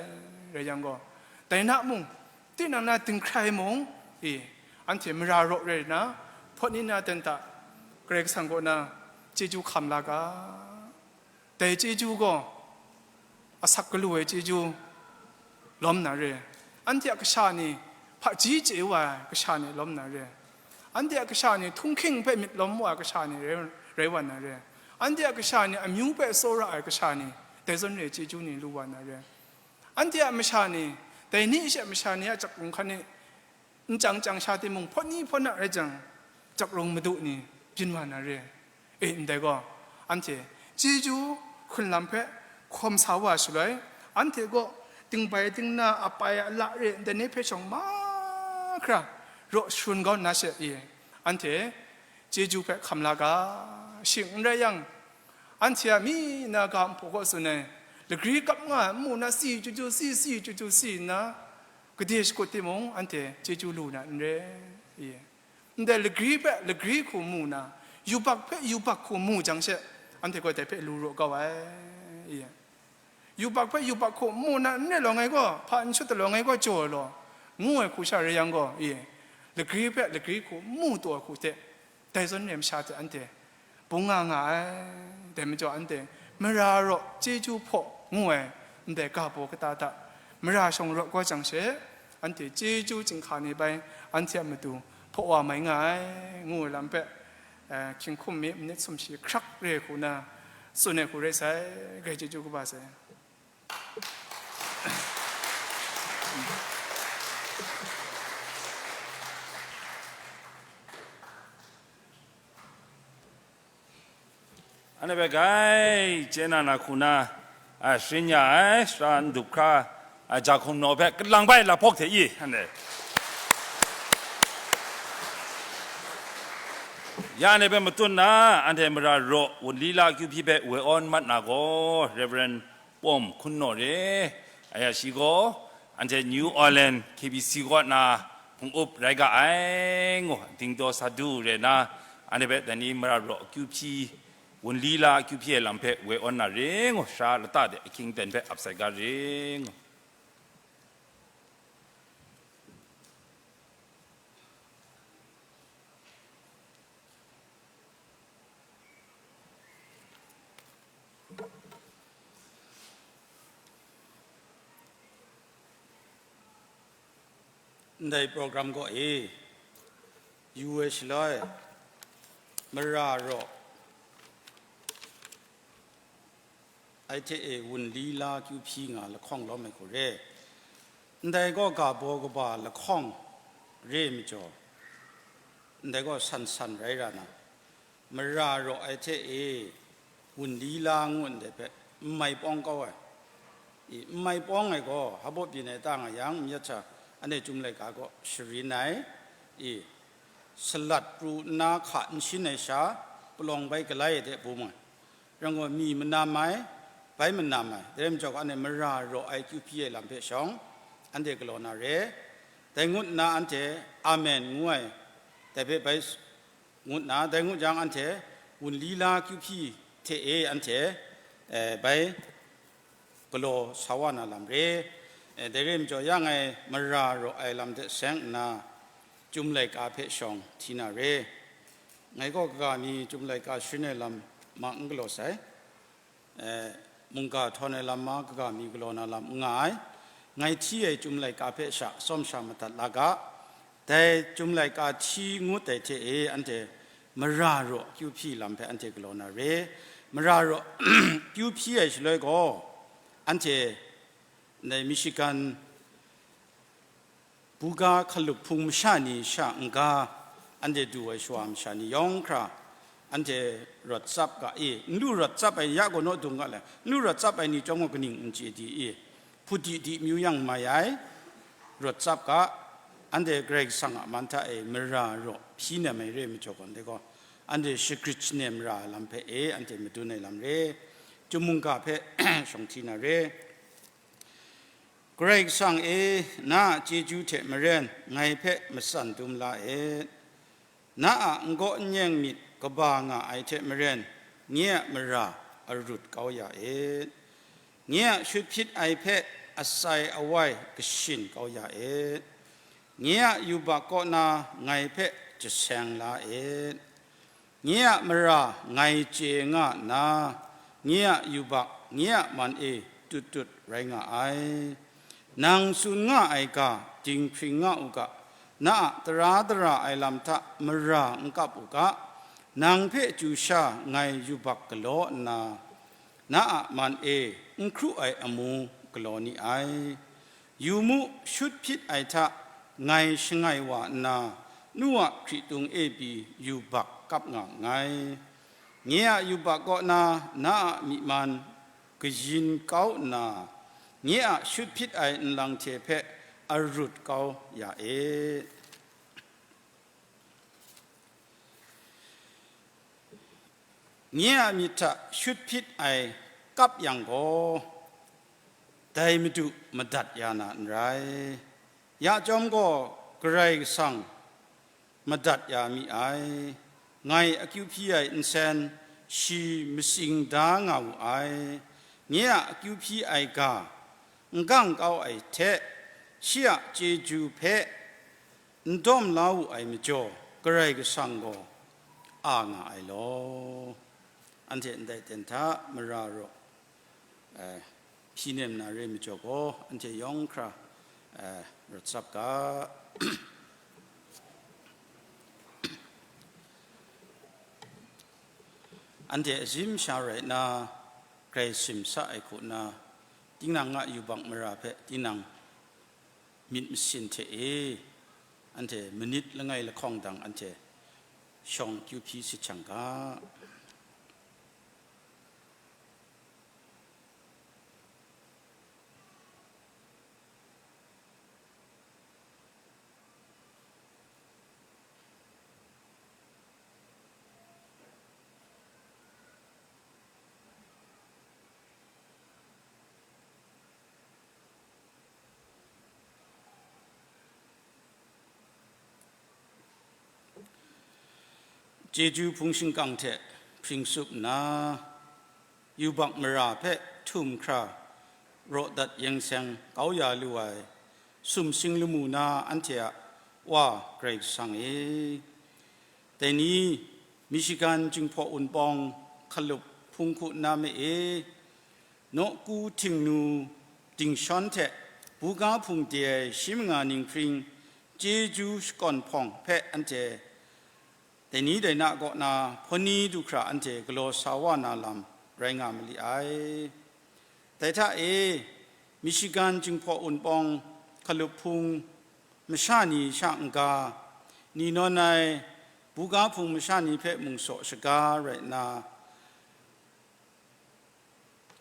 Rai yang gaw, dai na mung, tinang na dinghkrai mung, e, anhte mara raw rai nna, hpaw ni na ten hta Karai Kasang kaw na chyeju hkam la ga. Dai chyeju gaw asak galu ai chyeju lawm na re. Anhte a kasha ni hpaji chye wa ai kasha ni lawm na re. Anhte a kasha ni htunghking hpe myit lawm wa ai kasha ni rai, rai wa na re. Anhte a kasha ni amyu hpe tsawra ai kasha ni, dai zawn re ai chyeju ni lu wa na re. Anhte a masha ni, dai ni she masha ni a chyakrung hkan ni n chyang chyang sha timung, hpaw ni hpaw na rai jang, chyakrung madu ni byin wa na re. E, ndai gaw, anhte chyeju hkrunlam hpe hkawm sa wa shaloi, anhte gaw dingbai dingna, apai ala re, ndai ni hpe shawng mahkra raw sharun kau nna she, e, anhte chyeju hpe hkam la ga. Shing n rai yang, anhte a mi na ga nhpaw kaw tsun ai, lagri kap nga ai nmu na si chyeju si, si chyeju si nna, gade shakut timung, anhte chyeju lu na n re, i. Ndai lagri hpe lagri hku mu na, yubak hpe yubak hku mu jang she, anhte gaw dai hpe lu raw kau ai, i. Yubak hpe yubak hku mu na n re law, ngai gaw hpa n shut ai law, ngai gaw jaw ai law, ngu ai hku sha rai yang gaw, i, lagri hpe lagri hku mu taw ai hku hte, dai zawn re ai masha hte anhte bung nga nga ai. Dai majaw, anhte mara raw chyeju hpaw ngu ai ndai ga baw kata hta mara shawng rawt kau jang she, anhte chyeju chyinghka ni bai anhte a matu hpaw wa mai nga ai, ngu ai lam hpe, eh, hkying hkum mi manit sumshi hkrak re hku na tsun ai hku rai sai, grai chyeju kaba sai. Anhte hpe grai chye na na hku na, a, sharin ya ai, sara n dup hkra, a, ja hkum naw hpe kalang bai lahpawk hte i, anhte. Ya anhte hpe matut na, anhte mara raw wunli la akyu hpyi hpe woi awn mat na gaw, Reverend Pawm hkun naw re, aya shi gaw, anhte New Orleans K B C kaw na hpung up rai ga ai, ngu dingdaw sa du re na, anhte hpe dai ni mara raw akyu hpyi, wunli la akyu hpyi ai lam hpe woi awn na re, ngu sara lata de ahkying ten hpe ap sai ga re, ngu. Ndai program kaw e, yu ai shaloi, mara raw ai hte e wunli la akyu hpyi nga lahkawng lawm ai hku re. Ndai gaw ga baw kaba lahkawng re ai majaw, ndai gaw san san rai ra na, mara raw ai hte e wunli la ngu ndai hpe n mai pawng kau ai. I, n mai pawng ai gaw, hpa byin ai ta nga yang, myit hta anhte Chyum laika kaw sharin ai. I, salat pru nna hka n shin ai sha, palawng bai galai ai hte bum ai. Rai gaw, mi manam ai, bai manam ai, dai rai majaw, anhte mara raw ai akyu hpyi ai lam hpe shawng, anhte galaw na re. Dai ngut nna anhte, Amen, ngu ai, dai hpe bai s-, ngut nna, dai ngut jang, anhte wunli la akyu hpyi hte e anhte, eh, bai galaw sa wa na lam re. Eh, dai rai majaw, ya ngai mara raw ai lam hte seng nna, Chyum laika hpe shawng hti na re. Ngai gaw kaga mi Chyum laika sharin ai lam ma n galaw sai. Eh, mungga htawn ai lam ma kaga mi galaw na lam n nga ai. Ngai hti ai Chyum laika hpe sha atsawm sha madat la ga. Dai Chyum laika hti ngut ai hte e anhte mara raw akyu hpyi lam hpe anhte galaw na re. Mara raw akyu hpyi ai shaloi gaw, anhte ndai Michigan buga hkalup hpung masha ni sha n-ga, anhte du ai shawa masha ni yawng hkra, anhte rawt tsap ga i, n lu rawt tsap ai ya gaw naw dung ga le, n lu rawt tsap ai ni chyawm gaw kaning n chye di i, hput di di myu yang mai ai, rawt tsap ga, anhte Karai Kasang a man hta e mara raw hpyi nem ai re ai majaw gaw, ndai gaw, anhte shagrit shanem ra ai lam hpe e, anhte madun ai lam re, Chyum mungga hpe shawng hti na re. Karai Kasang e, na a chyeju hte maren ngai hpe matsan dum la et. Na a n-gaw n-yeng myit kaba nga ai hte maren, nye a mara arut kau ya et. Nye a shut hpyit ai hpe asai awai kashin kau ya et. Nye a yubak kaw na ngai hpe jaseng la et. Nye a mara ngai chye nga nna, nye a yubak, nye a man e tut tut rai nga ai. Nang tsun nga ai ga dinghpring nga u ga, na a tara dara ai lam hta mara n kap u ga, nang hpe chyu sha ngai yubak galaw nna, na a man e n hkru ai amu galaw ni ai. Yu mu, shut hpyit ai hta ngai shangai wa nna, nu a hkritung e pyi yubak kap nga nngai. Nye a yubak kaw na, na a myi man kayin kau nna, nye a shut hpyit ai nlang hte hpe arut kau ya e. Nye a myit hta shut hpyit ai kap yang gaw, dai Madu madat ya na n rai. Ya chyawm gaw, Karai Kasang madat ya mi ai. Ngai akyu hpyi ai nsen, shi matsing da nga wu ai. Nye a akyu hpyi ai ga, n gang kau ai hte, shi a chyeju hpe n dawm la wu ai majaw, Karai Kasang gaw a nga ai law. Anhte ndai ten hta mara raw, eh, hpyi nem na re majaw gaw, anhte yawng hkra, eh, rawt tsap ga. Anhte azim sha rai nna, grai sim sa ai hku nna, tinang a yubak mara hpe tinang myit masin hte e, anhte manit langai lahkawng dang anhte shawng kyu hpyi sit shang ga. Chyeju hpung shingkang hte hpring tsup nna, yubak mara hpe htum hkra raw dat yeng seng kau ya lu ai sumsing lamu na anhte a Wa Karai Kasang e, dai ni Michigan Jinghpaw Wunpawng hkalup hpung hku nna me e, nawku htingnu dingshawn hte buga hpung de ai shi manga ninghpring chyeju shakawn hpawng hpe anhte dai ni dai na kaw na hpawni du hkra anhte galaw sa wa na lam rai nga mali ai. Dai hta e, Michigan Jinghpaw Wunpawng hkalup hpung masha ni sha n-ga, ni nawn ai buga hpung masha ni hpe mung saw shaga rai nna,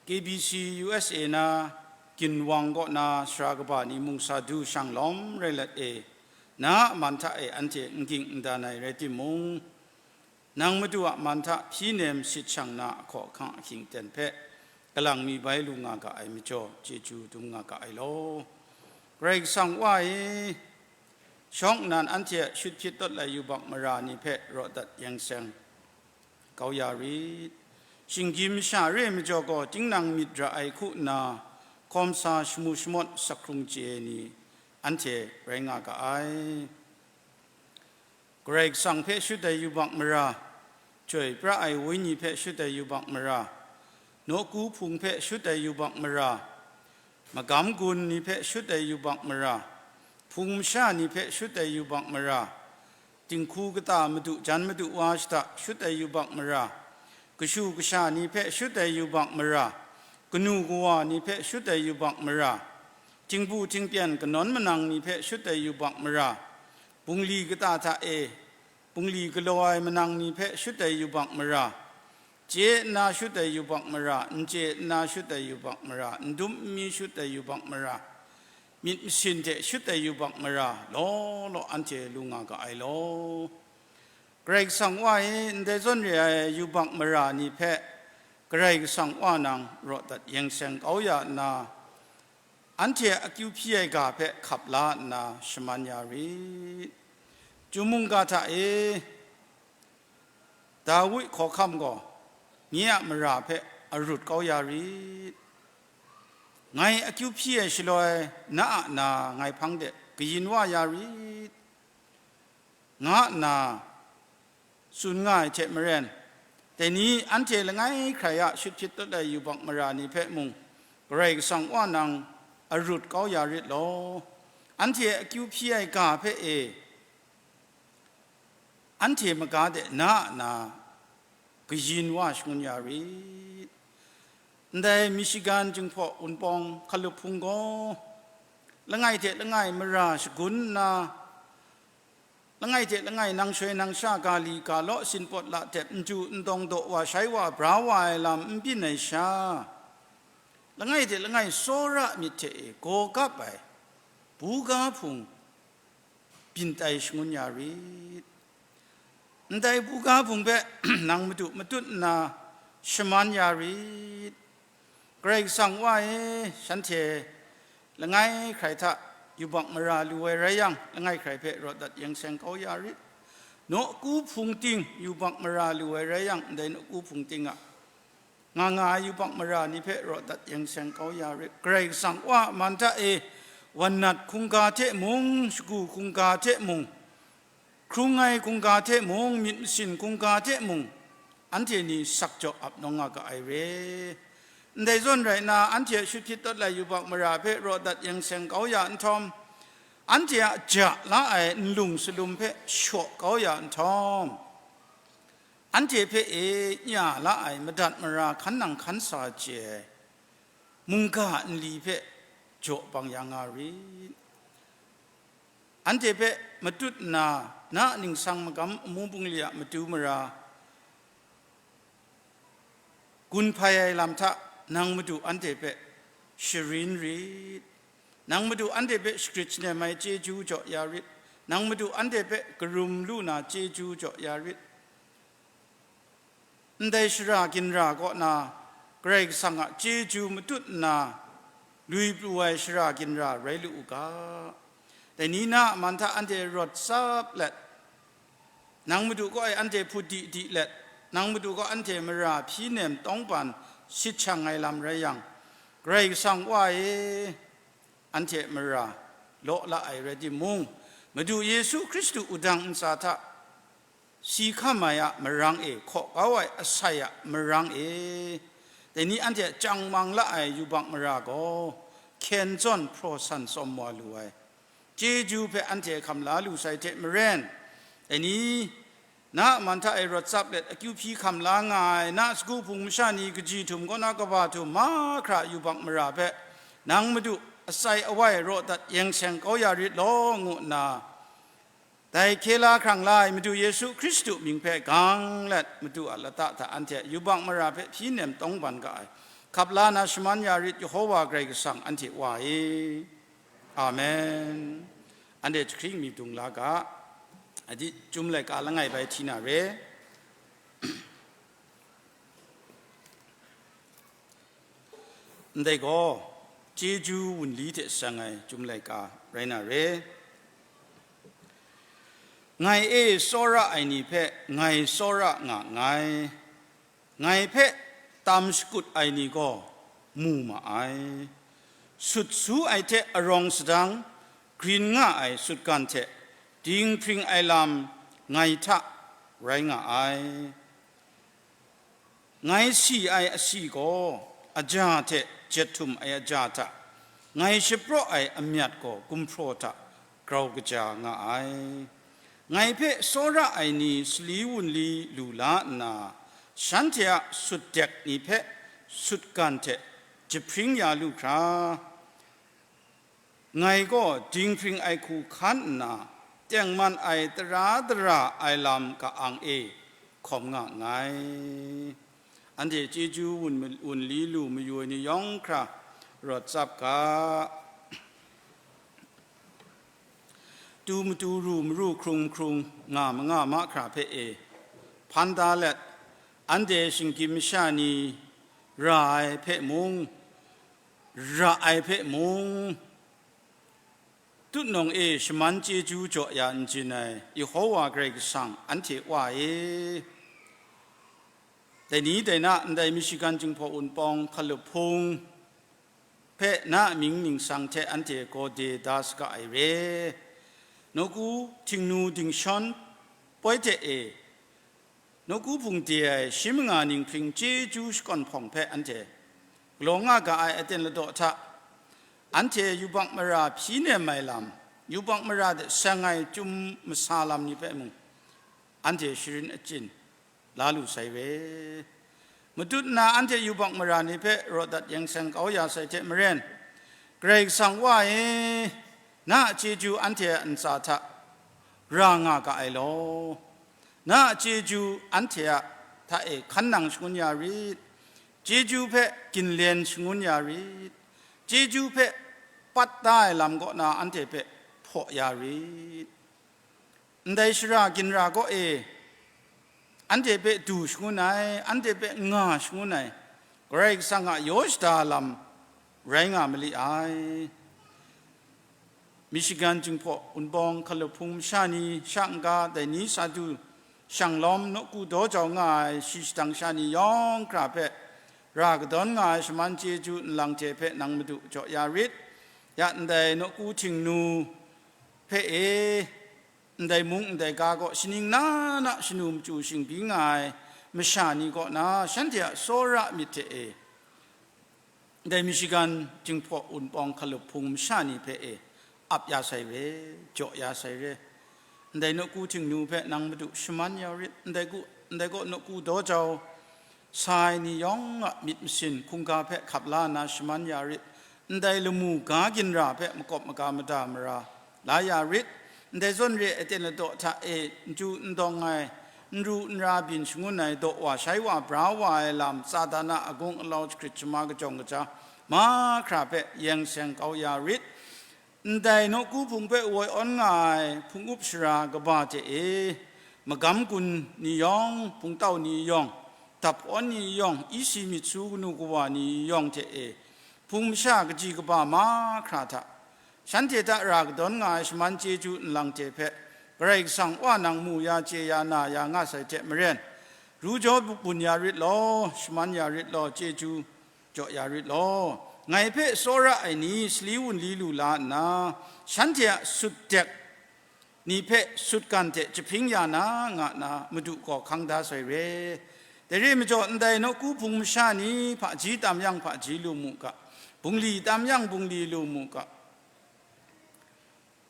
K B C U S A na ginwang kaw na sara kaba ni mung sa du shang lawm rai let e, na a man hta e anhte n ging n dan ai rai timung, nang Madu a man hta hpyi nem sit shang na ahkaw ahkang ahkying ten hpe kalang mi bai lu nga ga ai majaw, chyeju dum nga ga ai law. Karai Kasang Wa e, shawng nnan anhte a shut hpyit tawt lai yubak mara ni hpe raw dat yeng seng kau ya rit. Shinggyim masha re ai majaw gaw, tinang myit ra ai hku nna, hkawm sa shamu shamawt sak hkrung chye ai ni anhte rai nga ga ai. Karai Kasang hpe shut ai yubak mara, chyoi pra ai Wenyi hpe shut ai yubak mara, nawku hpung hpe shut ai yubak mara, magam gun ni hpe shut ai yubak mara, hpung masha ni hpe shut ai yubak mara, dinghku kata madu jan madu wa shada shut ai yubak mara, kashu kasha ni hpe shut ai yubak mara, kanu kawa ni hpe shut ai yubak mara, htingbu htingpyen kanawn manang ni hpe shut ai yubak mara, bungli kata hta e bungli galaw ai manang ni hpe shut ai yubak mara, chye nna shut ai yubak mara, n chye nna shut ai yubak mara, n dum n mi shut ai yubak mara, myit masin hte shut ai yubak mara, law law anhte lu nga ga ai law. Karai Kasang Wa e, ndai zawn re ai yubak mara ni hpe Karai Kasang Wa nang raw dat yeng seng kau ya nna, anhte a akyu hpyi ai ga hpe hkap la nna shaman ya rit. Chyum mungga hta e, Dawi hkawhkam gaw nye a mara hpe arut kau ya rit. Ngai akyu hpyi ai shaloi na a na ngai hpang de kayin wa ya rit, nga nna tsun nga ai hte maren, dai ni anhte langai hkrai a shut hpyit tawt ai yubak mara ni hpe mung, Karai Kasang Wa nang arut kau ya rit law, anhte akyu hpyi ai ga hpe e, anhte maga de na a na kayin wa shangun ya rit. Ndai Michigan Jinghpaw Wunpawng Hkalup Hpung gaw, langai hte langai mara shagun nna, langai hte langai nang shoi nang sha ga li ga law sin pawt la tep, n chyu n dawng daw wa shai wa bra wa ai lam n byin ai sha, langai hte langai tsawra myit hte e gaw kap ai buga hpung byin tai shangun ya rit. Ndai buga hpung hpe nang madu matut nna shaman ya rit. Karai Kasang Wa e, shanhte langai hkrai hta yubak mara lu ai rai yang, langai hkrai hpe raw dat yeng seng kau ya rit. Nawku hpung ting yubak mara lu ai rai yang, ndai nawku hpung ting a nga nga ai yubak mara ni hpe raw dat yeng seng kau ya rit. Karai Kasang Wa a man hta e, wannat hkungga hte mung, shagu hkungga hte mung, hkrung ai hkungga hte mung, myit masin hkungga hte mung, anhte ni sakjaw ap nawng nga ga ai re. Ndai zawn rai nna, anhte a shut hpyit tawt lai yubak mara hpe raw dat yeng seng kau ya nhtawm, anhte a ja la ai nlung salum hpe shaw kau ya nhtawm, anhte hpe e nya la ai madat mara hkan nang hkan sa chye ai mungga nli hpe jaw bang ya nga rit. Anhte hpe matut nna, na a ningsang magam amu bungli a matu mara gun hpai ai lam hta nang madu anhte hpe sharin rit. Nang madu anhte hpe shagrit shanem ai chyeju jaw ya rit. Nang madu anhte hpe karum lu na chyeju jaw ya rit. Ndai shara ginra kaw na Karai Kasang a chyeju matut nna, lui pru ai shara ginra rai lu u ga. Dai ni na a man hta anhte rawt tsap let, nang madu kaw e anhte hput di di let, nang madu kaw anhte mara hpyi nem tawngban sit shang ai lam rai yang, Karai Kasang Wa e, anhte mara law la ai rai timung, Madu Yesu Hkristu wudang ntsa hta si hkam ai a marang e, hkaw kau ai asai a marang e, dai ni anhte chyang mang la ai yubak mara gaw hkyen zawn hpraw san tsawm wa lu ai chyeju hpe anhte hkam la lu sai hte maren, dai ni na a man hta e rawt tsap let akyu hpyi hkam la nga ai na sagu hpung masha ni kaji htum kaw na kaba htum mahkra yubak mara hpe nang madu asai awai raw dat yeng seng kau ya rit law, ngu nna, dai hkye la hkrang la ai Madu Yesu Hkristu mying hpe gang let, Madu a lata hta anhte yubak mara hpe hpyi nem tawngban ga ai, hkap la na shaman ya rit, Yehova Karai Kasang anhte Wa e. Amen. Anhte jahkring mi dung la ga, a di Chyum laika langai bai hti na re. Ndai gaw, chyeju wunli hte seng ai Chyum laika rai na re. Ngai e tsawra ai ni hpe ngai tsawra nga nngai. Ngai hpe tam shakut ai ni gaw mu ma ai. Sut su ai hte arawng sadang, grin nga ai sutgan hte dinghpring ai lam ngai hta rai nga ai. Ngai si ai asi gaw aja hte jet htum ai aja hta, ngai shapraw ai amyat gaw gumhpraw hta grau kaja nga ai. Ngai hpe tsawra ai ni sali wunli lu la nna, shanhte a sutdek ni hpe sutgan hte jahpring ya lu hkra, ngai gaw dinghpring ai hku hkan nna, tengman ai tara dara ai lam ka-ang e hkawm nga nngai. Anhte chyeju wun, wunli lu mayu ai ni yawng hkra rawt tsap ga. Tu matu ru maru hkrung hkrung nga ma nga mahkra hpe e hpan da let, anhte shinggyim masha ni ra ai hpe mung, ra ai hpe mung, tutnawng e shaman chyeju jaw ya n jin ai Yehova Karai Kasang, anhte Wa e, dai ni dai na ndai Michigan Jinghpaw Wunpawng hkalup hpung hpe na mying ningsang hte anhte gawde da saga ai re. Nawku htingnu dingshawn poi hte e, nawku hpung de ai shi manga ninghpring chyeju shakawn hpawng hpe anhte galaw nga ga ai aten ladaw hta, anhte yubak mara hpyi nem ai lam, yubak mara de seng ai chyum masa lam ni hpe mung, anhte sharin achyin la lu sai re. Matut nna anhte yubak mara ni hpe rawt dat yeng seng kau ya sai hte maren, Karai Kasang Wa e, na a chyeju anhte a ntsa hta ra nga ga ai law, na a chyeju anhte a hta e hkan nang shangun ya rit, chyeju hpe ginlen shangun ya rit, chyeju hpe pat da ai lam kaw na anhte hpe hpaw ya rit. Ndai shara ginra kaw e, anhte hpe du shangun ai, anhte hpe nga shangun ai, Karai Kasang a yaw shada lam rai nga mali ai. Michigan Jinghpaw Wunpawng hkalup hpung masha ni sha n-ga dai ni sa du shang lawm nawku daw jau nga ai shi shadang sha ni yawng hkra hpe ra kadawn nga ai shaman chyeju nlang hte hpe nang Madu jaw ya rit. Ya ndai nawku htingnu hpe e, ndai mung ndai ga kaw shaning na na shanu machyu shingbyi nga ai masha ni kaw na shanhte a tsawra myit hte e, ndai Michigan Jinghpaw Wunpawng hkalup hpung masha ni hpe e ap ya sai re, jaw ya sai re. Ndai nawku htingnu hpe nang Madu shaman ya rit, ndai gu, ndai kaw nawku daw jau sa ai ni yawng a myit masin hkungga hpe hkap la nna shaman ya rit, ndai lamu ga ginra hpe makawp maga mada mara la ya rit, ndai zawn re ai aten ladaw hta e n chyu n dawng ai, n ru n ra byin shangun ai, daw wa shai wa bra wa ai lam, Satan a agung alau jahkrit shama kajawng kaja mahkra hpe yeng seng kau ya rit. Ndai nawku hpung hpe woi awn nga ai hpung up sara kaba hte e, magam gun ni yawng, hpungtau ni yawng, dap awn ni yawng, isi myit su kanu kawa ni yawng hte e, hpung masha kaji kaba mahkra hta, shanhte hta ra kadawn nga ai shaman chyeju nlang hte hpe Karai Kasang Wa nang mu ya, chye ya, na ya nga sai hte maren, ru jaw bun ya rit law, shaman ya rit law, chyeju jaw ya rit law. Ngai hpe tsawra ai ni sali wunli lu la nna, shanhte a sutdek ni hpe sutgan hte jahpring ya na nga na Madu gaw hkang da sai re. Dai re majaw, ndai nawku hpung masha ni hpaji tam yang hpaji lu mu ga, bungli tam yang bungli lu mu ga,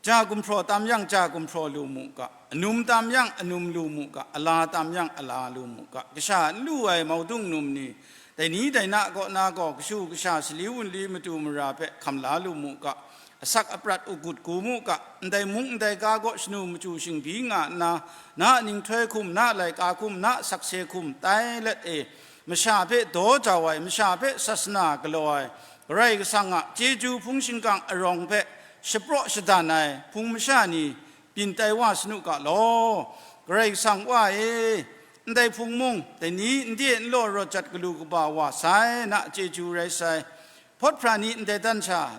ja gumhpraw tam yang ja gumhpraw lu mu ga, anum tam yang anum lu mu ga, ala tam yang ala lu mu ga, kasha n lu ai maudung num ni, dai ni dai na kaw na gaw kashu kasha sali wunli matu mara hpe hkam la lu mu ga, asak aprat ugut gu mu ga, ndai mung ndai ga gaw shanu machyu shingbyi nga nna, na ninghtoi hkum, na laika hkum, na sakse hkum tai let e, masha hpe daw jau ai, masha hpe sasana galaw ai, Karai Kasang a chyeju hpung shingkang arawng hpe shapraw shadan ai hpung masha ni byin tai wa sanu ga law. Karai Kasang Wa e, ndai hpung mung, dai ni n de n law rawt jat galu kaba wa sai, na chyeju rai sai. Hpawt hpra ni ndai dan sha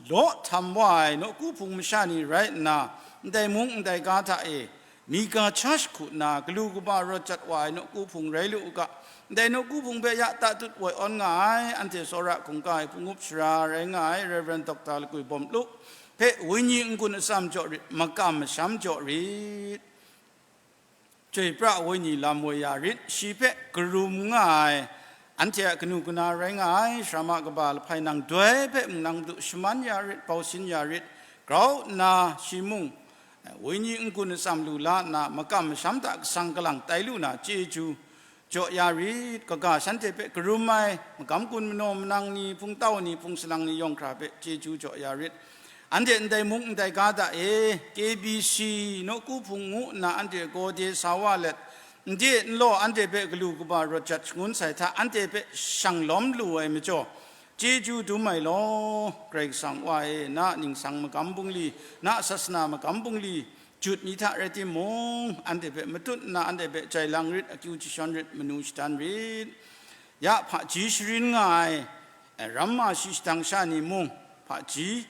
law htam wa ai nawku hpung masha ni rai nna, ndai mung ndai ga hta e, mika cha shahku nna galu kaba rawt jat wa ai nawku hpung rai lu u ga, ndai nawku hpung hpe ya tatut woi awn nga ai, anhte tsawra hkungga ai hpung up sara rai nga ai Rev. Dr. Lakwi Bawm Lu hpe wenyi n-gun atsam jaw rit, makam masham jaw rit. chyoi pra ai wenyi lam woi ya rit, shi hpe karum nga ai, anhte a kanu kana rai nga ai, sarama kaba lahpai nang doi hpe mung nang madu shaman ya rit, bausin ya rit, grau nna shi mung, wenyi n-gun atsam lu la nna, makam masham hta kasang kalang tai lu na chyeju jaw ya rit, kaga shanhte hpe karum ai, magam gun manaw manang ni, hpungtau ni, hpung salang ni yawng hkra hpe chyeju jaw ya rit. Anhte ndai mung ndai ga hta e, K B C, nawku hpung ngu nna anhte gawde sa wa let, n de n law anhte hpe galu kaba rawt jat shangun sai hta anhte hpe shang lawm lu ai majaw, chyeju dum ai law, Karai Kasang Wa e, na ningsang magam bungli, na sasana magam bungli, jut mi hta rai timung, anhte hpe matut nna anhte hpe jai lang rit, akyu jashawn rit, manu shadan rit. Ya hpaji sharin nga ai, eh, ramma shi shadang sha ni mung, hpaji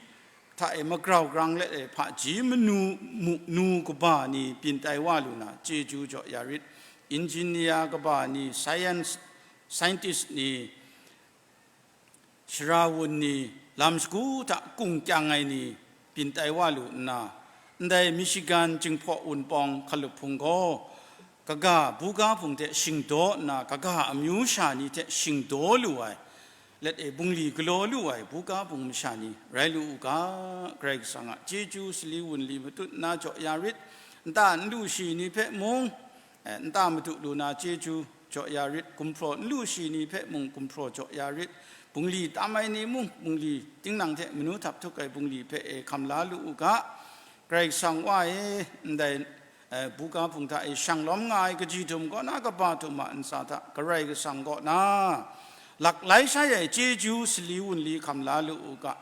hta e magrau grang let e hpaji manu mu nu kaba ni byin tai wa lu na, chyeju jaw ya rit. Engineer kaba ni, science, scientist ni, shara wun ni, lam shagu hta kung kyang ai ni byin tai wa lu nna, ndai Michigan Jinghpaw Wunpawng Hkalup Hpung gaw, kaga buga hpung hte shingdaw nna, kaga amyu sha ni hte shingdaw lu ai, let e bungli galaw lu ai buga hpung masha ni rai lu u ga, Karai Kasang a chyeju sali wunli matut nna jaw ya rit, nta n lu shi ni hpe mung, eh, nta madu lu na chyeju jaw ya rit, gumhpraw n lu shi ni hpe mung gumhpraw jaw ya rit, bungli tam ai ni mung, bungli tingnang hte manu htap htuk ai bungli hpe e hkam la lu u ga, Karai Kasang Wa e, ndai, eh, buga hpung hta e shang lawm nga ai kaji htum kaw na kaba htum a ntsa hta Karai Kasang kaw na laklai shai ai chyeju sali wunli hkam la lu u ga,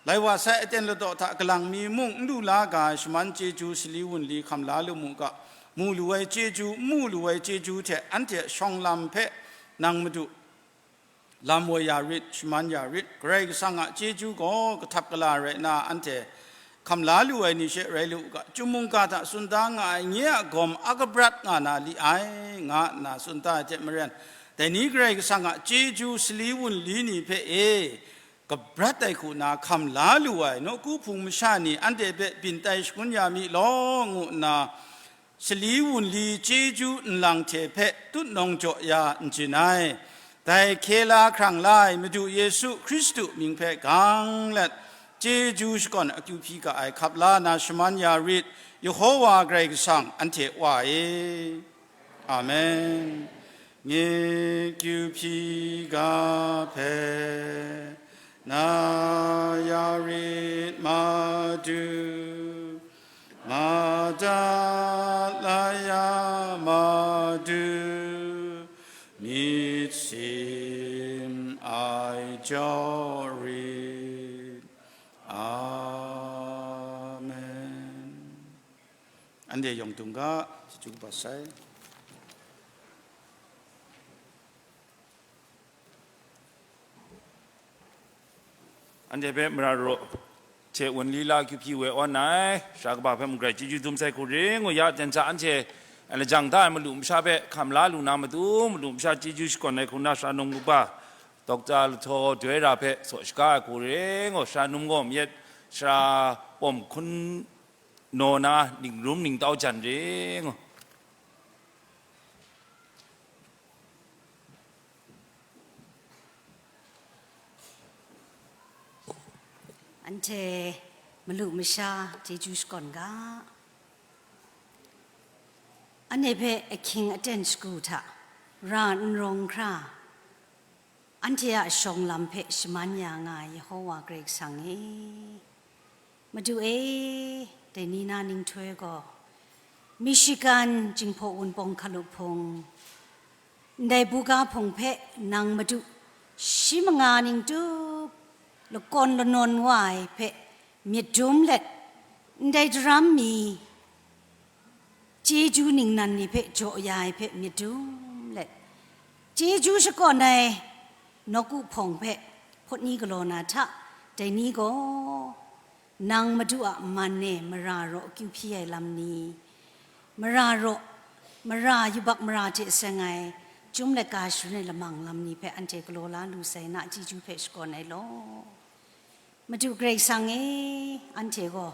lai wa sai aten ladaw hta kalang mi mung n lu la ga ai shaman chyeju sali wunli hkam la lu mu ga, mu lu ai chyeju, n mu lu ai chyeju hte anhte shawng lam hpe nang madu lam woi ya rit, shaman ya rit. Karai Kasang a chyeju gaw kahtap kala rai nna anhte hkam la lu ai ni she rai lu u ga, chyum mungga hta tsun da nga ai nye a gawm a kabrat nga na li ai, nga nna tsun da ai hte maren, dai ni Karai Kasang a chyeju sali wunli ni hpe e kabrat ai hku na hkam la lu ai nawku hpung masha ni anhte hpe byin tai shangun ya mi law, ngu nna, sali wunli chyeju nlang hte hpe tutnawng jaw ya n jin ai. Dai hkye la hkrang la ai Madu Yesu Hkristu mying hpe gang let, chyeju shakawn akyu hpyi ga ai hkap la na shaman ya rit, Yehowa Karai Kasang anhte Wa e. Amen. Nye kyu hpyi ga hpe na ya rit, Madu, madat la ya, Madu, myit sim ai jaw rit. Amen. Anhte yawng dung ga, chyeju kaba sai. Anhte hpe mara raw hte wunli la kyu hpyi we awn ai, sara kaba hpe mung grai chyeju dum sai hku ring u ya, ten hta anhte lajang da ai malu masha hpe hkam la lu na matu, malu masha chyeju shakawn ai hku na sara num kaba, Dokta Lahtaw Doi Ra hpe saw shaga ai hku ring u, sara num gaw myit, sara pawm hkun naw na, ningrum ningtau jan ring u. Anhte malu masha chyeju shakawn ga. Anhte hpe ahkying aten shagu hta ra n rawng hkra, anhte a shawng lam hpe shaman ya nga ai Yehowa Karai Kasang e, Madu e, dai ni na ninghtoi gaw, Michigan Jinghpaw Wunpawng Hkalup Hpung, ndai buga hpung hpe nang Madu shi manga ning tup lakawn lanawn wa ai hpe myit dum let, ndai daram mi chyeju ningnan ni hpe jaw ya ai hpe myit dum let, chyeju shakawn ai nawku hpawng hpe hpawt ni galaw na hta, dai ni gaw, nang Madu a man e mara raw akyu hpyi ai lam ni, mara raw, mara yubak mara hte seng ai, chyum laika sharin ai lamang lam ni hpe anhte galaw la lu sai na, chyeju hpe shakawn ai law. Madu Karai Kasang e, anhte gaw,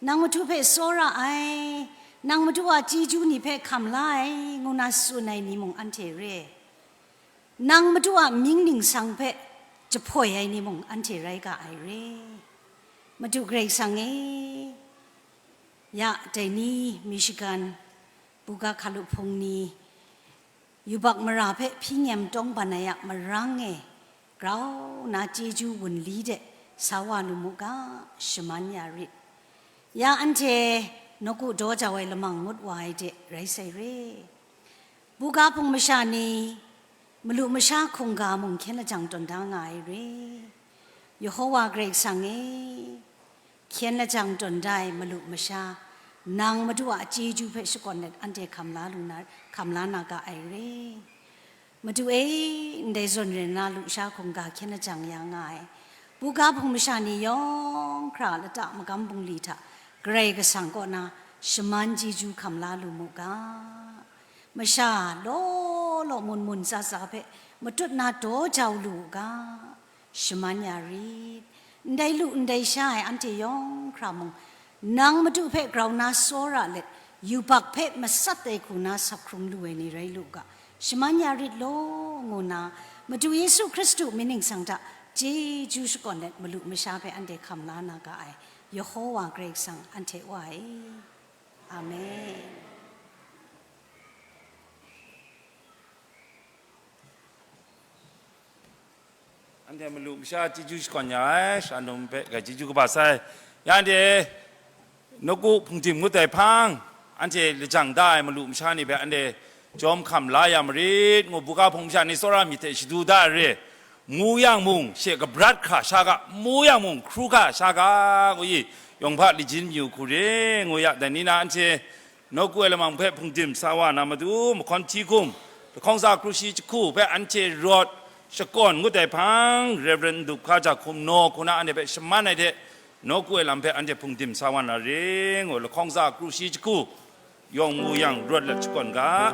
nang Madu hpe tsawra ai, Nang Madu a chyeju ni hpe hkam la ai, ngu na tsun ai ni mung anhte re. Nang Madu a mying ningsang hpe jahpoi ai ni mung anhte rai ga ai re. Madu Karai Kasang e, ya dai ni Michigan buga hkalup hpung ni yubak mara hpe hpyi nyem tawng ban ai a marang e grau na chyeju wunli de sa wa lu mu ga, shaman ya rit. Ya anhte nawku daw jau ai lamang ngut wa ai de rai sai re. Buga hpung masha ni, malu masha hkungga mung hkyen lajang tawn da nga ai re. Yehowa Karai Kasang e, hkyen lajang tawn da ai malu masha, nang Madu a chyeju hpe shakawn let anhte hkam la lu na, hkam la na ga ai re. Madu e, ndai zawn rai na lusha hkungga hkyen lajang ya nga ai buga hpung masha ni yawng hkra lata magam bungli hta Karai Kasang kaw na shaman chyeju hkam la lu mu ga. Masha law law mun mun tsa tsa hpe matut na daw jau lu u ga, shaman ya rit. Ndai lu ndai sha ai anhte yawng hkra mung, nang Madu hpe grau na tsawra let, yubak hpe matsat ai hku na sap hkrung lu ai ni rai lu ga, shaman ya rit law, ngu na Madu Yesu Hkristu mying ningsang hta chyeju shakawn let malu masha hpe anhte hkam la na ga ai Yehowa Karai Kasang anhte Wa e. Amen. Anhte malu masha chyeju shakawn ya ai, shanum hpe grai chyeju kaba sai. Ya anhte nawku hpungdim ngut ai hpang, anhte lajang da ai malu masha ni hpe anhte jawm hkam la ya marit, ngu buga hpung masha ni tsawra myit hte shadu da ai re. Mu yang mung, she kabrat hkra sha ga, mu yang mung, hkru hkra sha ga, ngu i, yawng hpa lijin myu hku re, ngu ya, dai ni na anhte nawku ai lamang hpe hpungdim sa wa na matu, mahkawn hti hkum, lahkawng tsa kru shi jahku hpe anhte rawt shakawn ngut ai hpang, Reverend Ndup Hkaja Hkum naw hku na anhte hpe shaman ai hte, nawku ai lam hpe anhte hpungdim sa wa na re, ngu lahkawng tsa kru shi jahku, yawng mu yang rawt let shakawn ga.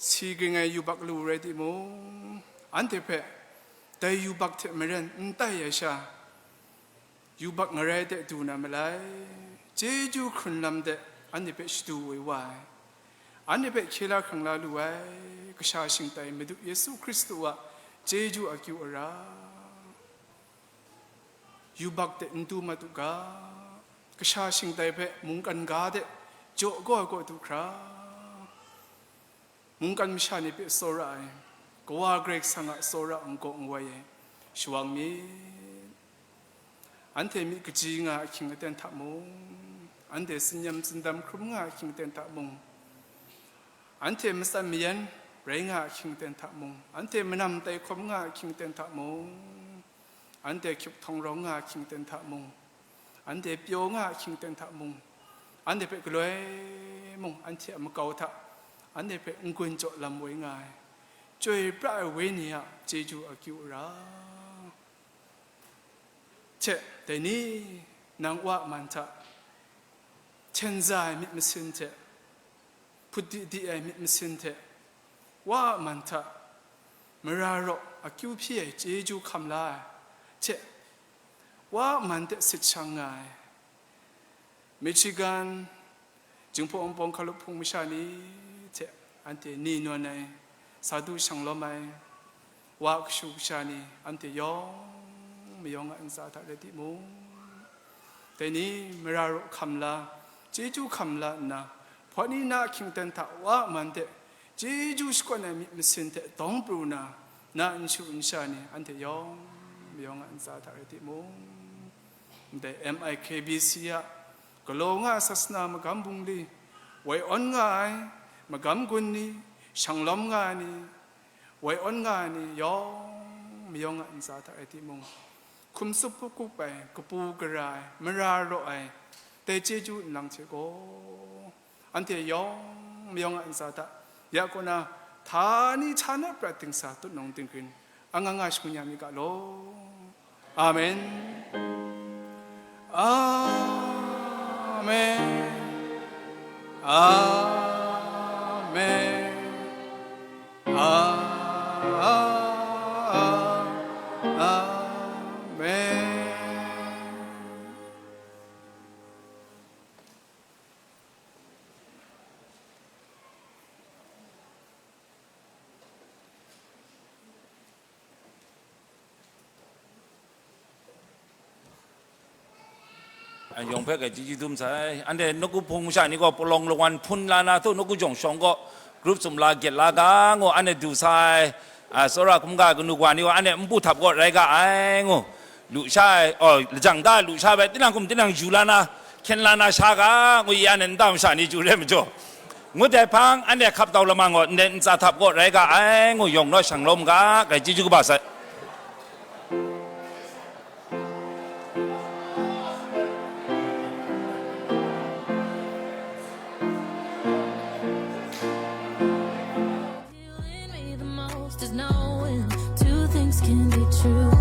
Si ging ai yubak lu rai timung, anhte hpe dai yubak hte maren n tai ai sha, yubak ngarai de du na malai, chyeju hkrun lam de anhte hpe shadu woi wa ai, anhte hpe hkye la hkrang la lu ai, Kasha shingtai Madu Yesu Hkristu a chyeju akyu ara, yubak de n du mat u ga, Kasha shingtai hpe mungkan ga de jaw kaw ai kaw du hkra, mungkan masha ni hpe tsawra ai, Kawa Karai Kasang a tsawra n-gaw n-wai ai shawang myit. Anhte myit kaji nga ahkying aten hta mung, anhte tsin-yam tsindam hkrum nga ahkying aten hta mung, anhte matsan mayan rai nga ahkying aten hta mung, anhte manam tai hkawm nga ahkying aten hta mung, anhte hkyuk htawng rawng nga ahkying aten hta mung, anhte pyaw nga ahkying aten hta mung, anhte hpe galoi mung, anhte a makau hta anhte hpe n-gun jaw lam woi nga ai, chyoi pra ai Wenyi a chyeju akyu ra. Hte, dai ni, nang wa a man hta, hten za ai myit masin hte, hput di di ai myit masin hte, wa a man hta, mara raw akyu hpyi ai chyeju hkam la ai, hte, wa a man de sit shang nga ai, Michigan, Jinghpaw Wunpawng Hkalup Hpung masha ni hte anhte ni nawn ai, sa du shang lawm ai, wa kashu kasha ni, anhte yawng mayawng a ntsa hta rai timung, dai ni mara raw hkam la, chyeju hkam la nna, hpawt ni na ahkying aten hta wa a man de chyeju shakawn ai myit masin hte dawng pru na, na nshu nsha ni, anhte yawng mayawng a ntsa hta rai timung, ndai M I K B C a galaw nga ai sasana magam bungli, woi awn nga ai magam gun ni, shang lawm nga ai ni, woi awn nga ai ni yawng mayawng a ntsa hta rai timung, hkum tsup hkup ai, kapu gara ai, mara raw ai, dai chyeju nlang hte gaw, anhte yawng mayawng a ntsa hta, ya kaw na, htani htana prat dingsa tutnawng dinghpring, anga nga shangun ya mi ga law. Amen. Amen. Amen. A-, a-, a-, Amen. Yawng hpe kai chyeju dum sai. Anhte nawku hpung masha ni gaw palawng lawan hpun la na htu nawku jawng shawng gaw group sumla gyet la ga ngu anhte du sai. A, tsawra hkungga kanu kawa ni gaw anhte npu htap gaw rai ga ai ngu. Lu sha ai, oh, lajang da lu sha bai, tinang hkum tinang yu la na, hkyen la na sha ga, ngu ya nen nta masha ni chyu re majaw. Ngut ai hpang, anhte hkap tau lamang gaw, ndai ntsa htap gaw rai ga ai, ngu yawng naw shang lawm ga, kai chyeju kaba sai. Thrilling me the most is knowing two things can be true.